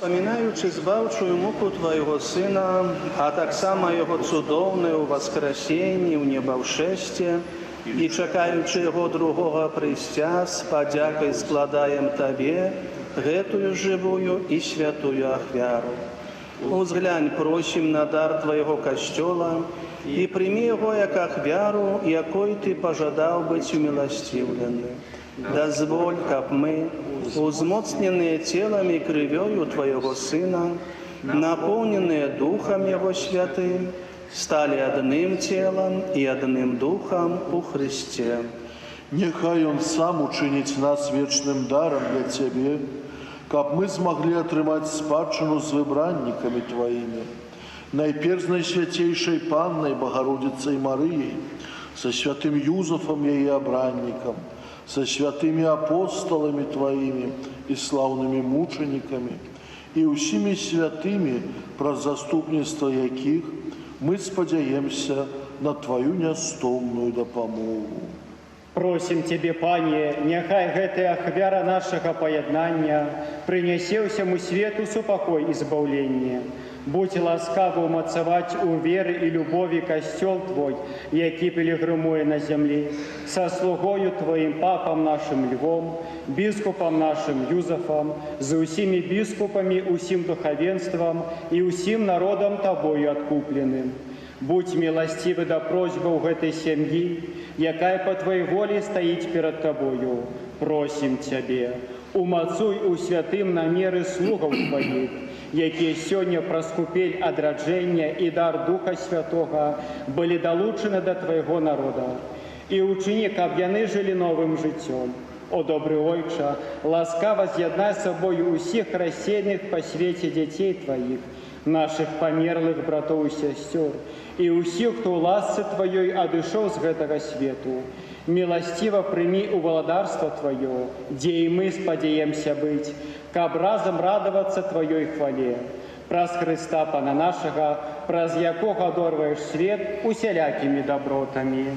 Успамінаючы збаўчую муку Твайго Сына, а таксама Яго цудоўнае ўваскрасенне ў небаўшэсце, і чакаючы Яго другога прыйсця, з падзякай складаем Табе гэтую жывую і святую ахвяру. Узглянь, просім, на дар Твайго Касцёла і прымі яго як ахвяру, якой Ты пажадаў быць уміласціўлены. Дазволь, каб мы, узмоцненыя целам і крывёю Твайго Сына, напоўненыя Духам Яго Святым, сталі адным целам і адным духам у Хрысце. Няхай Ён сам учыніць нас вечным дарам для Цябе, каб мы змаглі атрымаць спадчыну з выбраннікамі Тваімі, найперш з Найсвяцейшай Паннай Багародзіцай Марыяй, са святым Юзафам яе абраннікам, са святымі апосталамі Тваімі і слаўнымі мучанікамі, і ўсімі святымі, праз заступніцтва якіх мы спадзяемся на Тваю нястомную дапамогу. Просім Цябе, Пане, няхай гэтая ахвяра нашага паяднання прынясе ўсяму свету супакой і збаўленне. Будзь ласкавы ўмацаваць у веры і любові Касцёл Твой, які пілігрымуе на зямлі, са слугою Тваім папам нашым Львом, біскупам нашым Юзафам, з усімі біскупамі, усім духавенствам і ўсім народам Табою адкупленым. Будзь міласцівы да просьбаў гэтай сям'і, якая па Тваёй волі стаіць перад Табою. Просім Цябе, умацуй у святым намеры слугаў Тваіх, якія сёння праз купель адраджэння і дар Духа Святога былі далучаны да Твайго народа. І ўчыні, каб яны жылі новым жыццём. О, добры Ойча, ласкава з'яднай з сабою ўсіх рассеяных па свеце дзяцей Тваіх, нашых памерлых братоў і сясцёр, і ўсіх, хто ў ласцы Тваёй адышоў з гэтага свету. Міласціва прымі ў валадарства Тваё, дзе і мы спадзяемся быць, каб разам радавацца Тваёй хвале. Праз Хрыста Пана нашага, праз якога адорваеш свет усялякімі добротамі.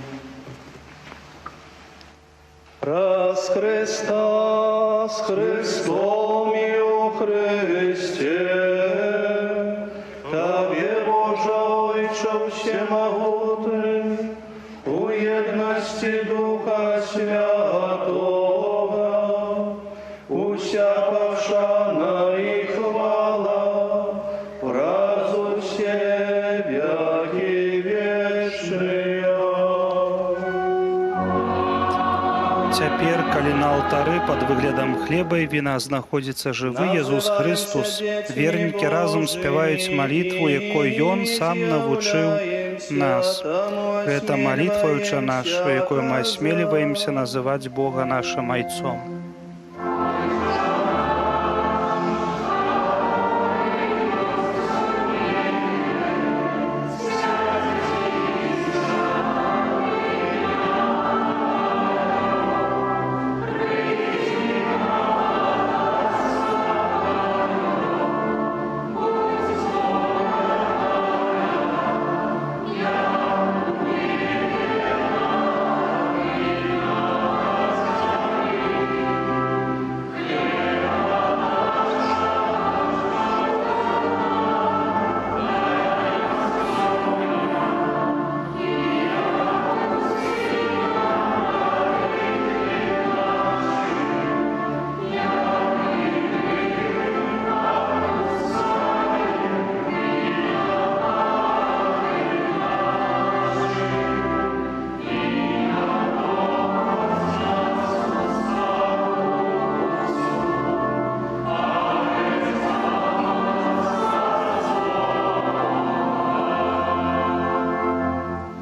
Праз Хрыста, з Хрыстом і ў Хрысце, Табе, Божа, Ойча ўсемагутны, у еднасці Духа Святога, уся пашана і хвала праз усе вякі вечныя. Цяпер, калі на алтары пад выглядам хлеба і віна знаходзіцца жывы Езус Хрыстус, вернікі разам спяваюць малітву, якой Ён сам навучыў нас. Гэта малітва «Ойча наш», у якой мы асмеліваемся называць Бога нашым Айцом.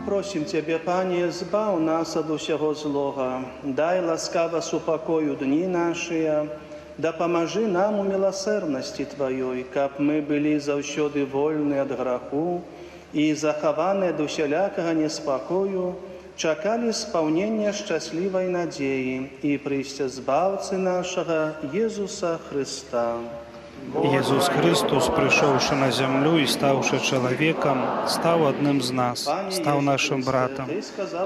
Просім Цябе, Пане, збаў нас ад усяго злога, дай ласкава супакою дні нашыя, дапамажы нам у міласэрнасці Тваёй, каб мы былі заўсёды вольны ад граху і, захаваныя ад усялякага неспакою, чакалі спаўнення шчаслівай надзеі і прыйсця Збаўцы нашага Езуса Хрыста. Езус Хрыстус, прыйшоўшы на зямлю і стаўшы чалавекам, стаў адным з нас, стаў нашым братам,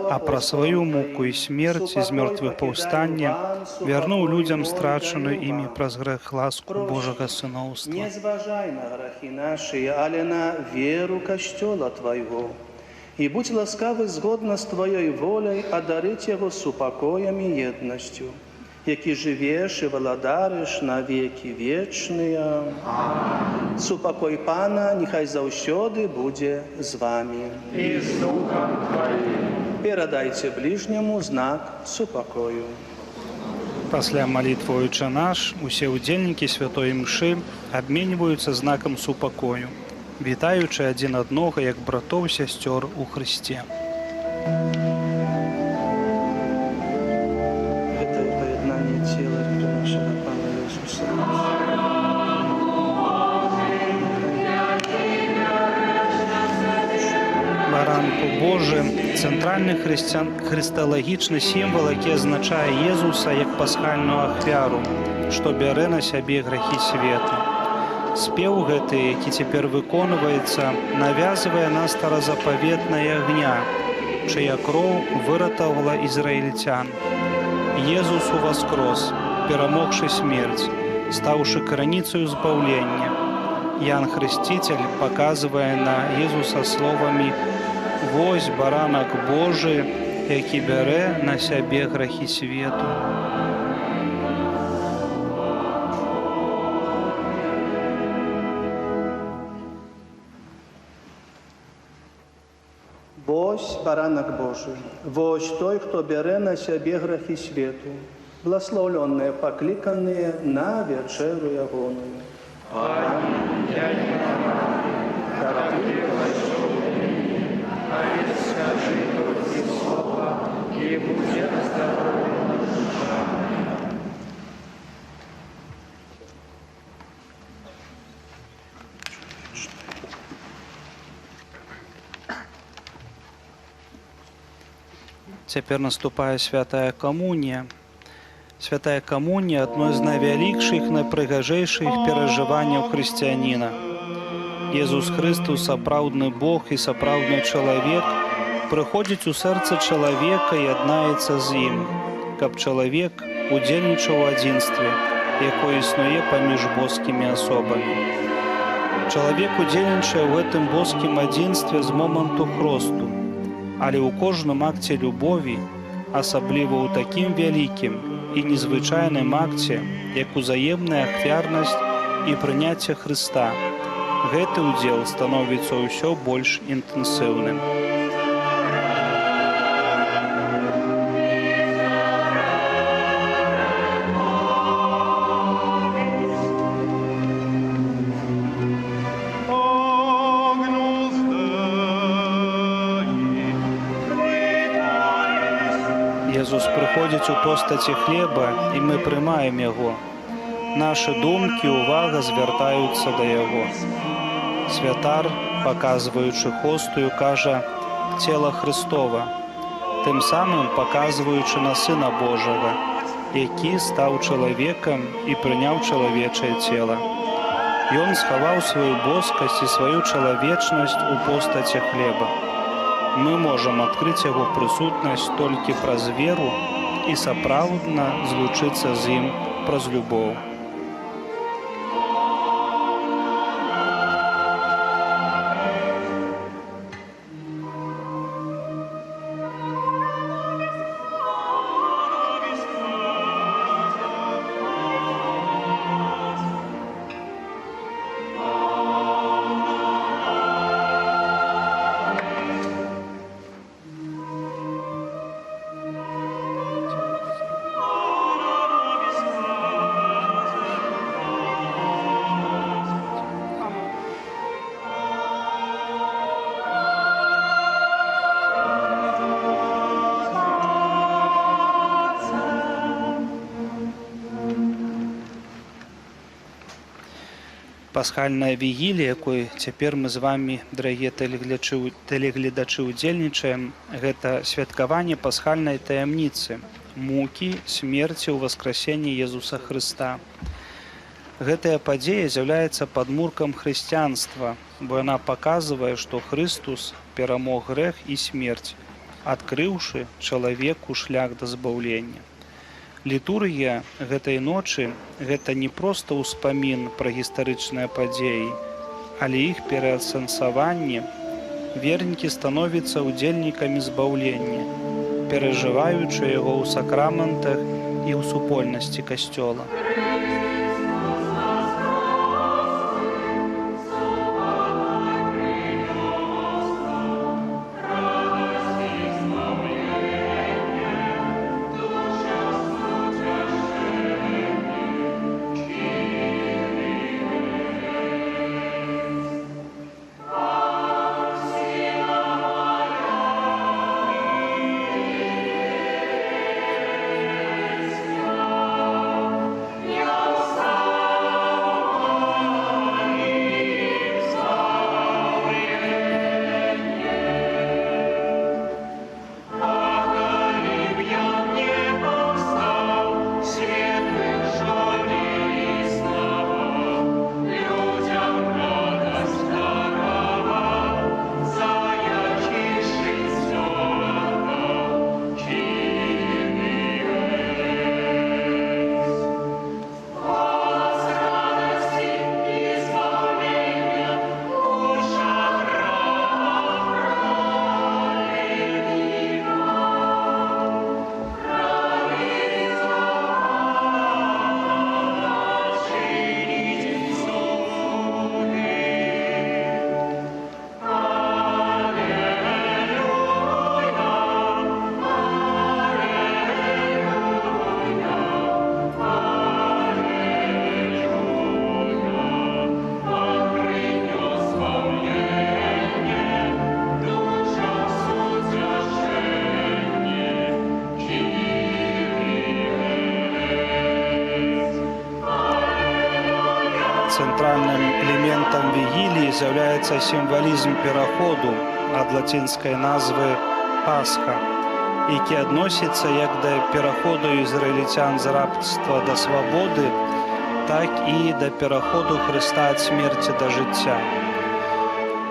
а праз сваю муку і смерць і з мёртвых паўстанне вярнуў людзям страчаную імі праз грэх ласку Божага сыноўства. Не зважай на грахі нашыя, але на веру Касцёла Твайго. І будзь ласкавы згодна з Тваёй воляй адарыць яго супакоем і еднасцю, які жывеш і валадарыш на векі вечныя. Супакой Пана няхай заўсёды будзе з вамі. І з духам Тваім. Перадайце бліжняму знак супакою. Пасля малітвы «Ойча наш» усе ўдзельнікі святой імшы абменьваюцца знакам супакою, вітаючы адзін аднога як братоў і сясцёр у Хрысце. Гэта паяднанне цела нашага Пана Езуса Хрыста. Баранку Божы – цэнтральны хрысталагічны сімвал, які азначае Езуса як пасхальную ахвяру, што бярэ на сябе грахі свету. Спеў гэты, які цяпер выконваецца, навязвае на старазапаветнае ягня, чыя кроў выратавала ізраільцян. Езус уваскрос, перамогшы смерць, стаўшы крыніцаю збаўлення. Ян Хрысціцель паказвае на Езуса словамі: «Вось баранак Божы, які бярэ на сябе грахі свету». Вось баранак Божы, вось той, хто бярэ на сябе грахі свету, благаслаўлёныя пакліканыя на вячэру ягоную. Пане, я не варты, каб ты ўвайшоў у мяне, але скажы толькі слова, і будзе аздароўлена душа мая. Цяпер наступае святая камунія. Святая камунія адно з найвялікшых, найпрыгажэйшых перажыванняў хрысціяніна. Езус Хрыстус, сапраўдны Бог і сапраўдны чалавек, прыходзіць у сэрца чалавека і яднаецца з ім, каб чалавек удзельнічаў у адзінстве, якое існуе паміж боскімі асобамі. Чалавек удзельнічае ў гэтым боскім адзінстве з моманту хросту, але ў кожным акце любові, асабліва ў такім вялікім і незвычайным акце, як узаемная ахвярнасць і прыняцце Хрыста, гэты ўдзел становіцца ўсё больш інтэнсіўным. Езус прыходзіць у постаці хлеба, і мы прымаем яго. Нашы думкі, увага звяртаюцца да яго. Святар, паказваючы хостую, кажа: «Цела Хрыстова», тым самым паказваючы на Сына Божага, які стаў чалавекам і прыняў чалавечае цела. Ён схаваў сваю боскасць і сваю чалавечнасць у постаці хлеба. Мы можам адкрыць яго прысутнасць толькі праз веру і сапраўдна злучыцца з ім праз любоў. Пасхальная вігілія, якой цяпер мы з вамі, дарагія тэлегледачы, удзельнічаем, гэта святкаванне пасхальнай таямніцы, мукі, смерці ў уваскрасенні Езуса Хрыста. Гэтая падзея з'яўляецца падмуркам хрысціянства, бо яна паказвае, што Хрыстус перамог грэх і смерць, адкрыўшы чалавеку шлях да збаўлення. Літургія гэтай ночы гэта не проста ўспамін пра гістарычныя падзеі, але іх пераасэнсаванне. Вернікі становяцца ўдзельнікамі збаўлення, перажываючы яго ў сакраментах і ў супольнасці касцёла. Цэнтральным элементам вігіліі з'яўляецца сімвалізм пераходу ад лацінскай назвы Пасха, які адносіцца як да пераходу ізраільцян з рабства да свабоды, так і да пераходу Хрыста ад смерці да жыцця.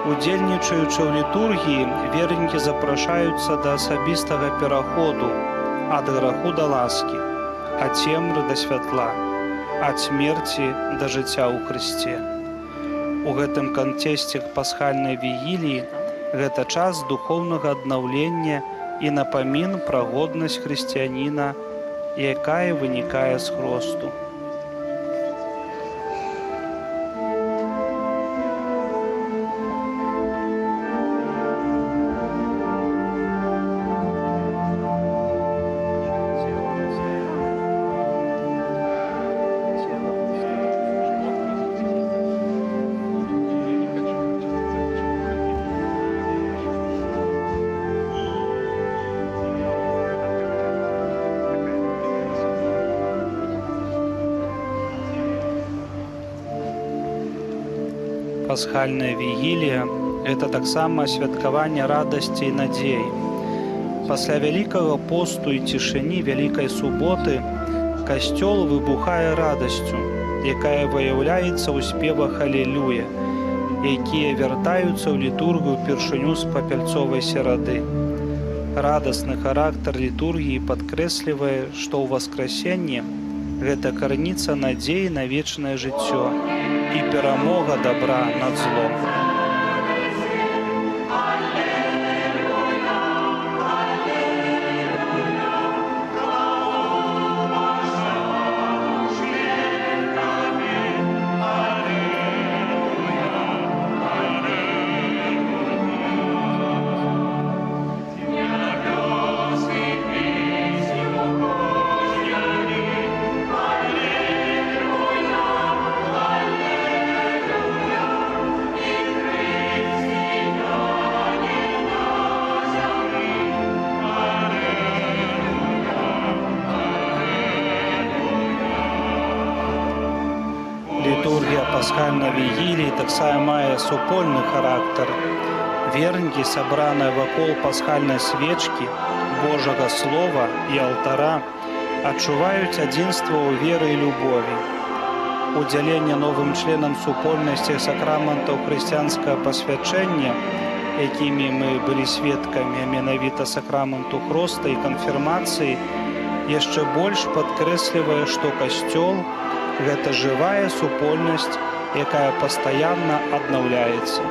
Удзельнічаючы ў літургіі, вернікі запрашаюцца да асабістага пераходу ад граху да ласкі, ад цемры да святла, ад смерці да жыцця ў Хрысце. У гэтым кантэксце пасхальнай вігіліі гэта час духоўнага аднаўлення і напамін пра годнасць хрысціяніна, якая вынікае з хросту. Пасхальная вігілія – гэта таксама святкаванне радасці і надзеі. Пасля вялікага посту і цішыні Вялікай суботы касцёл выбухае радасцю, якая выяўляецца ў спевах «Алілуя», якія вяртаюцца ў літургію ўпершыню з папяльцовай серады. Радасны характар літургіі падкрэслівае, што ў Васкрасенні гэта карніца надзеі на вечнае жыццё і перамога добра над злом. Літургія пасхальнай вігіліі таксама мае супольны характар. Вернікі, сабраныя вакол пасхальнай свечкі, Божага слова і алтара, адчуваюць адзінства ў веры і любові. Удзяленне новым членам супольнасці сакраментаў хрысціянскага пасвячэння, якімі мы былі сведкамі, а менавіта сакраменту хроста і канфірмацыі, яшчэ больш падкрэслівае, што касцёл гэта жывая супольнасць, якая пастаянна аднаўляецца.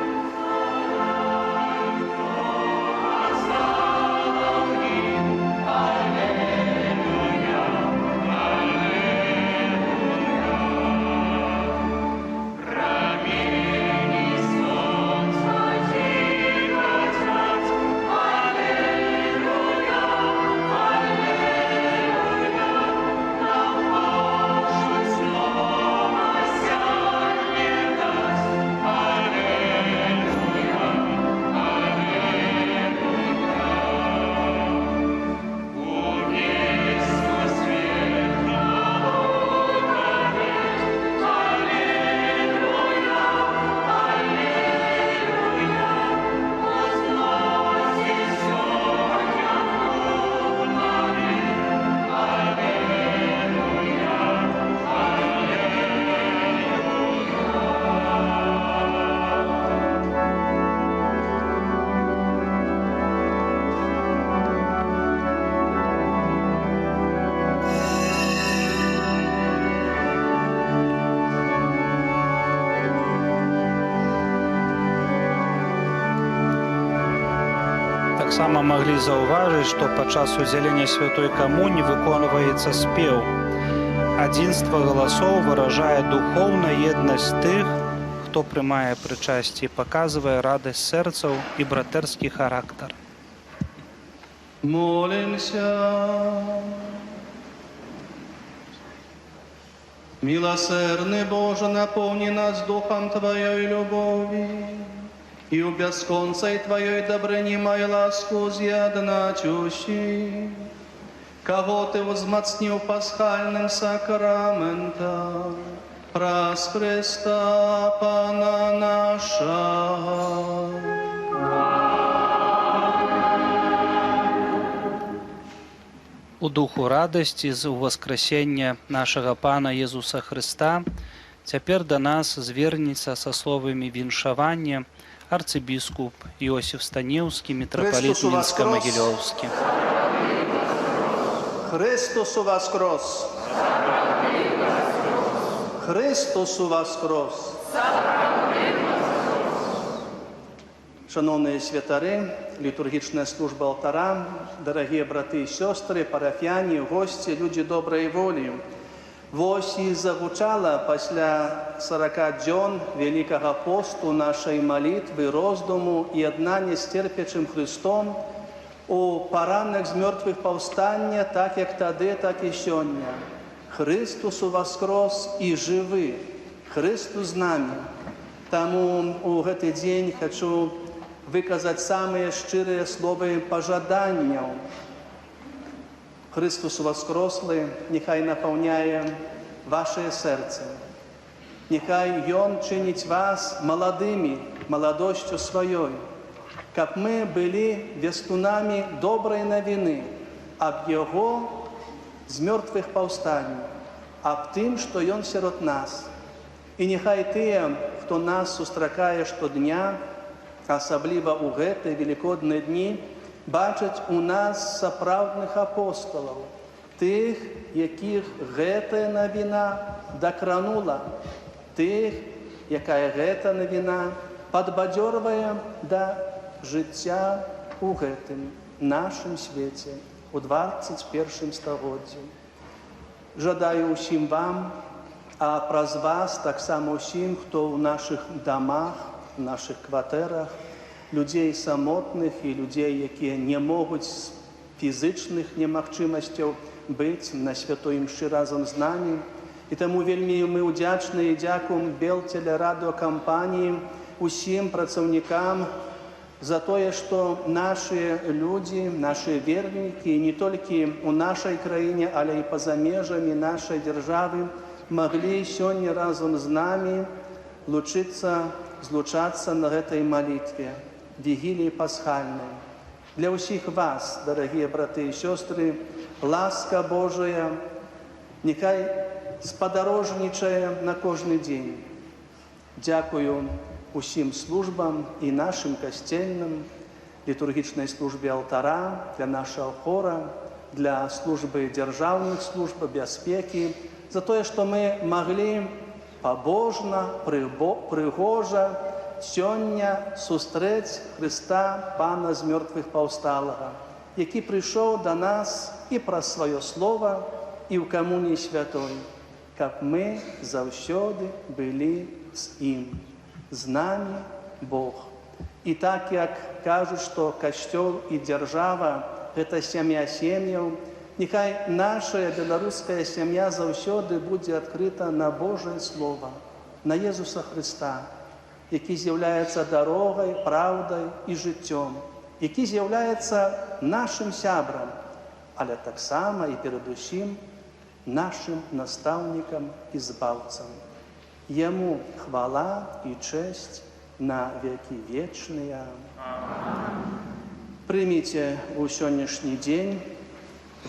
Таксама маглі заўважыць, што падчас удзялення святой камуніі выконваецца спеў. Адзінства галасоў выражае духоўную еднасць тых, хто прымае прычасце і паказвае радасць сэрцаў і братэрскі характар. Молимся. Милосердный Боже, наполни нас духом Твоей любови, и у бесконцей Твоей добрыни май ласку з'яднать усіх, кого Ты узмацнил пасхальным сакраментом, праз Христа Пана нашего. У духу радасці з уваскрасення нашага Пана Езуса Хрыста цяпер да нас звернецца са словамі віншавання арцыбіскуп Іосіф Станеўскі, мітрапаліт Хрыстос уваскрос! Мінска-Магілёўскі. Хрыстос уваскрос! Хрыстос уваскрос! Шаноўныя святары, літургічная служба алтара, дарагія браты і сёстры, парафіяне, госці, людзі добрай волі. Вось і загучала пасля 40 дзён Вялікага посту нашай малітвы, роздуму і яднання з церпячым Хрыстом у паранак з мёртвых паўстання, так як тады, так і сёння. Хрыстус уваскрос і жывы, Хрыстус з намі. Таму у гэты дзень хачу выказаць самыя шчырыя словы пажаданняў. Хрыстус уваскрослы няхай напаўняе вашае сэрца. Няхай Ён чыніць вас маладымі, маладосцю сваёй, каб мы былі вестунамі добрай навіны аб Яго з мёртвых паўстанні, аб тым, што Ён сярод нас. І няхай тыя, хто нас сустракае штодня, асабліва ў гэтыя велікодныя дні, бачаць у нас сапраўдных апосталаў, тых, якіх гэтая навіна дакранула, тых, якая гэта навіна падбадзёрвае да жыцця ў гэтым нашым свеце, у 21 стагоддзі. Жадаю ўсім вам, а праз вас таксама ўсім, хто ў нашых дамах, у нашых кватэрах, людзей самотных і людзей, якія не могуць з фізычных немагчымасцяў быць на святой імшы разам з намі. І таму вельмі мы ўдзячныя і дзякуем Белтелерадыокампаніі, усім працаўнікам за тое, што нашы людзі, нашы вернікі не толькі ў нашай краіне, але і па-за межамі нашай дзяржавы маглі сёння разам з намі лучыцца, злучацца на гэтай малітве, вігіліі пасхальнай. Для ўсіх вас, дарагія браты і сёстры, ласка Божая няхай спадарожнічае на кожны дзень. Дзякую усім службам і нашым касцельным, літургічнай службе алтара, для нашага хора, для службы дзяржаўных служб бяспекі, за тое, што мы маглі пабожна, прыгожа сёння сустрэць Хрыста, Пана з мёртвых паўсталага, які прыйшоў да нас і праз сваё слова, і ў камуніі святой, каб мы заўсёды былі з ім. З намі Бог. І так, як кажуць, што касцёл і дзяржава гэта сям'я сем'яў, няхай наша беларуская сям'я заўсёды будзе адкрыта на Божае Слово, на Езуса Хрыста, які з'яўляецца дарогай, праўдай і жыццём, які з'яўляецца нашым сябрам, але таксама і перадусім нашым настаўнікам і збаўцам. Яму хвала і чэсць на векі вечныя. Прыміце ў сённяшні дзень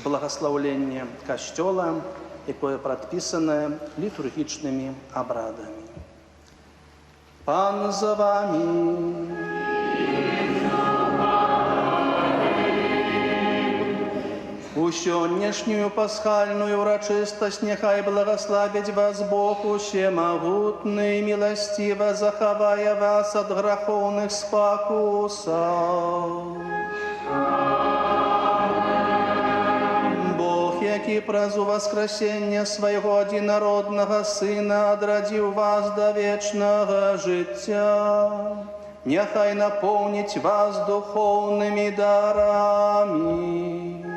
благаслаўленне касцёла, якое прадпісанае літургічнымі абрадамі. Пан за вамі. У сённяшнюю пасхальную урачыстасць няхай благаславіць вас Бог усемагутны, міласціва захавае вас ад грахоўных спакусаў. Бог, які праз уваскрасенне свайго адзінароднага Сына адрадзіў вас да вечнага жыцця, няхай напоўніць вас духоўнымі дарамі.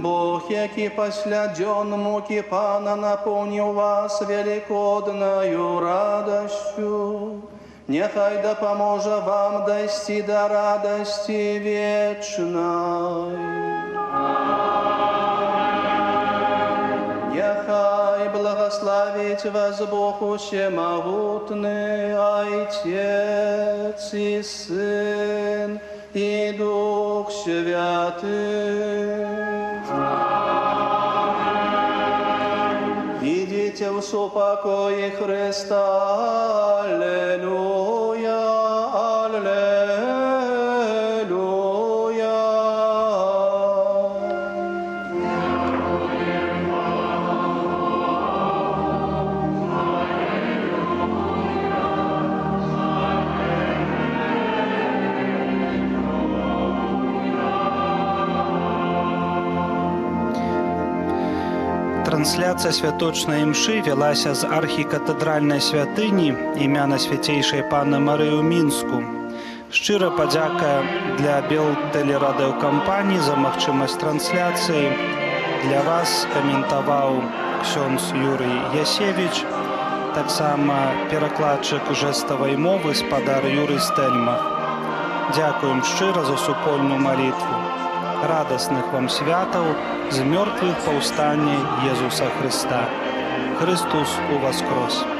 Бог, які пасля дзён мукі Пана напоўніў вас велікоднаю радасцю, няхай дапаможа вам дайсці да радасці вечнай. Няхай благаславіць вас Бог усемагутны, Айцец і Сын і Дух Дух Святы. Ідзіце ў супакоі Хрыста. Алелюя, алелюя. Трансляцыя святочнай імшы вялася з архікатэдральнай святыні імя Найсвяцейшай Панны Марыі ў Мінску. Шчыра падзяка для Белтэлерадыёкампаніі за магчымасць трансляцыі. Для вас каментаваў ксёндз Юрый Ясевіч, таксама перакладчык жэставай мовы спадар Юрый Стэльмах. Дзякуем шчыра за супольную малітву. Радасных вам святаў з мёртвых паўстання Езуса Хрыста. Хрыстус уваскрос!